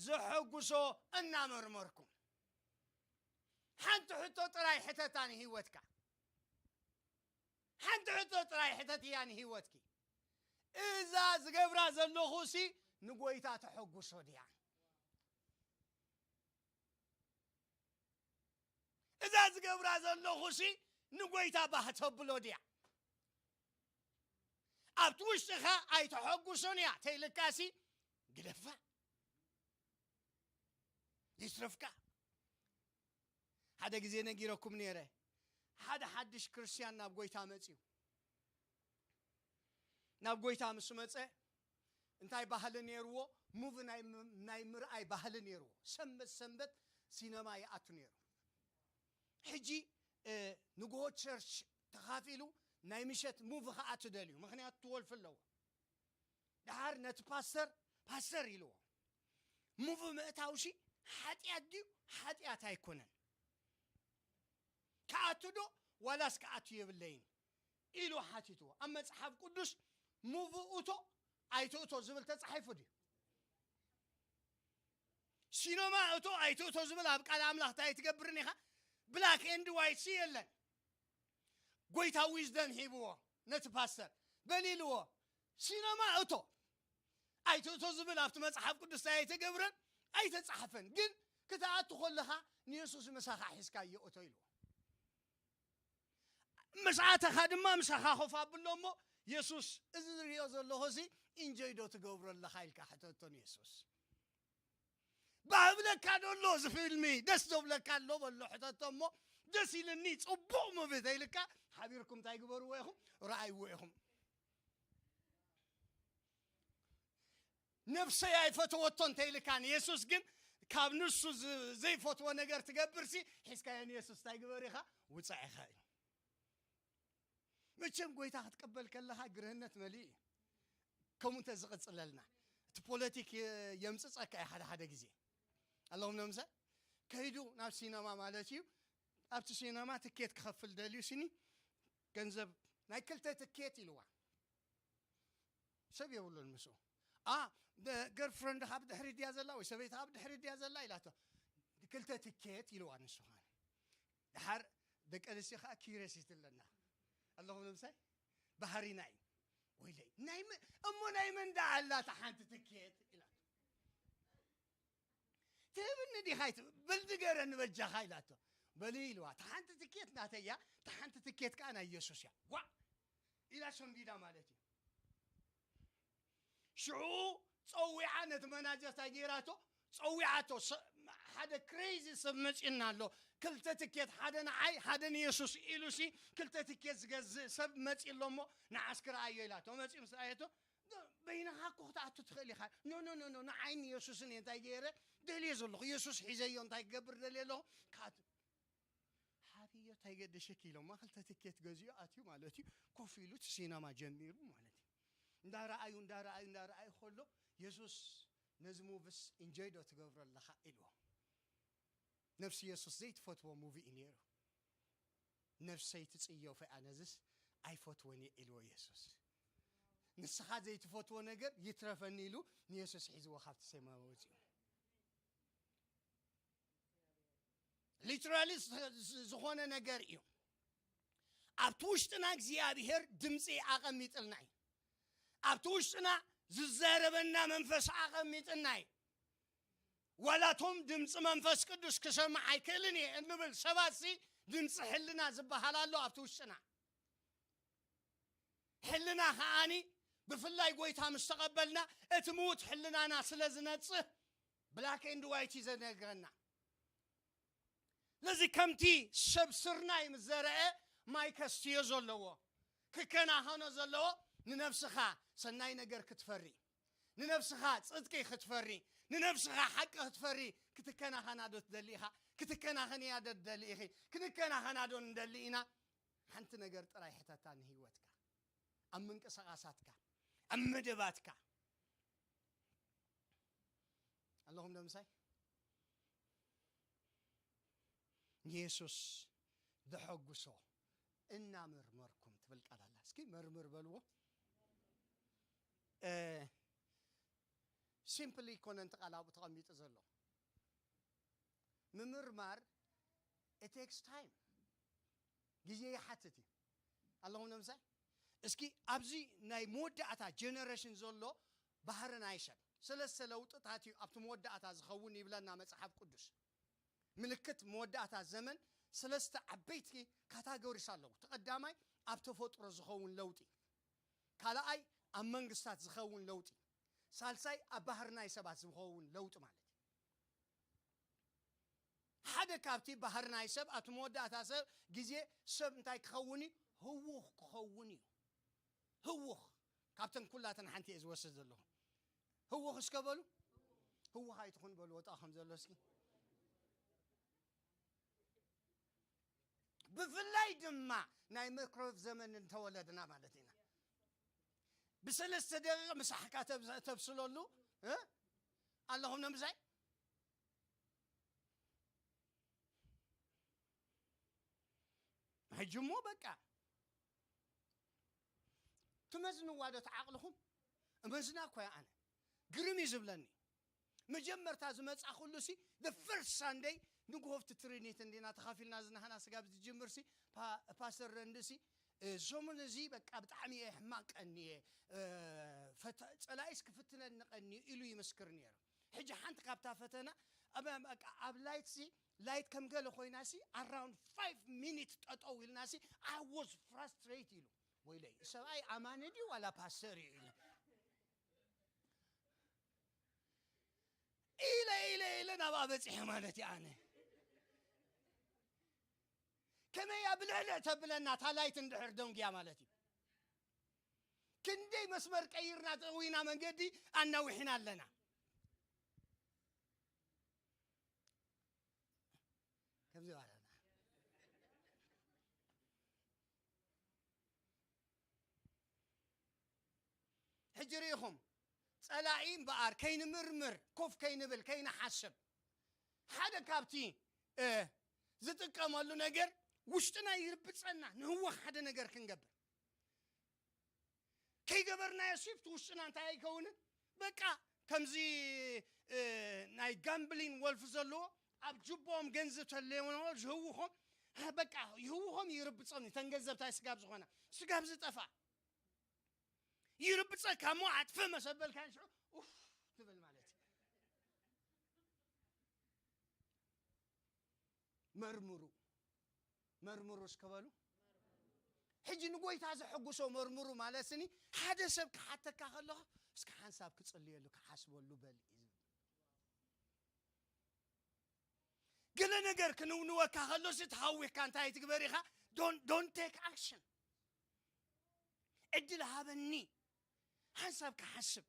ዘሐጉሶ እናመርመርኩም። ሓንቲ ሕቶ ጥራይ ሕተታ ንህይወትካ። ሓንቲ ሕቶ ጥራይ ሕተትያ ንህይወትኪ። እዛ ዝገብራ ዘለኹ ሲ ንጎይታ ተሐጉሶ ድያ? እዛ ዝገብራ ዘለኹ ሲ ንጎይታ ባህ ተብሎ ድያ? ኣብቲ ውሽጥኻ ኣይተሐጉሶን እያ ተይልካ ሲ ግደፋ። ይስረፍካ። ሓደ ግዜ ነጊረኩም ነይረ። ሓደ ሓድሽ ክርስትያን ናብ ጎይታ መጽዩ። ናብ ጎይታ ምስ መጸ፣ እንታይ ባህሊ ነይርዎ? ሙቪ ናይ ም- ናይ ምርኣይ ባህሊ ነይርዎ። ሰንበት ሰንበት ሲነማ ይኣቱ ነይሩ። ሕጂ ንግሆ ቸርች ተኻፊሉ ናይ ምሸት ሙቪ ክኣቱ ደልዩ፣ ምኽንያቱ ትወልፊ ኣለዎ። ድሓር ነቲ ፓስተር ፓስተር ኢልዎ። ሙቪ ምእታው ሲ ሓጢኣት ድዩ? ሓጢኣት ኣይኮነን። ክኣቱ ዶ ዋላስ ክኣቱ የብለይን ኢሉ ሓቲትዎ። ኣብ መጽሓፍ ቅዱስ ሙቪ እቶ ኣይትእቶ ዝብል ተጻሒፉ ድዩ? ሲኖማ እቶ ኣይትእቶ ዝብል ኣብ ቃል ኣምላኽ እንታይ ኣይትገብርን ኢኻ? ብላክ ኤንድ ዋይት ሲ የለን። ጎይታ ዊዝደም ሂብዎ ነቲ ፓስተር በሊልዎ፣ ሲኖማ እቶ ኣይትእቶ ዝብል ኣብቲ መጽሓፍ ቅዱስ ኣይተገብረን ኣይተጻሕፈን። ግን ክትኣቱ ከለኻ ንየሱስ ምሳኻ ሒዝካ እዮ እቶ ኢልዎ። ምስ ኣተኻ ድማ ምሳኻ ኮፍ ኣብሎ እሞ የሱስ፣ እዚ ዝሪኦ ዘለኹ ሲ ኢንጆይ ዶ ትገብሮ ኣለኻ ኢልካ ሕተቶ ንየሱስ። ባህብለካ ዶ ኣሎ እዚ ፊልሚ ደስ ዶ ብለካ ኣሎ በሎ ሕተቶ እሞ፣ ደስ ኢልኒ ጽቡቕ ሙቪ ተይልካ ሓቢርኩም እንታይ ግበርዎ ኢኹም? ረኣይዎ ኢኹም። ነፍሰይ ኣይፈተወቶ እንተይልካ ንየሱስ ግን ካብ ንሱ ዝ- ዘይፈትዎ ነገር ትገብር ሲ ሒዝካዮ ንየሱስ እንታይ ግበር ኢኻ? ውፃእ ኢኻ እዩ። መቸም ጎይታ ክትቀበል ከለኻ ግርህነት መሊእ እዩ። ከምኡ እንተ ዝቕፅለልና እቲ ፖለቲክ የ- የምፅፀካ እዩ ሓደ ሓደ ግዜ። ኣለኹም ነምሰ ከይዱ ናብ ሲነማ ማለት እዩ። ኣብቲ ሲነማ ትኬት ክኸፍል ደልዩ ሲኒ ገንዘብ ናይ ክልተ ትኬት ኢልዋ። ሰብ የብሉን ምስኡ። ኣ ገርፍረንድኻ ኣብ ድሕሪ ድያ ዘላ ወይ ሰበይትኻ ኣብ ድሕሪ ድያ ዘላ ኢላቶ። ክልተ ትኬት ኢልዋ ንሱ ኸዓ። ድሓር ደቂ ኣንስትዮ ኸዓ ኪረሲት ኣለና ኣለኹም ንምሳይ ባህሪና እዩ። ወይለይ ናይ መ- እሞ ናይ መን ደኣ ኣላ እታ ሓንቲ ትኬት ኢላቶ። ትህብኒ ዲኻ ይትብል በል ንገረኒ በጃኻ ኢላቶ። በሊ ኢልዋ እታ ሓንቲ ትኬት ናተያ እታ ሓንቲ ትኬት ከዓ ናይ ኢየሱስ እያ። ዋ ኢላ ሰንቢዳ ማለት እዩ። ሽዑ ጸዊዓ ነቲ መናጀር እንታይ ገይራቶ? ጸዊዓቶ። ሰ- ሓደ ክሬዚ ሰብ መጺና ኣሎ። ክልተ ትኬት፣ ሓደ ንዓይ ሓደ ንየሱስ ኢሉ ሲ ክልተ ትኬት ዝገዝእ ሰብ መጺ ኣሎ እሞ ንዓስ ክረኣዮ ኢላቶ። መጺኡ ምስ ረኣየቶ በይንኻ እኮ ክትኣቱ ትኽእል ኢኻ። ኖ ኖ ኖ ኖ ንዓይ ንየሱስን እየ እንታይ ገይረ ደልየ ዘለኹ። የሱስ ሒዘዮ እንታይ ክገብር ደልየ ኣለኹ? ክኣቱ ሓብዮ እንታይ ገደሸኪ ኢሎማ ክልተ ትኬት ገዚኡ ኣትዩ ማለት እዩ። ኮፍ ኢሉ እቲ ሲነማ ጀሚሩ ማለት እዩ። እንዳረኣዩ እንዳረኣዩ እንዳረኣዩ ከሎ የሱስ ነዚ ሙቭስ ኢንጆይ ዶ ትገብሮ ኣለኻ ኢልዎ። ነፍሲ የሱስ ዘይትፈትዎ ሙቪ እዩ ነይሩ። ነፍሰይ ትጽየፎ እያ ነዝስ ኣይፈትወን እየ ኢልዎ የሱስ። ንስኻ ዘይትፈትዎ ነገር ይትረፈኒ ኢሉ ንየሱስ ሒዝዎ ካብቲ ሰማይ ወፂኡ። ሊትራሊ ዝኾነ ነገር እዩ። ኣብቲ ውሽጥና እግዚኣብሔር ድምፂ ኣቐሚጥልና እዩ። ኣብቲ ውሽጥና ዝዛረበና መንፈስ ኣቐሚጥና እዩ። ዋላቶም ድምፂ መንፈስ ቅዱስ ክሰምዕ ኣይክእልን እየ እንብል ሰባት ሲ ድምፂ ሕልና ዝበሃል ኣሎ ኣብቲ ውሽጥና። ሕልና ከዓኒ ብፍላይ ጎይታ ምስ ተቐበልና እቲ ምዉት ሕልናና ስለ ዝነፅህ ብላክ ኤንድ ዋይት እዩ ዘነግረና። ስለዚ ከምቲ ሰብ ስርናይ ምስ ዘርአ ማይ ከስትዮ ዘለዎ ክከናኸኖ ዘለዎ ንነብስኻ ሰናይ ነገር ክትፈሪ ንነብስኻ ጽድቂ ክትፈሪ ንነብስኻ ሓቂ ክትፈሪ ክትከናኸና ዶ ትደሊ ኢኻ? ክትከናኸንያ ዶ ትደሊ ኢኺ? ክንከናኸና ዶ ንደሊ ኢና? ሓንቲ ነገር ጥራይ ሕተታ ንህይወትካ፣ ኣብ ምንቅስቓሳትካ፣ ኣብ መደባትካ። ኣለኹም ዶ ምሳይ? ንየሱስ ደሐጉሶ እናመርመርኩም ትብል ቃል ኣላ። እስኪ መርምር በልዎ። ሲምፕሊ ይኮነን እቲ ቃል ኣብኡ ተቐሚጡ ዘሎ። ምምርማር it takes time፣ ግዜ ይሓትት እዩ። ኣለኹም ንምሳይ እስኪ ኣብዚ ናይ መወዳእታ ጀነሬሽን ዘሎ ባህሪ ናይ ሰብ ሰለስተ ለውጥታት እዩ ኣብቲ መወዳእታ ዝኸውን ይብለና መጽሓፍ ቅዱስ። ምልክት መወዳእታ ዘመን ሰለስተ ዓበይቲ ካታጎሪስ ኣለዉ። እቲ ቀዳማይ ኣብ ተፈጥሮ ዝኸውን ለውጢ፣ ካልኣይ ኣብ መንግስታት ዝኸውን ለውጢ፣ ሳልሳይ ኣብ ባህሪ ናይ ሰባት ዝኸውን ለውጢ ማለት እዩ። ሓደ ካብቲ ባህሪ ናይ ሰብ ኣብቲ መወዳእታ ሰብ ግዜ ሰብ እንታይ ክኸውን እዩ? ህዉኽ ክኸውን እዩ። ህዉኽ ካብተን ኩላተን ሓንቲ እየ ዝወስድ ዘለኹ። ህውኽ እስከ በሉ። ህውኽ ኣይትኹን በሉ፣ ወጣ ከም ዘሎ እስኪ። ብፍላይ ድማ ናይ መክሮፍ ዘመን እንተወለድና ማለት ኢና። ብሰለስተ ደቂቕ ምሳሕካ ተብስ-፣ ተብስለሉ፣ እ? ኣለኹም ነምሳይ? ሕጂ እሞ በቃ ትመዝንዋ ዶ ተዓቕልኹም? እመዝና እኮ እያ ኣነ። ግርም እዩ ዝብለኒ። መጀመርታ ዝመጻኹሉ ሲ፣ the first Sunday ንግሆ ኣብቲ ትሪኒቲ እንዲና ተኻፊልና ዝናህና ስጋብ ዝጅምር ሲ፣ ፓ-፣ ፓስተር ረንዲ ሲ፣ "እ፣ ሰሙን እዚ በቃ ብጣዕሚ እየ ሕማቕ ቀኒ እየ፣ እ፣ ፈተ-፣ ጸላኢስ ክፍትነኒ ቀኒ እዩ" ኢሉ ይምስክር ነይሩ። ሕጂ ሓንቲ ካብታ ፈተና፣ ኣብ፣ በቃ ኣብ ላይት ሲ፣ ላይት ከም ገለ ኮይና ሲ፣ around five minutes ጠጠው ኢልና ሲ፣ "I was frustrated" ኢሉ። "ወይለይ፣ ሰብኣይ ኣማኒ ድዩ ዋላ ፓስተር እዩ?" ኢሉ። ኢለ፣ ኢለ፣ ኢለ ናብኣ በጺሐ ማለት እዩ ኣነ። ከመይ እያ ብልዕልዕ ተብለና እታ ላይት እንድሕር ደንጉያ ማለት እዩ። ክንደይ መስመር ቀይርና ጠዊና መንገዲ ኣናዊሕና ኣለና። ከምዚ ባለና። ሕጂ ርኢኹም፣ ጸላኢ እምበኣር ከይንምርምር፣ ኮፍ ከይንብል፣ ከይንሓስብ፣ ሓደ ካብቲ፣ እ፣ ዝጥቀመሉ ነገር ውሽጥና ይርብጸና፣ ንህወኽ ሓደ ነገር ክንገብር። ከይገበርናዮ ሲ፣ እቲ ውሽጥና እንታይ ኣይከውንን? በቃ ከምዚ፣ እ፣ ናይ ጋምብሊን ወልፍ ዘለዎ፣ ኣብ ጅቦኦም ገንዘብ ተለዎ ዝህውኾም፣ በቃ ይህውኾም፣ ይርብጾም፣ እተን ገንዘብ ታይ ስጋብ ዝኾና፣ ስጋብ ዝጠፋ። ይርብጸካ እሞ ኣጥፍእ መሰበልካ ሽዑ ኡፍ ትብል ማለት እዩ። መርምሩ፣ መርምሩ እስከ በሉ። ሕጂ ንጎይታ ዘሐጉሶ መርምሩ ማለት ስኒ፣ ሓደ ሰብ ክሓተካ ከለኹ እስከ ሓንሳብ ክጽልየሉ ክሓስበሉ በል እዩ ዝብል። ገለ ነገር ክንውንወካ ከሎ ሲ ተሃዊኽካ እንታይ ትግበር ኢኻ? Don't, don't take action። ዕድል ሃበኒ ሓንሳብ ክሓስብ፣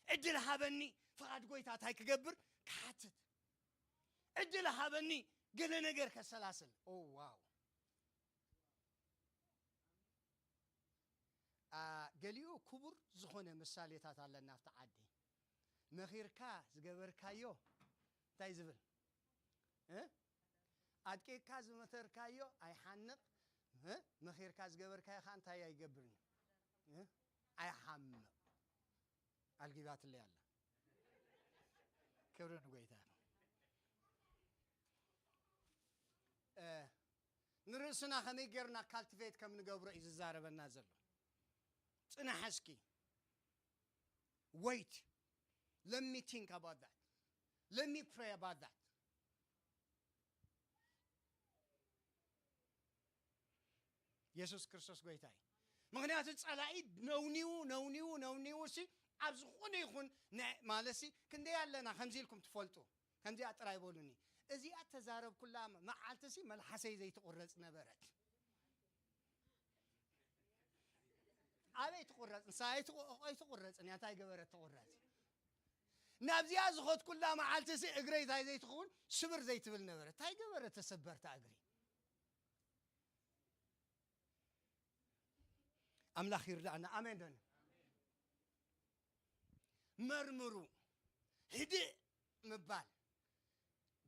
ዕድል ሃበኒ ፍቓድ ጎይታ እንታይ ክገብር ክሓትት፣ ዕድል ሃበኒ ገለ ነገር ከሰላስል። ኦ ዋው። አ፣ ገሊኡ ክቡር ዝኾነ ምሳሌታት ኣለና ኣብቲ ዓዲ። መኺርካ ዝገበርካዮ እንታይ ዝብል? እ? ኣድቂቕካ ዝመተርካዮ ኣይሓንቕ፣ እ? መኺርካ ዝገበርካዮ ኸዓ እንታይ ኣይገብርን እዩ? እ? ኣይሓምቕ። ኣልጊባትለይ ኣላ። ክብሪ ንጎይታ ይኹን። እ፣ ንርእስና ከመይ ጌርና ካልቲቬት ከም ንገብሮ እዩ ዝዛረበና ዘሎ። ጽናሕ እስኪ። Wait. Let me think about that. Let me pray about that. የሱስ ክርስቶስ ጎይታ እዩ። ምኽንያቱ ጸላኢ ነውኒው፣ ነውኒው፣ ነውኒው ሲ ኣብ ዝኾነ ይኹን ናይ፣ ማለት ሲ ክንደይ ኣለና ከምዚ ኢልኩም ትፈልጡ። ከምዚኣ ጥራይ በሉኒ። እዚኣ ተዛረብኩላ መዓልቲ ሲ መልሓሰይ ዘይትቑረጽ ነበረት። ኣበይ ትቑረጽ? ንሳ ኣይትቑ-፣ ኣይትቑረጽን እያ። እንታይ ገበረት ትቑረጽ? ናብዚኣ ዝኸድኩላ መዓልቲ ሲ እግረይ እንታይ ዘይትኸውን ስብር ዘይትብል ነበረት። እንታይ ገበረት ተሰበርታ እግሪ? ኣምላኽ ይርዳእና። ኣሜን ዶን? መርምሩ። ህድእ ምባል።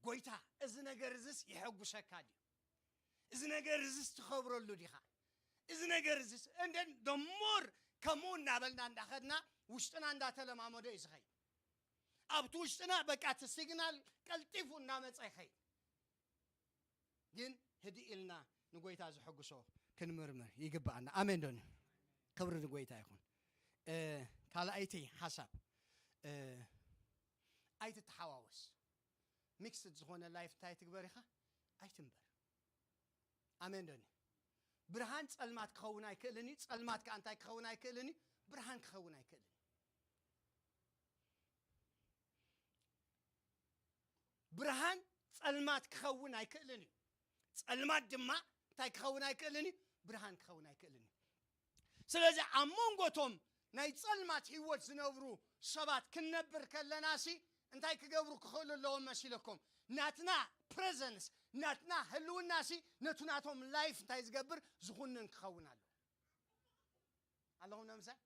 ጎይታ፣ እዚ ነገር እዝስ የሐጉሰካ ድዩ? እዚ ነገር እዝስ ትኸብረሉ ዲኻ? እዚ ነገር እዝስ፣ and then the more ከምኡ እናበልና እንዳኸድና ውሽጥና እንዳተለማመዶ እዩ ዝኸይድ። ኣብቲ ውሽጥና በቃ እቲ ሲግናል ቀልጢፉ እናመጸ ይኸይድ። ግን ህድእ ኢልና ንጎይታ ዘሐጉሶ ክንምርምር ይግብኣና። ኣሜን ዶኒ? ክብሪ ንጎይታ ይኹን። እ፣ ካልኣይቲ ሓሳብ፣ እ፣ ኣይትተሓዋወስ። ሚክስድ ዝኾነ ላይፍ እንታይ ትግበር ኢኻ? ኣይትንበር። ኣሜን ዶኒ? ብርሃን ጸልማት ክኸውን ኣይክእልን እዩ። ጸልማት ከኣ እንታይ ክኸውን ኣይክእልን እዩ? ብርሃን ክኸውን ኣይክእልን እዩ። ብርሃን ጸልማት ክኸውን ኣይክእልን እዩ። ጸልማት ድማ እንታይ ክኸውን ኣይክእልን እዩ? ብርሃን ክኸውን ኣይክእልን እዩ። ስለዚ ኣብ መንጎ እቶም ናይ ጸልማት ህይወት ዝነብሩ ሰባት ክንነብር ከለናሲ እንታይ ክገብሩ ክኽእሉ ኣለዎም መሲለኩም? ናትና ፕረዘንስ፣ ናትና ህልውናሲ ነቱ ናቶም ላይፍ እንታይ ዝገብር ዝኹንን ክኸውን ኣለዎ። ኣለኹም ነምሳይ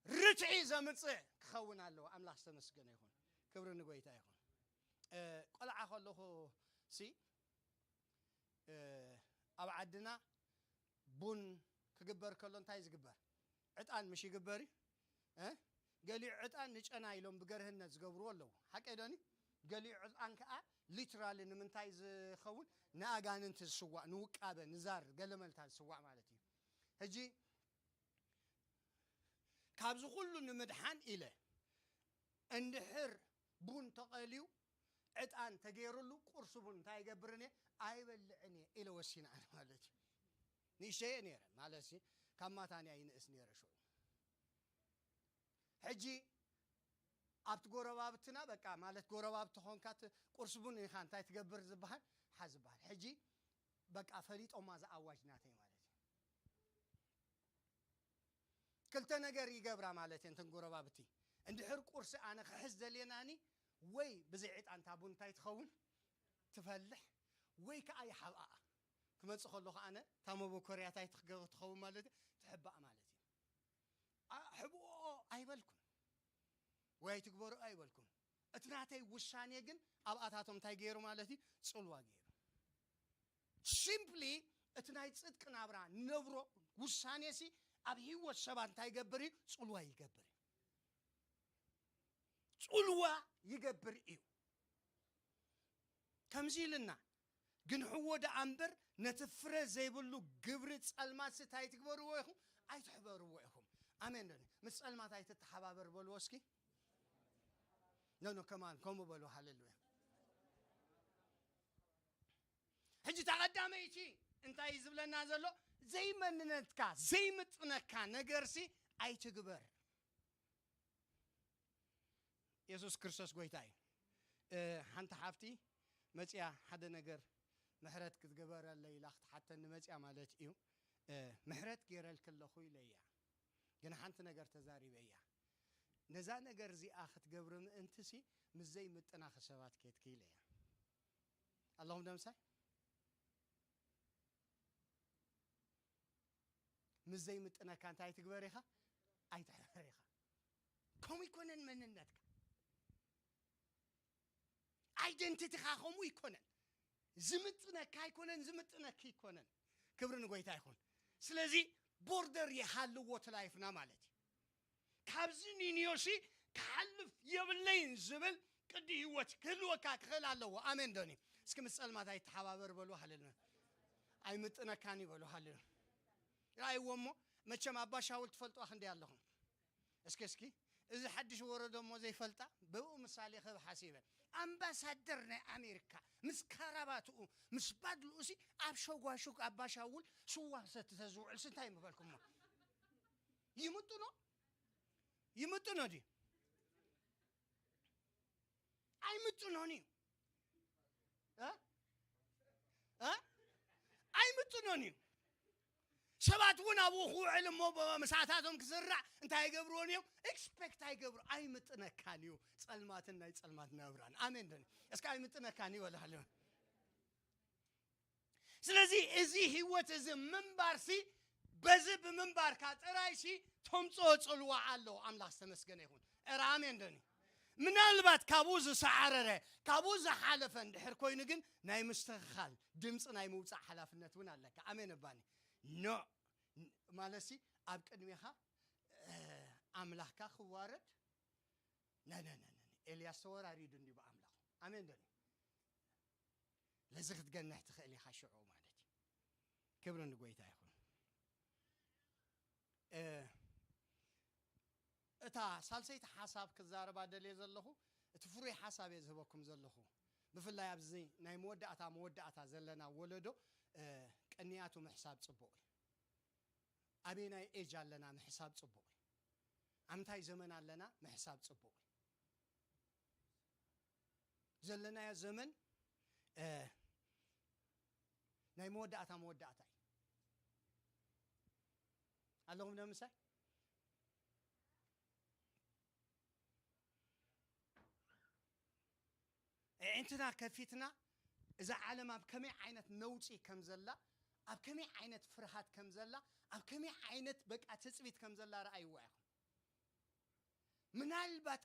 ርትዒ ዘምጽእ ክኸውን ኣለዎ። ኣምላኽ ዝተመስገነ ይኹን። ክብሪ ንጎይታ ይኹን። እ፣ ቆልዓ ከለኹ ሲ፣ እ፣ ኣብ ዓድና ቡን ክግበር ከሎ እንታይ ዝግበር? ዕጣን ምሽ ይግበር እዩ? እ? ገሊኡ ዕጣን ንጨና ኢሎም ብገርህነት ዝገብርዎ ኣለዉ። ሓቀ ዶኒ? ገሊኡ ዕጣን ከኣ ሊትራሊ ንምንታይ ዝኸውን? ንኣጋንንቲ ዝስዋእ፣ ንውቃበ፣ ንዛር፣ ገለመልታ ዝስዋእ ማለት እዩ። ሕጂ ካብዚ ኩሉ ንምድሓን ኢለ እንድሕር ቡን ተቐልዩ ዕጣን ተገይሩሉ ቁርሲ ቡን እንታይ ኣይገብርን እየ? ኣይበልዕን እየ ኢለ ወሲነ ኣነ ማለት እዩ። ንእሽተይ እየ ነይረ ማለት ሲ ካብ ማታንያ ይንእስ ነይረ ሽዑ። ሕጂ ኣብቲ ጎረባብትና በቃ ማለት ጎረባብቲ ኾንካ ት-፣ ቁርሲ ቡን ኢኻ እንታይ ትገብር ዝበሃል ሓ ዝበሃል። ሕጂ በቃ ፈሊጦማ ዝኣዋጅ ናተይ ማለት እዩ። ክልተ ነገር ይገብራ ማለት እየን እተን ጎረባብቲ። እንድሕር ቁርሲ ኣነ ክሕዝ ዘልየናኒ ወይ ብዘይ ዕጣን እታ ቡን እንታይ ትኸውን ትፈልሕ ወይ ከዓ ይሓብኣኣ። ክመጽእ ከለኹ ኣነ እታ መበኮርያ እንታይ ትኽገ-፣ ትኸውን ማለት እዩ ትሕባእ ማለት እዩ። ኣ-፣ ሕብኦ ኣይበልኩን ወይ ኣይትግበሩ ኣይበልኩን። እቲ ናተይ ውሳኔ ግን ኣብኣታቶም እንታይ ገይሩ ማለት እዩ ጽልዋ ገይሩ። ሲምፕሊ እቲ ናይ ጽድቂ ናብራ ንነብሮ ውሳኔሲ ኣብ ህይወት ሰባት እንታይ ይገብር እዩ? ጽልዋ ይገብር እዩ። ጽልዋ ይገብር እዩ። ከምዚ ኢልና ግን ሕዎ ደኣ እምበር ነቲ ፍረ ዘይብሉ ግብሪ ጸልማት እንታይ ትግበርዎ ኢኹም? ኣይትሕበርዎ ኢኹም። ኣሜን ዶ? ምስ ጸልማት ኣይትተሓባበር በልዎ እስኪ። ኖ ኖ ከማን ከምኡ በሉ። ሃሌሉያ። ሕጂ እታ ቀዳመይቲ እንታይ እዩ ዝብለና ዘሎ? ዘይመንነትካ ዘይምጥነካ ነገርሲ ኣይትግበር። የሱስ ክርስቶስ ጎይታ እዩ። እ፣ ሓንቲ ሓፍቲ መጽያ ሓደ ነገር ምሕረት ክትገበረለይ ኢላ ክትሓተኒ መጽያ ማለት እዩ። እ፣ ምሕረት ገይረልኪ ኣለኹ ኢለያ። ግን ሓንቲ ነገር ተዛሪበያ። ነዛ ነገር እዚኣ ክትገብሪ ምእንትሲ ምስ ዘይምጥናኺ ሰባት ኬድኪ ኢለያ። ኣለኹም ደምሳይ? ምስ ዘይምጥነካ እንታይ ትግበር ኢኻ? ኣይትሕበር ኢኻ። ከምኡ ይኮነን መንነትካ። ኣይደንቲቲኻ ከምኡ ይኮነን። ዝምጥነካ ኣይኮነን፣ ዝምጥነኪ ይኮነን። ክብሪ ንጎይታ ይኹን። ስለዚ ቦርደር ይሃልዎ እቲ ላይፍና ማለት እዩ። ካብዚ ኒንዮሲ ክሓልፍ የብለይን ዝብል ቅዲ ህይወት ክህልወካ ክኽእል ኣለዎ። ኣሜን ዶኒ? እስኪ ምስ ጸልማት ኣይተሓባበር በሉ፣ ሃሌሉያ። ኣይምጥነካን እዩ በሉ፣ ሃሌሉያ። ርኣይዎ እሞ፣ መቸም ኣባ ሻውል ትፈልጥዋ ክንደይ ኣለኹም? እስኪ፣ እስኪ፣ እዚ ሓድሽ ወረዶ እሞ ዘይፈልጣ፣ ብኡ ምሳሌ ክህብ ሓሲበ። ኣምባሳደር ናይ ኣሜሪካ፣ ምስ ካራባትኡ፣ ምስ ባድልኡሲ፣ ኣብ ሸጓሹግ ኣባ ሻውል ስዋ ክሰቲ ተዝውዕልሲ እንታይ ምበልኩሞ? ይምጥኖ? ይምጥኖ ድዩ? ኣይምጥኖን እዩ። እ? እ? ኣይምጥኖን እዩ። ሰባት እውን ኣብኡ ክውዕል እሞ ብ-፣ ምሳታቶም ክዝራዕ እንታይ ኣይገብርዎን እዮም? ኤክስፔክት ኣይገብሩ። ኣይምጥነካን እዩ። ጸልማትን ናይ ጸልማት ናብራን። ኣሜን ዶ? እስከ ኣይምጥነካን እዩ በል ሃሌሉያ። ስለዚ እዚ ህይወት እዚ ምንባርሲ በዚ ብምንባርካ ጥራይሲ ተምጽኦ ጽልዋ ኣሎ። ኣምላኽ ዝተመስገነ ይኹን። እረ ኣሜን ዶኒ? ምናልባት ካብኡ ዝሰዓረረ፣ ካብኡ ዝሓለፈ እንድሕር ኮይኑ ግን ናይ ምስትኽኻል ድምፂ ናይ ምውፃእ ሓላፍነት እውን ኣለካ። ኣሜን እባኒ። ኖ ማለትሲ ኣብ ቅድሜኻ፣ እ፣ ኣምላኽካ ክዋረድ ነ፣ ነ፣ ነ፣ ነ፣ ኤልያስ ተወራሪዱ እንዲ ብኣምላኹ። ኣሜን ዶ? ለዚ ክትገንሕ ትኽእል ኢኻ ሽዑ ማለት እዩ። ክብሪ ንጎይታ ይኹን። እ፣ እታ ሳልሰይቲ ሓሳብ ክዛረባ ደልየ ዘለኹ፣ እቲ ፍሩይ ሓሳብ እየ ዝህበኩም ዘለኹ። ብፍላይ ኣብዚ ናይ መወዳእታ፣ መወዳእታ ዘለና ወለዶ፣ እ፣ ቅንያቱ ምሕሳብ ጽቡቕ እዩ። ኣበየናይ ኤጅ ኣለና ምሕሳብ ጽቡቕ እዩ። ኣብ ምንታይ ዘመን ኣለና ምሕሳብ ጽቡቕ እዩ። ዘለናዮ ዘመን፣ እ፣ ናይ መወዳእታ መወዳእታ እዩ። ኣለኹም ዶ ምሳይ? ኣዒንትና ከፊትና እዛ ዓለም ኣብ ከመይ ዓይነት ነውጺ ከም ዘላ፣ ኣብ ከመይ ዓይነት ፍርሃት ከም ዘላ፣ ኣብ ከመይ ዓይነት በቃ ትጽቢት ከም ዘላ ረኣይዋ ኢኹም። ምናልባት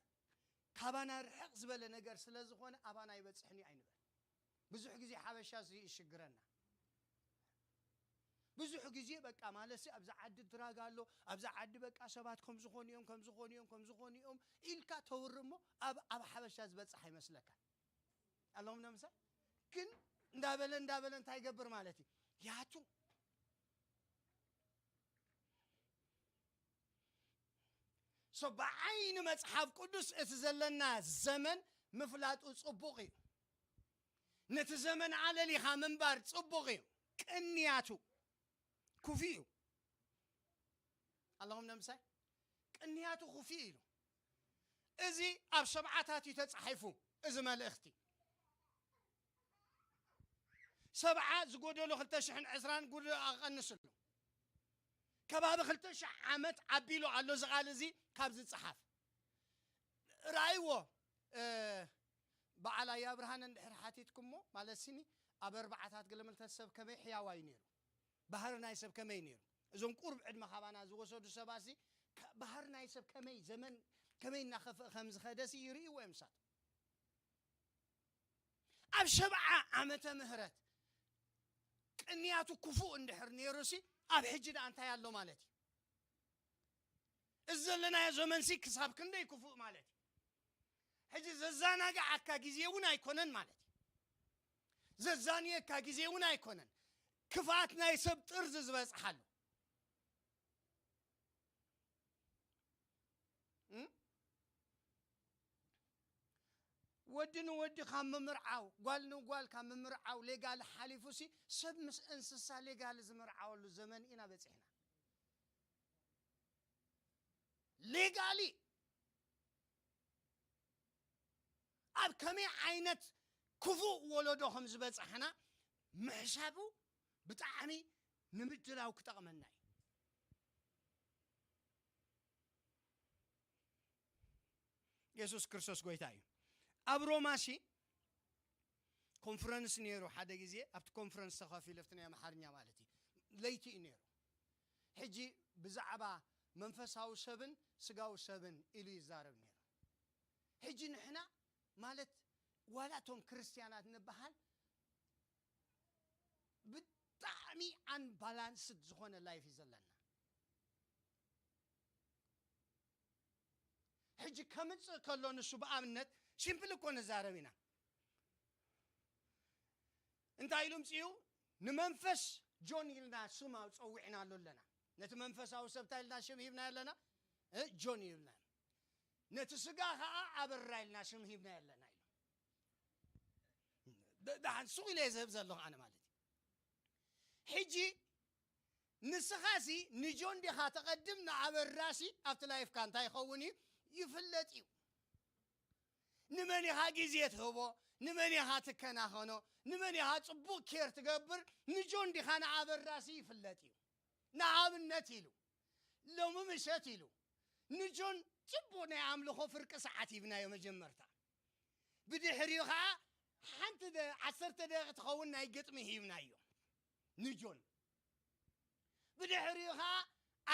ካባና ርሕቕ ዝበለ ነገር ስለ ዝኾነ ኣባና ኣይበጽሕን እዩ ኣይንበል። ብዙሕ ግዜ ሓበሻ እዚ ይሽግረና። ብዙሕ ግዜ በቃ ማለት ኣብዚ ዓዲ ድራግ ኣሎ፣ ኣብዚ ዓዲ በቃ ሰባት ከም ዝኾኑ እዮም፣ ከም ዝኾኑ እዮም፣ ከም ዝኾኑ እዮም ኢልካ ተውሪ እሞ ኣብ ኣብ ሓበሻ ዝበጽሕ ኣይመስለካ ኣለኹም ነምሳ ግን እንዳበለ እንዳበለ እንታይ ይገብር ማለት እዩ ያቱ ሶ ብዓይኒ መጽሓፍ ቅዱስ እቲ ዘለና ዘመን ምፍላጡ ጽቡቕ እዩ። ነቲ ዘመን ኣለሊኻ ምንባር ጽቡቕ እዩ። ቅንያቱ ክፉእ እዩ። ኣለኹም ነምሳይ ቅንያቱ ክፉእ ኢሉ እዚ ኣብ ሰብዓታት እዩ ተጻሒፉ እዚ መልእኽቲ ሰብዓ ዝጎደሎ ክልተ ሽሕን ዕስራን ጉድ ኣቐንስሉ ከባቢ ክልተ ሽሕ ዓመት ዓቢሉ ኣሎ እዚ ቃል እዚ ካብ ዝጸሓፍ ራእይዎ በዓል ኣያ ብርሃን እንድሕር ሓቲትኩሞ ማለት ሲኒ ኣብ ኣርባዓታት ገለመልተ ሰብ ከመይ ሕያዋይ ነይሩ ባህሪ ናይ ሰብ ከመይ ነይሩ እዞም ቁርብ ዕድመ ካባና ዝወሰዱ ሰባሲ ባህሪ ናይ ሰብ ከመይ ዘመን ከመይ እናኸፍእ ከም ዝኸደሲ ይርእይዎ እዮም ሳት ኣብ ሸብዓ ዓመተ ምህረት ቅንያቱ ክፉእ እንድሕር ነይሩሲ ኣብ ሕጂ ደኣ እንታይ ኣሎ ማለት እዩ እዚ ዘለናዮ ዘመንሲ ክሳብ ክንደይ ክፉእ ማለት እዩ ሕጂ ዘዛናግዓካ ግዜ እውን ኣይኮነን ማለት እዩ ዘዛንየካ ግዜ እውን ኣይኮነን ክፍኣት ናይ ሰብ ጥርዚ ዝበፅሓሉ ወዲ ንወዲ ካብ ምምርዓው ጓል ንጓል ካብ ምምርዓው ሌጋል ሓሊፉ ሲ ሰብ ምስ እንስሳ ሌጋል ዝምርዓወሉ ዘመን ኢና በፂሕና ሌጋሊ ኣብ ከመይ ዓይነት ክፉእ ወለዶ ከም ዝበፃሕና ምሕሳቡ ብጣዕሚ ንምድላው ክጠቕመና እዩ የሱስ ክርስቶስ ጎይታ እዩ ኣብ ሮማሲ ኮንፈረንስ ነይሩ ሓደ ግዜ ኣብቲ ኮንፈረንስ ተኸፊለ ኣብቲ ናይ ኣምሓርኛ ማለት እዩ ለይቲ እዩ ነይሩ ሕጂ ብዛዕባ መንፈሳዊ ሰብን ስጋዊ ሰብን ኢሉ ይዛረብ ነይሩ ሕጂ ንሕና ማለት ዋላ እቶም ክርስትያናት ንበሃል ብጣዕሚ ኣንባላንስድ ዝኾነ ላይፍ እዩ ዘለና ሕጂ ከምፅእ ከሎ ንሱ ብኣብነት ሲምፕል እኮ ንዛረብ ኢና እንታይ ኢሉ ምፅኡ ንመንፈስ ጆን ኢልና ስም ጸዊዕናሉ ኣለና ነቲ መንፈሳዊ ሰብ እንታይ ኢልና ሽም ሂብና ኣለና ጆን ይብልና ነቲ ስጋ ከዓ ኣበራ ኢልና ሽም ሂብና ኣለና ኢሉ ደሓን ሱቕ ኢለ ዝህብ ዘለኹ ኣነ ማለት እዩ ሕጂ ንስኻሲ ንጆን ዲኻ ተቐድም ንኣበራሲ ኣብቲ ላይፍካ እንታይ ይኸውን እዩ ይፍለጥ እዩ ንመን ኢኻ ግዜ ትህቦ ንመን ኢኻ ትከናኸኖ ንመን ኢኻ ጽቡቕ ኬር ትገብር ንጆን ዲኻ ንኣበራሲ ይፍለጥ እዩ ንኣብነት ኢሉ ሎሚ ምሸት ኢሉ ንጆን ጽቡቕ ናይ ኣምልኾ ፍርቂ ሰዓት ሂብናዮ መጀመርታ ብድሕሪኡ ኸዓ ሓንቲ ዓሰርተ ደቂቕ ትኸውን ናይ ግጥሚ ሂብናዮ ንጆን ብድሕሪኡ ኸዓ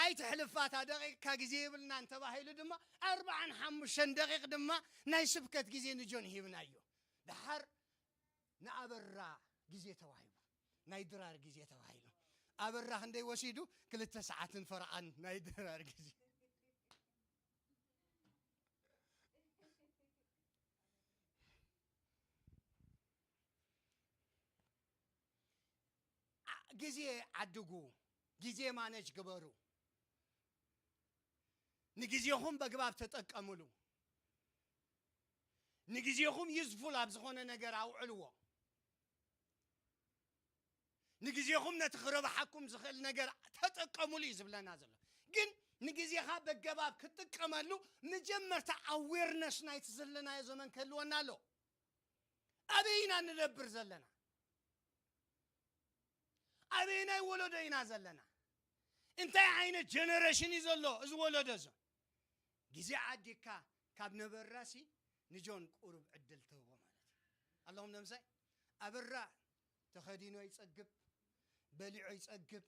ኣይትሕልፋታ ደቂቕካ ግዜ ይብልና እንተባሂሉ ድማ ኣርባዓን ሓሙሽተን ደቂቕ ድማ ናይ ስብከት ግዜ ንጆን ሂብናዮ ድሓር ንኣበራ ግዜ ተዋሂቡ ናይ ድራር ግዜ ተባሂሉ ኣበራ ክንደይ ወሲዱ ክልተ ሰዓትን ፈረቓን ናይ ድራር ግዜ ግዜ ዓድጉ ግዜ ማነጅ ግበሩ ንግዜኹም በግባብ ተጠቀምሉ ንግዜኹም ይዝፉል ኣብ ዝኾነ ነገር ኣውዕልዎ ንግዜኹም ነቲ ክረብሓኩም ዝኽእል ነገር ተጠቀምሉ እዩ ዝብለና ዘሎ ግን ንግዜኻ በገባብ ክትጥቀመሉ መጀመርታ ኣዌርነስ ናይቲ ዘለናዮ ዘመን ክህልወና ኣሎ ኣበይ ኢና ንነብር ዘለና ኣበይ ናይ ወለዶ ኢና ዘለና እንታይ ዓይነት ጀነሬሽን እዩ ዘሎ እዚ ወለዶ? እዚ ግዜ ዓዲካ ካብ ነበራሲ ንጆን ቁሩብ ዕድል ትህቦ ማለት እዩ። ኣለኹም ነምሳይ ኣበራ ተኸዲኖ ይጸግብ፣ በሊዖ ይጸግብ።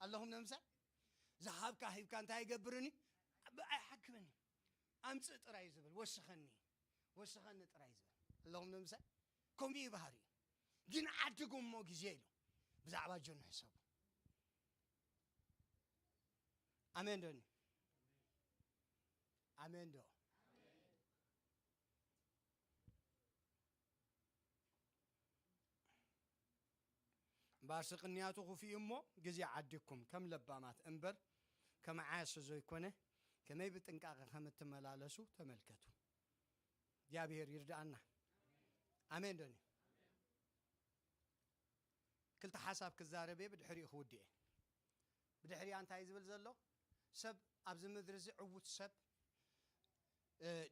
ኣለኹም ነምሳይ ዝሃብካ ሂብካ እንታይ ይገብርኒ? ኣይሓክምን እዩ። ኣምጽእ ጥራይ ዝብል፣ ወስኸኒ ወስኸኒ ጥራይ ዝብል። ኣለኹም ነምሳይ ከምኡ እዩ ባህሪ። ግን ዓድጉ እሞ ግዜ ኢሉ ብዛዕባ ጆን ሕሰቡ። ኣሜን ዶኒ? ኣሜን ዶ? እምበኣርሲ ቅንያቱ ክፍኡ እሞ ግዜ ዓዲኩም ከም ለባማት እምበር ከም ዓያሱ ዘይኮነ ከመይ ብጥንቃቐ ከም እትመላለሱ ተመልከቱ። እግዚኣብሔር ይርድኣና። ኣሜን ዶኒ? ክልተ ሓሳብ ክዛረብ እየ፣ ብድሕሪኡ ክውድእ እየ። ብድሕሪኣ እንታይ ዝብል ዘሎ ሰብ ኣብዚ ምድሪ እዚ ዕዉት ሰብ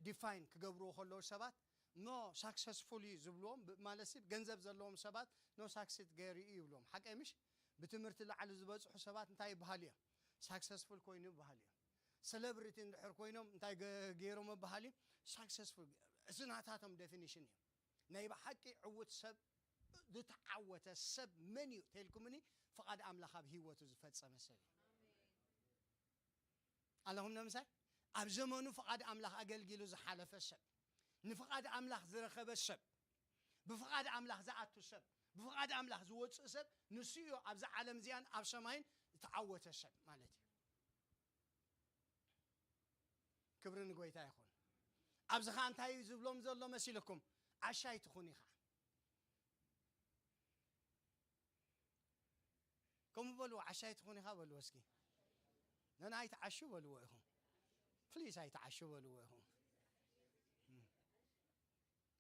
ዲፋይን ክገብርዎ ከለዉ ሰባት ኖ ሳክሰስፉል እዩ ዝብልዎም ማለት ገንዘብ ዘለዎም ሰባት ኖ ሳክሲት ገይሩ እዩ ይብልዎም። ሓቀይ ምሽ? ብትምህርቲ ላዕሊ ዝበፅሑ ሰባት እንታይ ይበሃሉ እዮም? ሳክሰስፉል ኮይኑ ይበሃሉ እዮም። ሰለብሪቲ እንድሕር ኮይኖም እንታይ ገይሮም ይበሃል እዩ? ሳክሰስፉል። እዚ ናታቶም ዴፊኒሽን እዩ። ናይ ብሓቂ ዕዉት ሰብ ዝተዓወተ ሰብ መን እዩ ተልኩምኒ? ፍቓድ ኣምላኽ ኣብ ህይወቱ ዝፈጸመ ሰብ እዩ። ኣለኹም ነምሳይ ኣብ ዘመኑ ፍቓድ ኣምላኽ ኣገልጊሉ ዝሓለፈ ሰብ፣ ንፍቓድ ኣምላኽ ዝረኸበ ሰብ፣ ብፍቓድ ኣምላኽ ዝኣቱ ሰብ፣ ብፍቓድ ኣምላኽ ዝወፅእ ሰብ ንሱ እዩ። ኣብዚ ዓለም እዚኣን ኣብ ሰማይን ዝተዓወተ ሰብ ማለት እዩ። ክብሪ ንጎይታ ይኹን። ኣብዚ ኸዓ እንታይ እዩ ዝብሎም ዘሎ መሲልኩም? ዓሻይ ትኹን ኢኻ። ከምኡ በልዎ፣ ዓሻይ ትኹን ኢኻ በልዎ እስኪ። ነን ኣይትዓሹ በልዎ ኢኹም። ፕሊስ ኣይትዓሹ በልዎ ኢኹም።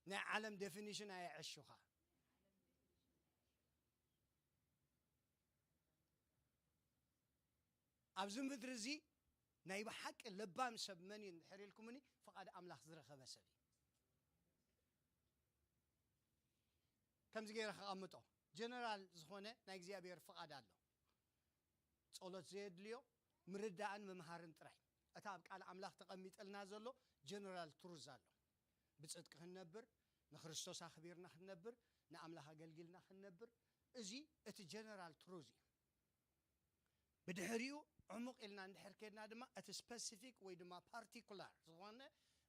ናይ ዓለም ዴፊኒሽን ኣየዕሹኻ። ኣብዚ ምድሪ እዚ ናይ ብሓቂ ለባም ሰብ መን እዩ እንድሕር ኢልኩምኒ፣ ፍቓድ ኣምላኽ ዝረኸበ ሰብ እዩ። ከምዚ ገይረ ከቐምጦ፣ ጀነራል ዝኾነ ናይ እግዚኣብሔር ፍቓድ ኣሎ። ጸሎት ዘየድልዮ፣ ምርዳእን ምምሃርን ጥራይ። እታ ኣብ ቃል ኣምላኽ ተቐሚጠልና ዘሎ ጀነራል ትሩዝ ኣሎ። ብጽድቂ ክንነብር፣ ንክርስቶስ ኣኽቢርና ክንነብር፣ ንኣምላኽ ኣገልጊልና ክንነብር፣ እዚ እቲ ጀነራል ትሩዝ እዩ። ብድሕሪኡ ዕሙቕ ኢልና እንድሕር ከድና ድማ እቲ ስፐሲፊክ ወይ ድማ ፓርቲኩላር ዝኾነ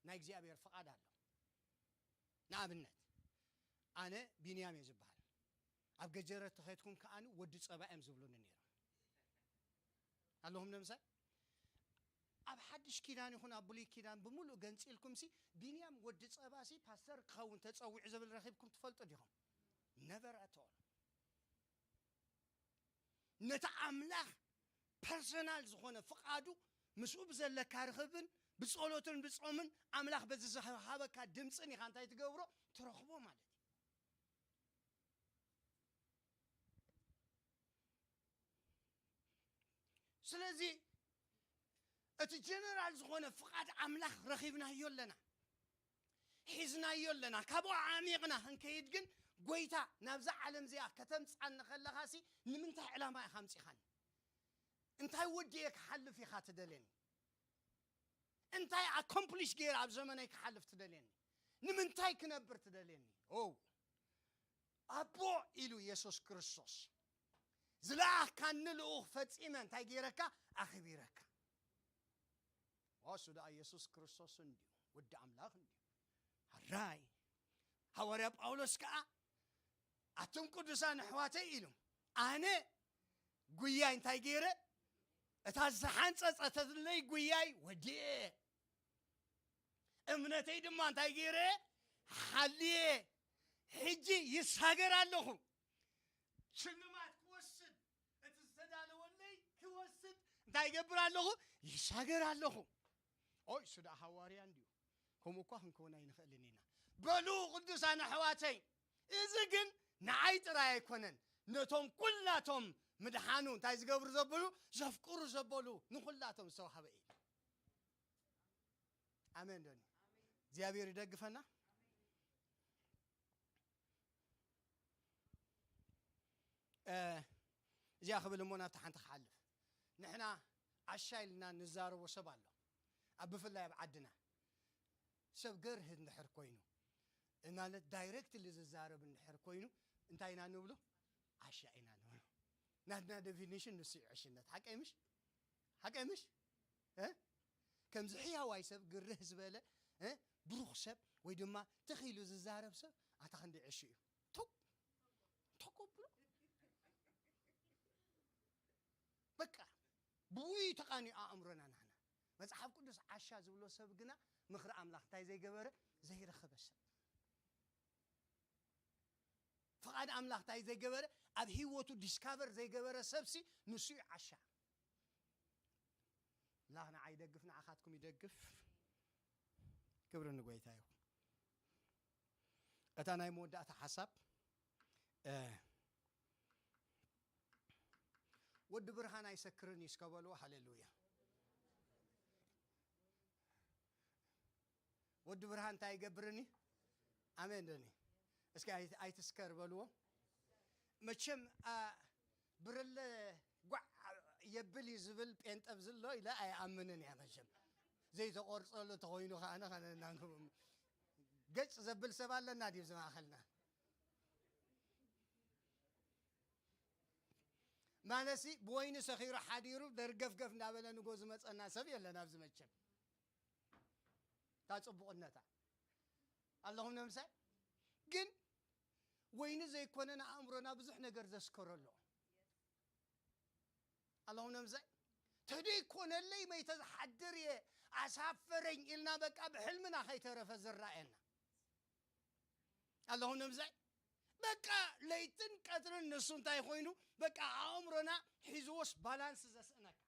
ናይ እግዚኣብሔር ፍቓድ ኣሎ። ንኣብነት ኣነ ቢንያም እየ ዝበሃል። ኣብ ገጀረ ተኸድኩም ከኣ ወዲ ጸባ እዮም ዝብሉኒ ነይሮም። ኣለኹም ነምሳይ ኣብ ሓድሽ ኪዳን ይኹን ኣብ ብሉይ ኪዳን ብምሉእ ገንጺልኩም ሲ ቢንያም ወዲ ጸባ ሲ ፓስተር ክኸውን ተጸዊዑ ዝብል ረኺብኩም ትፈልጡ ዲኹም? ነቨር ኣት ኦል። ነቲ ኣምላኽ ፐርሰናል ዝኾነ ፍቓዱ ምስኡ ብዘለካ ርኽብን ብጸሎትን ብጾምን ኣምላኽ በዚ ዝሃበካ ድምፅን ኢኻ እንታይ ትገብሮ? ትረኽቦ ማለት እዩ። ስለዚ እቲ ጀነራል ዝኾነ ፍቓድ ኣምላኽ ረኺብናዮ ኣለና፣ ሒዝናዮ ኣለና። ካብኡ ዓሚቕና ክንከይድ ግን ጎይታ ናብዛ ዓለም እዚኣ ከተምፅኣኒ ከለኻሲ ንምንታይ ዕላማ ኢኻ ኣምፂኻኒ? እንታይ ወዲኤ ክሓልፍ ኢኻ ትደልየኒ? እንታይ ኣኮምፕሊሽ ገይረ ኣብ ዘመነይ ክሓልፍ ትደልየኒ? ንምንታይ ክነብር ትደልየኒ? ኦ ኣቦ ኢሉ የሱስ ክርስቶስ ዝለኣኽካኒ ልኡኽ ፈጺመ እንታይ ገይረካ? ኣኽቢረካ። እሱ ደኣ የሱስ ክርስቶስ እንድዩ፣ ወዲ ኣምላኽ እንድዩ። ሕራይ። ሃዋርያ ጳውሎስ ከኣ ኣቱም ቅዱሳን ኣሕዋተይ ኢሉ ኣነ ጉያይ እንታይ ገይረ? እታ ዝተሓንጸጸትለይ ጉያይ ወዲኤ። እምነተይ ድማ እንታይ ገይረ? ሓልየ። ሕጂ ይሳገር ኣለኹ። ሽልማት ክወስድ እቲ ዝተዳለወለይ ክወስድ እንታይ ይገብር ኣለኹ? ይሳገር ኣለኹ። ኦይ እሱ ደኣ ሃዋርያ እንድዩ። ከምኡ እኳ ክንከውን ኣይንኽእልን ኢና። በሉ ቅዱሳን ኣሕዋተይ፣ እዚ ግን ንዓይ ጥራይ ኣይኮነን፣ ነቶም ኩላቶም ምድሓኑ እንታይ ዝገብሩ ዘበሉ ዘፍቅሩ ዘበሉ ንኹላቶም ዝተዋህበ እዩ። ኣሜን ዶኒ? እግዚኣብሔር ይደግፈና። እዚኣ ክብል እሞ ናብቲ ሓንቲ ክሓልፍ ንሕና ዓሻ ኢልና ንዛረቦ ሰብ ኣሎ። ኣብ ብፍላይ ኣብ ዓድና ሰብ ገርህ እንድሕር ኮይኑ፣ ማለት ዳይሬክትሊ ዝዛረብ እንድሕር ኮይኑ፣ እንታይ ኢና ንብሎ? ዓሻ ኢና ንብሎ። ናትና ዴፊኒሽን ንሱ እዩ ዕሽነት። ሓቀይ ምሽ? ሓቀይ ምሽ? እ? ከምዚ ሕያዋይ ሰብ፣ ግርህ ዝበለ፣ እ? ብሩኽ ሰብ፣ ወይ ድማ ትኽ ኢሉ ዝዛረብ ሰብ፣ ኣታ ክንደይ ዕሹ እዩ። ቶክ! ቶክ ብሎ። በቃ፣ ብኡ እዩ ተቓኒዩ ኣእምሮና ናህና። መጽሓፍ ቅዱስ ዓሻ ዝብሎ ሰብ ግና ምኽሪ ኣምላኽ እንታይ ዘይገበረ? ዘይረኸበ ሰብ። ፍቓድ ኣምላኽ እንታይ ዘይገበረ? ኣብ ህይወቱ ዲስካቨር ዘይገበረ ሰብሲ ንሱ እዩ ዓሻ። ኣምላኽ ንዓይ ይደግፍ፣ ንዓኻትኩም ይደግፍ። ክብሪ ንጎይታ ይኹን። እታ ናይ መወዳእታ ሓሳብ፣ እ፣ ወዲ ብርሃን ኣይሰክርን እዩ እስከ በልዎ። ሃሌሉያ። ወዲ ብርሃን እንታይ ይገብርን እዩ? ኣሜን። ደኒ እስኪ ኣይ-፣ ኣይትስከር በልዎ። መቸም፣ አ፣ ብርለ ጓዕ የብል እዩ ዝብል ጴንጠ ኣብዚ ኣሎ ኢለ ኣይኣምንን እያ መቸም። ዘይተቆርጸሉ ተኾይኑ ከኣ ኣነ ከነናንኩም። ገጭ ዘብል ሰብ ኣለና ድዩ ኣብዚ ማእኸልና? ማለሲ ብወይኒ ሰኺሩ ሓዲሩ ደርገፍገፍ እንዳበለ ንጎ ዝመጸና ሰብ የለን ኣብዚ መቸም። እታ ጽቡቕነታ ኣለኹም ንምሳይ። ግን ወይኒ ዘይኮነ ንኣእምሮና ብዙሕ ነገር ዘስከረሉ ኣለኹም ንምሳይ። ተደይኮነለይ መይተ ዝሓድር እየ፣ ኣሳፈረኝ ኢልና በቃ ብሕልምና ከይተረፈ ዝረኣየና ኣለኹም ንምሳይ። በቃ ለይትን ቀትርን ንሱ እንታይ ኮይኑ፣ በቃ ኣእምሮና ሒዝዎስ ባላንስ ዘስእነካ።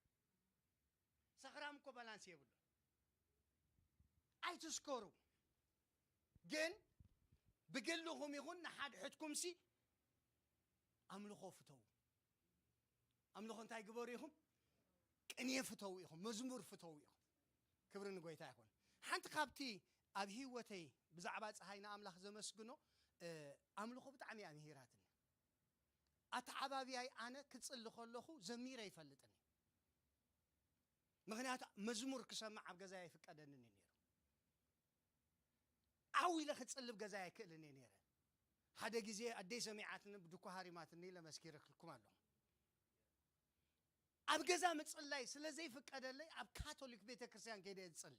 ሰኽራም እኮ ባላንስ የብሉ። ኣይትስከሩ። ግን ብግልኹም ይኹን ንሓድሕድኩምሲ ኣምልኾ ፍተዉ። ኣምልኾ እንታይ ግበሩ ኢኹም? ቅኔ ፍተዉ ኢኹም፣ መዝሙር ፍተዉ ኢኹም። ክብሪ ንጎይታ ይኹን። ሓንቲ ካብቲ ኣብ ህይወተይ ብዛዕባ ጸሃይ ንኣምላኽ ዘመስግኖ፣ እ፣ ኣምልኾ ብጣዕሚ እያ ምሂራትኒ። ኣተዓባብያይ ኣነ ክጽሊ ከለኹ ዘሚረ ይፈልጥኒ። ምኽንያቱ መዝሙር ክሰምዕ ኣብ ገዛይ ኣይፍቀደንን እዩ ነይሩ። ዓው ኢለ ክጽልብ ገዛይ ኣይክእልን እየ ነይረ። ሓደ ግዜ ኣደይ ሰሚዓትኒ ብድኮ ሃሪማትኒ ኢለ መስኪረክልኩም ኣለኹ። ኣብ ገዛ ምጽላይ ስለ ዘይፍቀደለይ ኣብ ካቶሊክ ቤተ ክርስቲያን ከይደ እየ ዝጽሊ።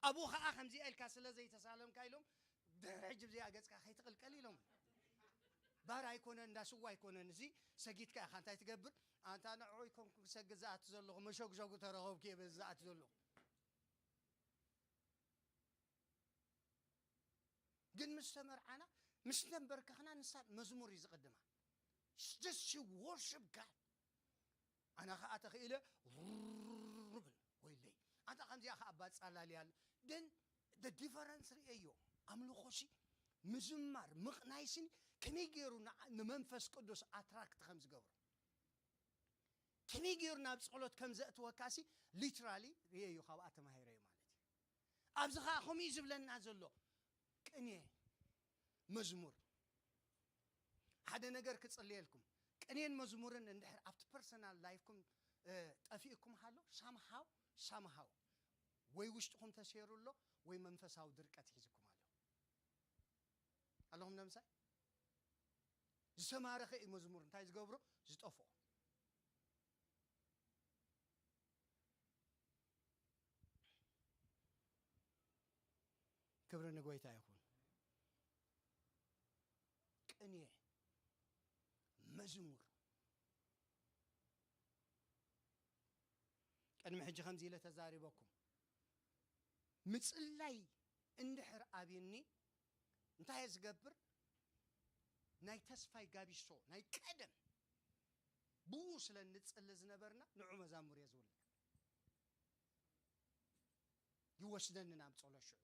ኣብኡ ኸኣ ከምዚኣ ኢልካ ስለ ዘይተሳለምካ ኢሎም ድሕሪ ሕጂ ብዚኣ ገጽካ ከይትቕልቀል ኢሎም። ባር ኣይኮነን፣ እንዳ ስዋ ኣይኮነን፣ እዚ ሰጊድካ ኢኻ እንታይ ትገብር? ኣንታ ንዕኡ ኣይኮንኩ ክሰግድ ዝኣቱ ዘለኹ፣ መሸጉሸጉ ተረኸብኩ እየ በዚ ዝኣቱ ዘለኹ። ግን ምስ ተመርዓና፣ ምስ ተንበርከኽና፣ ንሳ መዝሙር እዩ ዝቕድማ። Just she worship God። ኣነ ኸኣ ተኽኢለ ብል ወይለይ። ኣንታ ከምዚኣ ኸኣ ባጻላልያል። Then the difference ርእየዮ። ኣምልኾሲ ምዝማር፣ ምቕናይስኒ ከመይ ገይሩ ንዓ-፣ ንመንፈስ ቅዱስ ኣትራክት ከም ዝገብሮ። ከመይ ገይሩ ናብ ጸሎት ከም ዘእትወካሲ ሊትራሊ ርእየዮ፣ ካብኣ ተማሂረዮ ማለት እዩ። ኣብዚ ኸኣ ከምኡ እዩ ዝብለና ዘሎ። ቅኔ፣ መዝሙር። ሓደ ነገር ክጽልየልኩም። ቅኔን መዝሙርን እንድሕር ኣብቲ ፐርሰናል ላይፍኩም፣ እ፣ ጠፊእኩም ሃሎ፣ ሳምሃው፣ ሳምሃው ወይ ውሽጥኹም ተሰይሩ ኣሎ፣ ወይ መንፈሳዊ ድርቀት ሒዝኩም ኣሎ። ኣለኹም ነምሳይ? ዝተማረኸ እዩ መዝሙር እንታይ ዝገብሮ? ዝጠፍኦ። ክብሪ ንጎይታ ይኹን። ቅኔ፣ መዝሙር። ቅድሚ ሕጂ ከምዚ ኢለ ተዛሪበኩም። ምጽላይ እንድሕር ኣብዩኒ፣ እንታይ እየ ዝገብር? ናይ ተስፋይ ጋቢሶ፣ ናይ ቀደም ብኡ ስለ እንጽሊ ዝነበርና፣ ንዑ መዛሙር እየ ዝውልዕ። ይወስደኒ ናብ ጸሎት ሽዑ።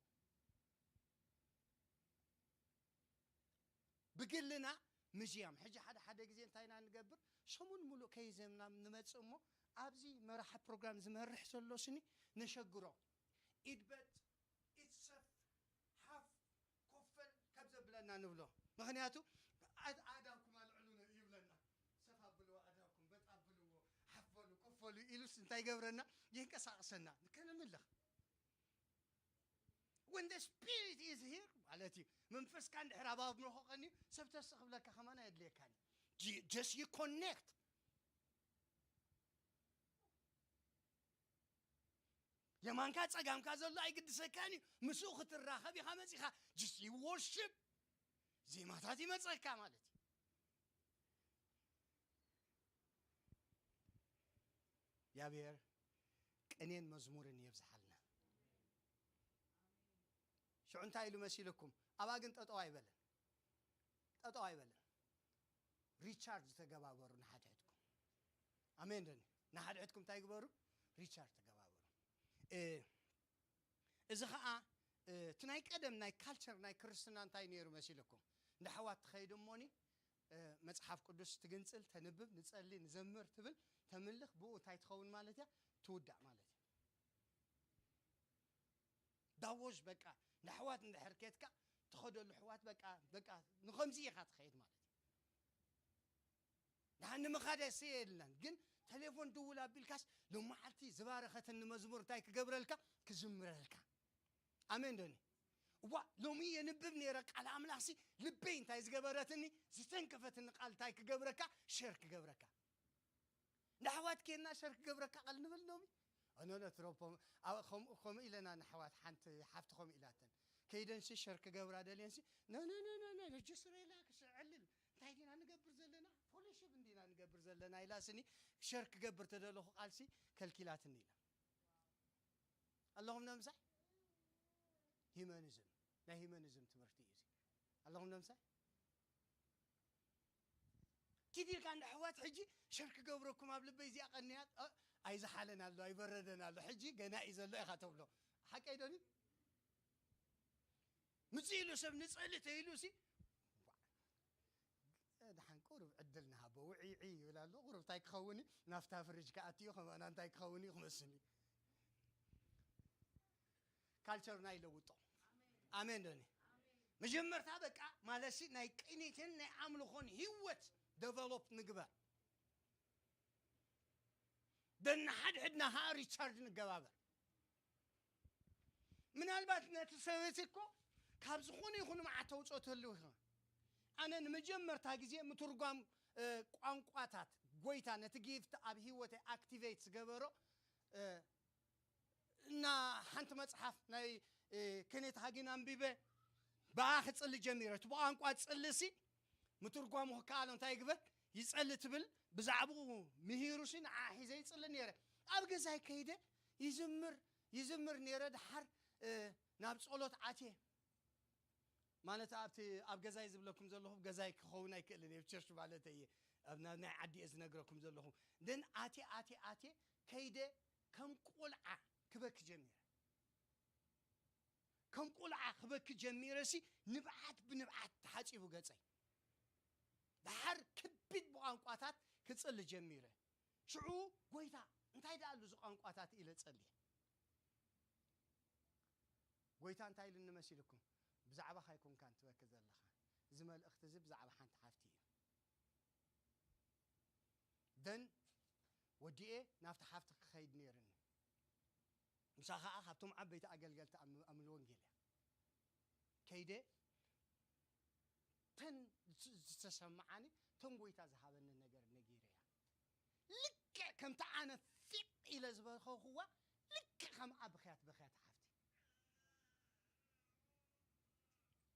ብግልና ምዝያም። ሕጂ ሓደ ሓደ ግዜ እንታይ ኢና ንገብር? ሰሙን ሙሉእ ከይዘምና ንመጽእ እሞ፣ ኣብዚ መራሒ ፕሮግራም ዝመርሕ ዘሎ ስኒ ነሸግሮ። ኢድበጥ፣ ኢትሰፍ፣ ሓፍ፣ ኮፈል ካብ ዘብለና ንብሎ። ምኽንያቱ፣ ኣድ-፣ ኣእዳውኩም ኣልዕሉ ነ-፣ ይብለና። ሰፍ ኣብልዎ ኣእዳውኩም፣ በጥ ኣብልዎ፣ ሓፍ እንታይ ይገብረና? የንቀሳቕሰና። ከነምልኽ። When the spirit is here ማለት እዩ። መንፈስካ እንድሕር ኣብ ኣእምሮኻ ቀንዩ፣ ሰብ ተስእ ክብለካ ከማን ኣየድልየካን እዩ። Ju- just you connect። የማንካ ጸጋምካ ዘሎ ኣይግድሰካን እዩ። ምስኡ ክትራኸብ ኢኻ መጺኻ። Just you worship። ዜማታት ይመጸካ ማለት እዩ። እግዚኣብሔር ቅኔን መዝሙርን የብዝሓልና። ሽዑ እንታይ ኢሉ መሲልኩም? ኣብኣ ግን ጠጠው ኣይበለን። ጠጠው ኣይበለን። ሪቻርጅ ተገባበሩ ንሓድሕድኩም። ኣሜን ዶ? ንሓድሕድኩም እንታይ ግበሩ? ሪቻርጅ ተገባበሩ። እ፣ እዚ ኸኣ፣ እ፣ እቲ ናይ ቀደም ናይ ካልቸር ናይ ክርስትና እንታይ ነይሩ መሲልኩም? እንዳ ኣሕዋት ትኸይድ እሞኒ፣ እ፣ መጽሓፍ ቅዱስ ትግንጽል፣ ተንብብ፣ ንጸሊ፣ ንዘምር ትብል፣ ተምልኽ፣ ብኡ እንታይ ትኸውን ማለት እያ? ትውዳእ ማለት እዩ። ዳዎዝ በቃ፣ ንኣሕዋት እንድሕር ኬድካ፣ ትኸደሉ ኣሕዋት በቃ፣ በቃ፣ ንኸምዚ ኢኻ ትኸይድ ማለት እዩ። ደሓን ንምኻድ ኣይስየ የድልናን፣ ግን ተሌፎን ድውል ኣቢልካስ፣ ሎም መዓልቲ ዝባረኸትኒ መዝሙር እንታይ ክገብረልካ? ክዝምረልካ። ኣሜን ዶኒ? እዋ፣ ሎሚ የንብብ ነይረ ቃል ኣምላኽሲ፣ ልበይ እንታይ ዝገበረትኒ፣ ዝተንከፈትኒ ቃል እንታይ ክገብረካ? ሸር ክገብረካ። ንኣሕዋት ኬድና ሸር ክገብረካ ቃል ንብል ሎሚ። ኣነ ነ ትሮፖም፣ ኣብ-፣ ከምኡ፣ ከምኡ ኢለና ንኣሕዋት ሓንቲ ሓፍቲ ከምኡ ኢላተን። ከይደንሲ ሸር ክገብራ ደልየንሲ፣ ነ፣ ነ፣ ነ፣ ነ፣ ነ፣ just relax፣ ዕልል። እንታይ ዲና ንገብር ዘለና? ፎሎሽፕ እንዲና ንገብር ዘለና ኢላ ስኒ ሸር ክገብር ተደለኹ ቃልሲ ከልኪላትኒ ኢላ። ኣለኹም ነምሳይ? ሂመኒዝም፣ ናይ ሂመኒዝም ትምህርቲ እዩ እዚ። ኣለኹም ነምሳይ? ኪድ ኢልካ እንዳ ኣሕዋት ሕጂ ሸር ክገብረኩም ኣብ ልበይ እዚኣ ቀንያ፣ እ፣ ኣይዝሓለን ኣሎ፣ ኣይበረደን ኣሎ፣ ሕጂ ገና እዩ ዘሎ ኢኻ ተብሎ። ሓቀይ ዶኒ? ምጽእ ኢሉ ሰብ ንጸሊ ተይሉ ሲ፣ ደሓን ቁሩብ ዕድል ንሃቦ፣ ውዒዒ ይብል ኣሎ። ቁሩብ እንታይ ክኸውን እዩ? ናፍታ ፍሪጅ ክኣቱ እዩ፣ ከምኣና እንታይ ክኸውን እዩ? ክመስል እዩ። ካልቸርና ይለውጦ። ኣሜን ዶኒ? መጀመርታ በቃ ማለትሲ ናይ ቅኒትን ናይ ኣምልኾን ህይወት ደቨሎፕ ንግበር። ደንሓድሕድና ኸዓ ሪቻርጅ ንገባበር። ምናልባት ነቲ ሰበይቲ እኮ ካብ ዝኾነ ይኹን መዓት ተውፅኦ ትህልው ኢኻ። ኣነ ንመጀመርታ ግዜ ምትርጓም፣ እ፣ ቋንቋታት ጎይታ ነቲ ጊፍት ኣብ ህይወተይ ኣክቲቬት ዝገበሮ፣ እ፣ እና ሓንቲ መጽሓፍ ናይ፣ እ፣ ኬኔት ሃጊን ኣንቢበ ብኣ ክጽሊ ጀሚረ። እቲ ብቋንቋ ዝጽሊ ሲ ምትርጓሙ ክከኣሎ እንታይ ይግበር? ይጸሊ ትብል ብዛዕባኡ ምሂሩ ሲ ንዓ ሒዘ ይጽሊ ነይረ። ኣብ ገዛይ ከይደ ይዝምር፣ ይዝምር ነይረ። ድሓር፣ እ፣ ናብ ጸሎት ኣትየ። ማለት ኣብቲ ኣብ ገዛይ ዝብለኩም ዘለኹ ገዛይ ክኸውን ኣይክእልን እየ፣ ቸርች ማለት እየ። ኣብ ና-፣ ናይ ዓዲ እየ ዝነግረኩም ዘለኹ። ደን ኣትየ፣ ኣትየ፣ ኣትየ ከይደ ከም ቆልዓ ክበኪ ጀሚረ። ከም ቆልዓ ክበኪ ጀሚረ ሲ ንብዓት ብንብዓት ተሓጺቡ ገጸይ። ድሓር ከቢድ ብቋንቋታት ክጽሊ ጀሚረ። ሽዑ ጎይታ እንታይ ደኣ ኣሉ እዚ ቋንቋታት ኢለ ጸልየ። ጎይታ እንታይ ኢሉኒ መሲልኩም? ብዛዕባኻ ኣይኮንካን ትበኪ ዘለኻ። እዚ መልእኽቲ እዚ ብዛዕባ ሓንቲ ሓፍቲ እዩ። ደን ወዲኤ ናብቲ ሓፍቲ ክኸይድ ነይርኒ። ንሳ ኸዓ ካብቶም ዓበይቲ ኣገልገልቲ ኣብ፣ ኣብ ወንጌል እያ። ከይደ ተን ዝ-፣ ዝተሰማዓኒ፣ ተን ጎይታ ዝሃበኒ ነገር ነጊረያ። ልክዕ ከምቲ ኣነ ፊቕ ኢለ ዝበኸኹዋ፣ ልክዕ ከምኣ ብኽያት በኽያት ሓፍቲ።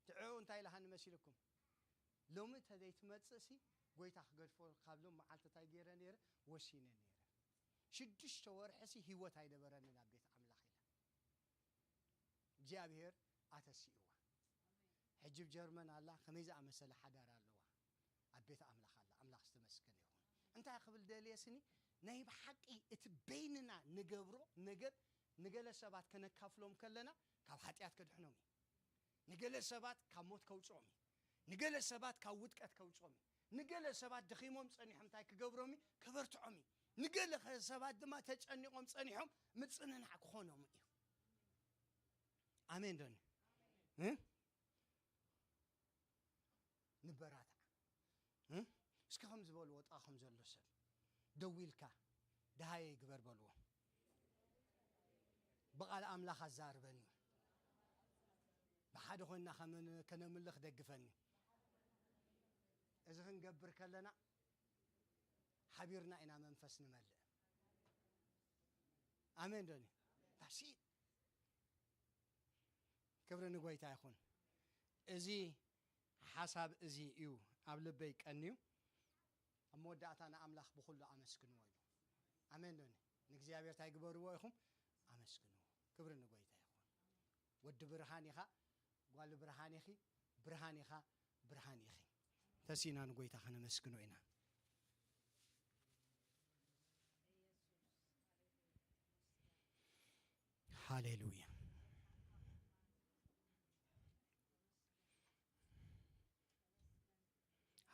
ትዕኡ እንታይ ኢልሃኒ መሲልኩም? ሎሚ ተዘይትመጽእሲ፣ ጎይታ ክገድፎ ካብ ሎም መዓልቲ እንታይ ገይረ ነይረ? ወሲነ ነይረ። ሽዱሽተ ወርሕሲ ህይወት ኣይነበረንን ኣብ ቤት ኣምላኽ ኢላ። እግዚኣብሔር ኣተሲእዋ። ሕጂ ኣብ ጀርመን ኣላ፣ ከመይ ዝኣመሰለ ሓዳር ኣለዋ። ኣብ ቤት ኣምላኽ ኣላ። ኣምላኽ ዝተመስገነ ይኹን። እንታይ ክብል ደልየ ስኒ፣ ናይ ብሓቂ እቲ በይንና ንገብሮ ነገር ንገለ ሰባት ከነካፍሎም ከለና ካብ ሓጢኣት ከድሕኖም እዩ። ንገለ ሰባት ካብ ሞት ከውጽኦም እዩ። ንገለ ሰባት ካብ ውድቀት ከውጽኦም እዩ። ንገለ ሰባት ደኺሞም ጸኒሖም እንታይ ክገብሮም እዩ? ከበርትዖም እዩ። ንገለ ኸ-፣ ሰባት ድማ ተጨኒቖም ጸኒሖም ምጽንናዕ ክኾኖም እዩ። ኣሜን ዶኒ? እ? ንበራታዕ። እ? እስኪ ከም ዝበልዎ ጥቓኹም ዘሎ ሰብ ደዊልካ፣ ደሃየ ይግበር በልዎ። ብቓል ኣምላኽ ኣዛርበኒ። ብሓደ ኮይንና ከመን-፣ ከነምልኽ ደግፈኒ። እዚ ክንገብር ከለና ሓቢርና ኢና መንፈስ ንመልእ። ኣሜን ዶኒ? ታሲት ክብሪ ንጎይታ ይኹን። እዚ ሓሳብ እዚ እዩ ኣብ ልበይ ቀንዩ። ኣብ መወዳእታ ንኣምላኽ ብኹሉ ኣመስግንዎ ኢሉ። ኣሜን ዶኒ? ንእግዚኣብሔር እንታይ ግበርዎ ኢኹም? ኣመስግንዎ። ክብሪ ንጎይታ ይኹን። ወዲ ብርሃን ኢኻ፣ ጓል ብርሃን ኢኺ፣ ብርሃን ኢኻ፣ ብርሃን ኢኺ። ተሲና ንጎይታ ከነመስግኖ ኢና። ሃሌሉያ።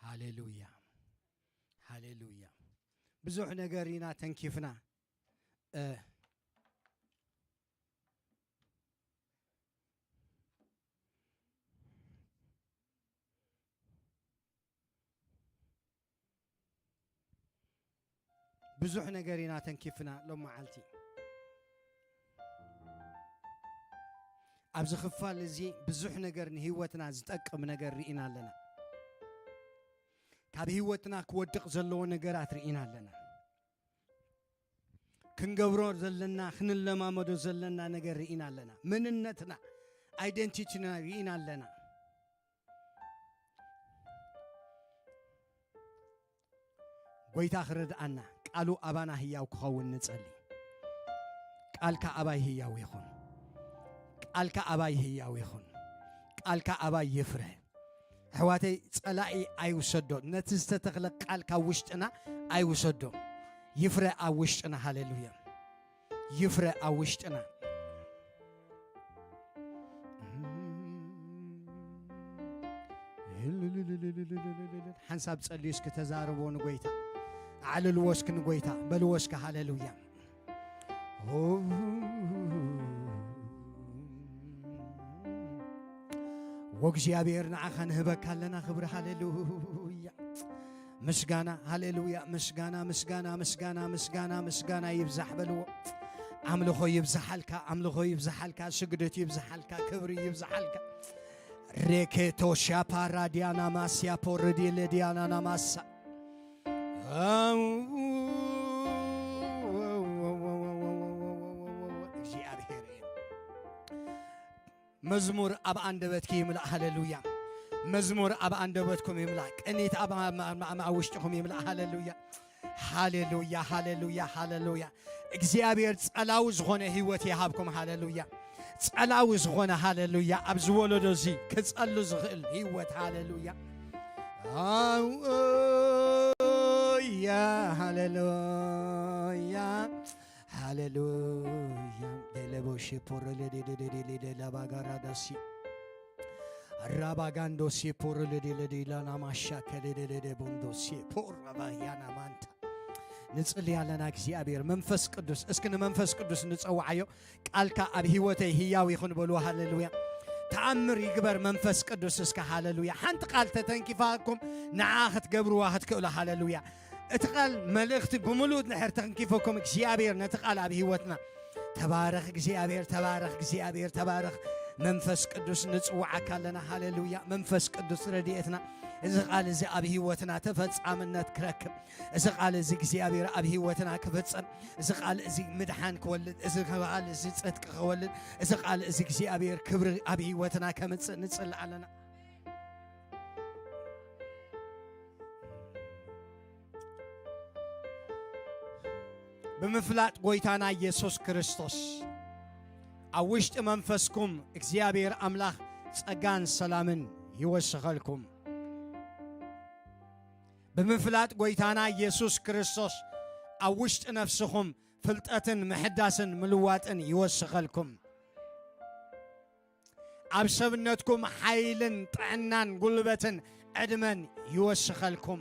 ሃሌሉያ። ሃሌሉያ። ብዙሕ ነገር ኢና ተንኪፍና። እ፣ ብዙሕ ነገር ኢና ተንኪፍና ሎም መዓልቲ። ኣብዚ ክፋል እዚ ብዙሕ ነገር ንህይወትና ዝጠቅም ነገር ርኢና ኣለና። ካብ ህይወትና ክወድቕ ዘለዎ ነገራት ርኢና ኣለና። ክንገብሮ ዘለና፣ ክንለማመዶ ዘለና ነገር ርኢና ኣለና። መንነትና፣ ኣይደንቲቲና ርኢና ኣለና። ጎይታ ክረድኣና፣ ቃሉ ኣባና ህያው ክኸውን ንጸሊ። ቃልካ ኣባይ ህያው ይኹን። ቃልካ ኣባይ ህያው ይኹን። ቃልካ ኣባይ ይፍረ። ኣሕዋተይ፣ ጸላኢ ኣይውሰዶ። ነቲ ዝተተኽለ ቃል ካብ ውሽጥና ኣይውሰዶ። ይፍረ ኣብ ውሽጥና። ሃሌሉያ። ይፍረ ኣብ ውሽጥና። ሓንሳብ ጸልዩ እስኪ፣ ተዛረቦ ንጎይታ። ኣዕልልዎ እስኪ ንጎይታ። በልዎ እስኪ ሃሌሉያ። ወእግዚኣብሔር ንዓኻ ንህበካ ኣለና ክብሪ። ሃሌሉያ። ምስጋና፣ ሃሌሉያ። ምስጋና፣ ምስጋና፣ ምስጋና፣ ምስጋና፣ ምስጋና ይብዛሕ በልዎ። ኣምልኾ ይብዛሓልካ፣ ኣምልኾ ይብዛሓልካ፣ ስግደት ይብዛሓልካ፣ ክብሪ ይብዛሓልካ። ሬኬቶ ሻፓራ ዲያና ማስያ ፖርዲ ለዲያና ናማሳ። እግዚኣብሔር እዩ። መዝሙር ኣብ ኣንደበትኪ ይምላእ። ሃሌሉያ። መዝሙር ኣብ ኣንደበትኩም ይምላእ። ቅኒት ኣብ፣ ኣብ፣ ኣብ፣ ኣብ ውሽጥኹም ይምላእ። ሃሌሉያ። ሃሌሉያ፣ ሃሌሉያ፣ ሃሌሉያ። እግዚኣብሔር ጸላዊ ዝኾነ ህይወት ይሃብኩም። ሃሌሉያ። ጸላዊ ዝኾነ፣ ሃሌሉያ፣ ኣብዚ ወለዶ እዚ ክጸሉ ዝኽእል ህይወት። ሃሌሉያ። ሃሌሉያ፣ ሃሌሉያ። ደለቦ ሼፖረ ለደደደደደ ለባጋራ ዳሲ ራባጋንዶ ሴፖር ለዴ ለዴ ላና ማሻ ከሌ ለዴ ለዴ ቦንዶ ሴፖር ራባያና ማንታ። ንጽሊ ኣለና። እግዚኣብሔር መንፈስ ቅዱስ፣ እስኪ ንመንፈስ ቅዱስ ንጸውዓዮ። ቃልካ ኣብ ህይወተይ ህያው ይኹን በሉ። ሃሌሉያ። ተኣምር ይግበር መንፈስ ቅዱስ። እስከ ሃሌሉያ። ሓንቲ ቃል ተተንኪፋኩም ንዓ ክትገብርዋ ክትክእሉ። ሃሌሉያ። እቲ ቃል መልእኽቲ ብምሉእ እንድሕር ተንኪፈኩም፣ እግዚኣብሔር ነቲ ቃል ኣብ ህይወትና ተባረኽ። እግዚኣብሔር ተባረኽ። እግዚኣብሔር ተባረኽ። መንፈስ ቅዱስ ንጽውዓካ ኣለና። ሃሌሉያ። መንፈስ ቅዱስ ረድኤትና፣ እዚ ቃል እዚ ኣብ ህይወትና ተፈጻምነት ክረክብ፣ እዚ ቃል እዚ እግዚኣብሔር ኣብ ህይወትና ክፍጸም፣ እዚ ቃል እዚ ምድሓን ክወልድ፣ እዚ ቃል እዚ ጽድቂ ክወልድ፣ እዚ ቃል እዚ እግዚኣብሔር ክብሪ ኣብ ህይወትና ከምጽእ ንጽሊ ኣለና። ብምፍላጥ ጎይታና ኢየሱስ ክርስቶስ ኣብ ውሽጢ መንፈስኩም እግዚኣብሔር ኣምላኽ ጸጋን ሰላምን ይወስኸልኩም። ብምፍላጥ ጎይታና ኢየሱስ ክርስቶስ ኣብ ውሽጢ ነፍስኹም ፍልጠትን ምሕዳስን ምልዋጥን ይወስኸልኩም። ኣብ ሰብነትኩም ሓይልን ጥዕናን ጉልበትን ዕድመን ይወስኸልኩም።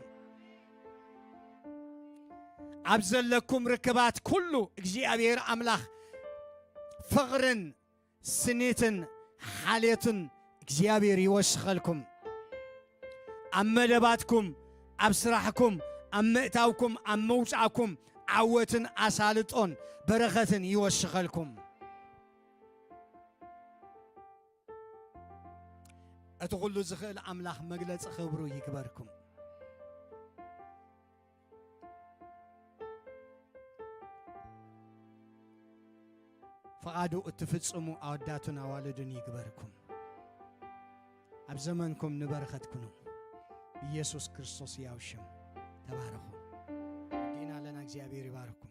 ኣብ ዘለኩም ርክባት ኩሉ እግዚኣብሔር ኣምላኽ ፍቕርን ስኒትን ሓልዮትን እግዚኣብሔር ይወስኸልኩም። ኣብ መደባትኩም፣ ኣብ ስራሕኩም፣ ኣብ ምእታውኩም፣ ኣብ መውጻእኩም፣ ዓወትን ኣሳልጦን በረኸትን ይወስኸልኩም። እቲ ኩሉ ዝኽእል ኣምላኽ መግለጺ ክብሩ ይግበርኩም። ፍቓዱ እትፍጽሙ ኣወዳቱን ኣዋልዱን ይግበርኩም። ኣብ ዘመንኩም ንበረኸት ኩኑ። ብኢየሱስ ክርስቶስ ያው ሽም ተባረኹ። ወዲእና ኣለና። እግዚኣብሔር ይባርኩም።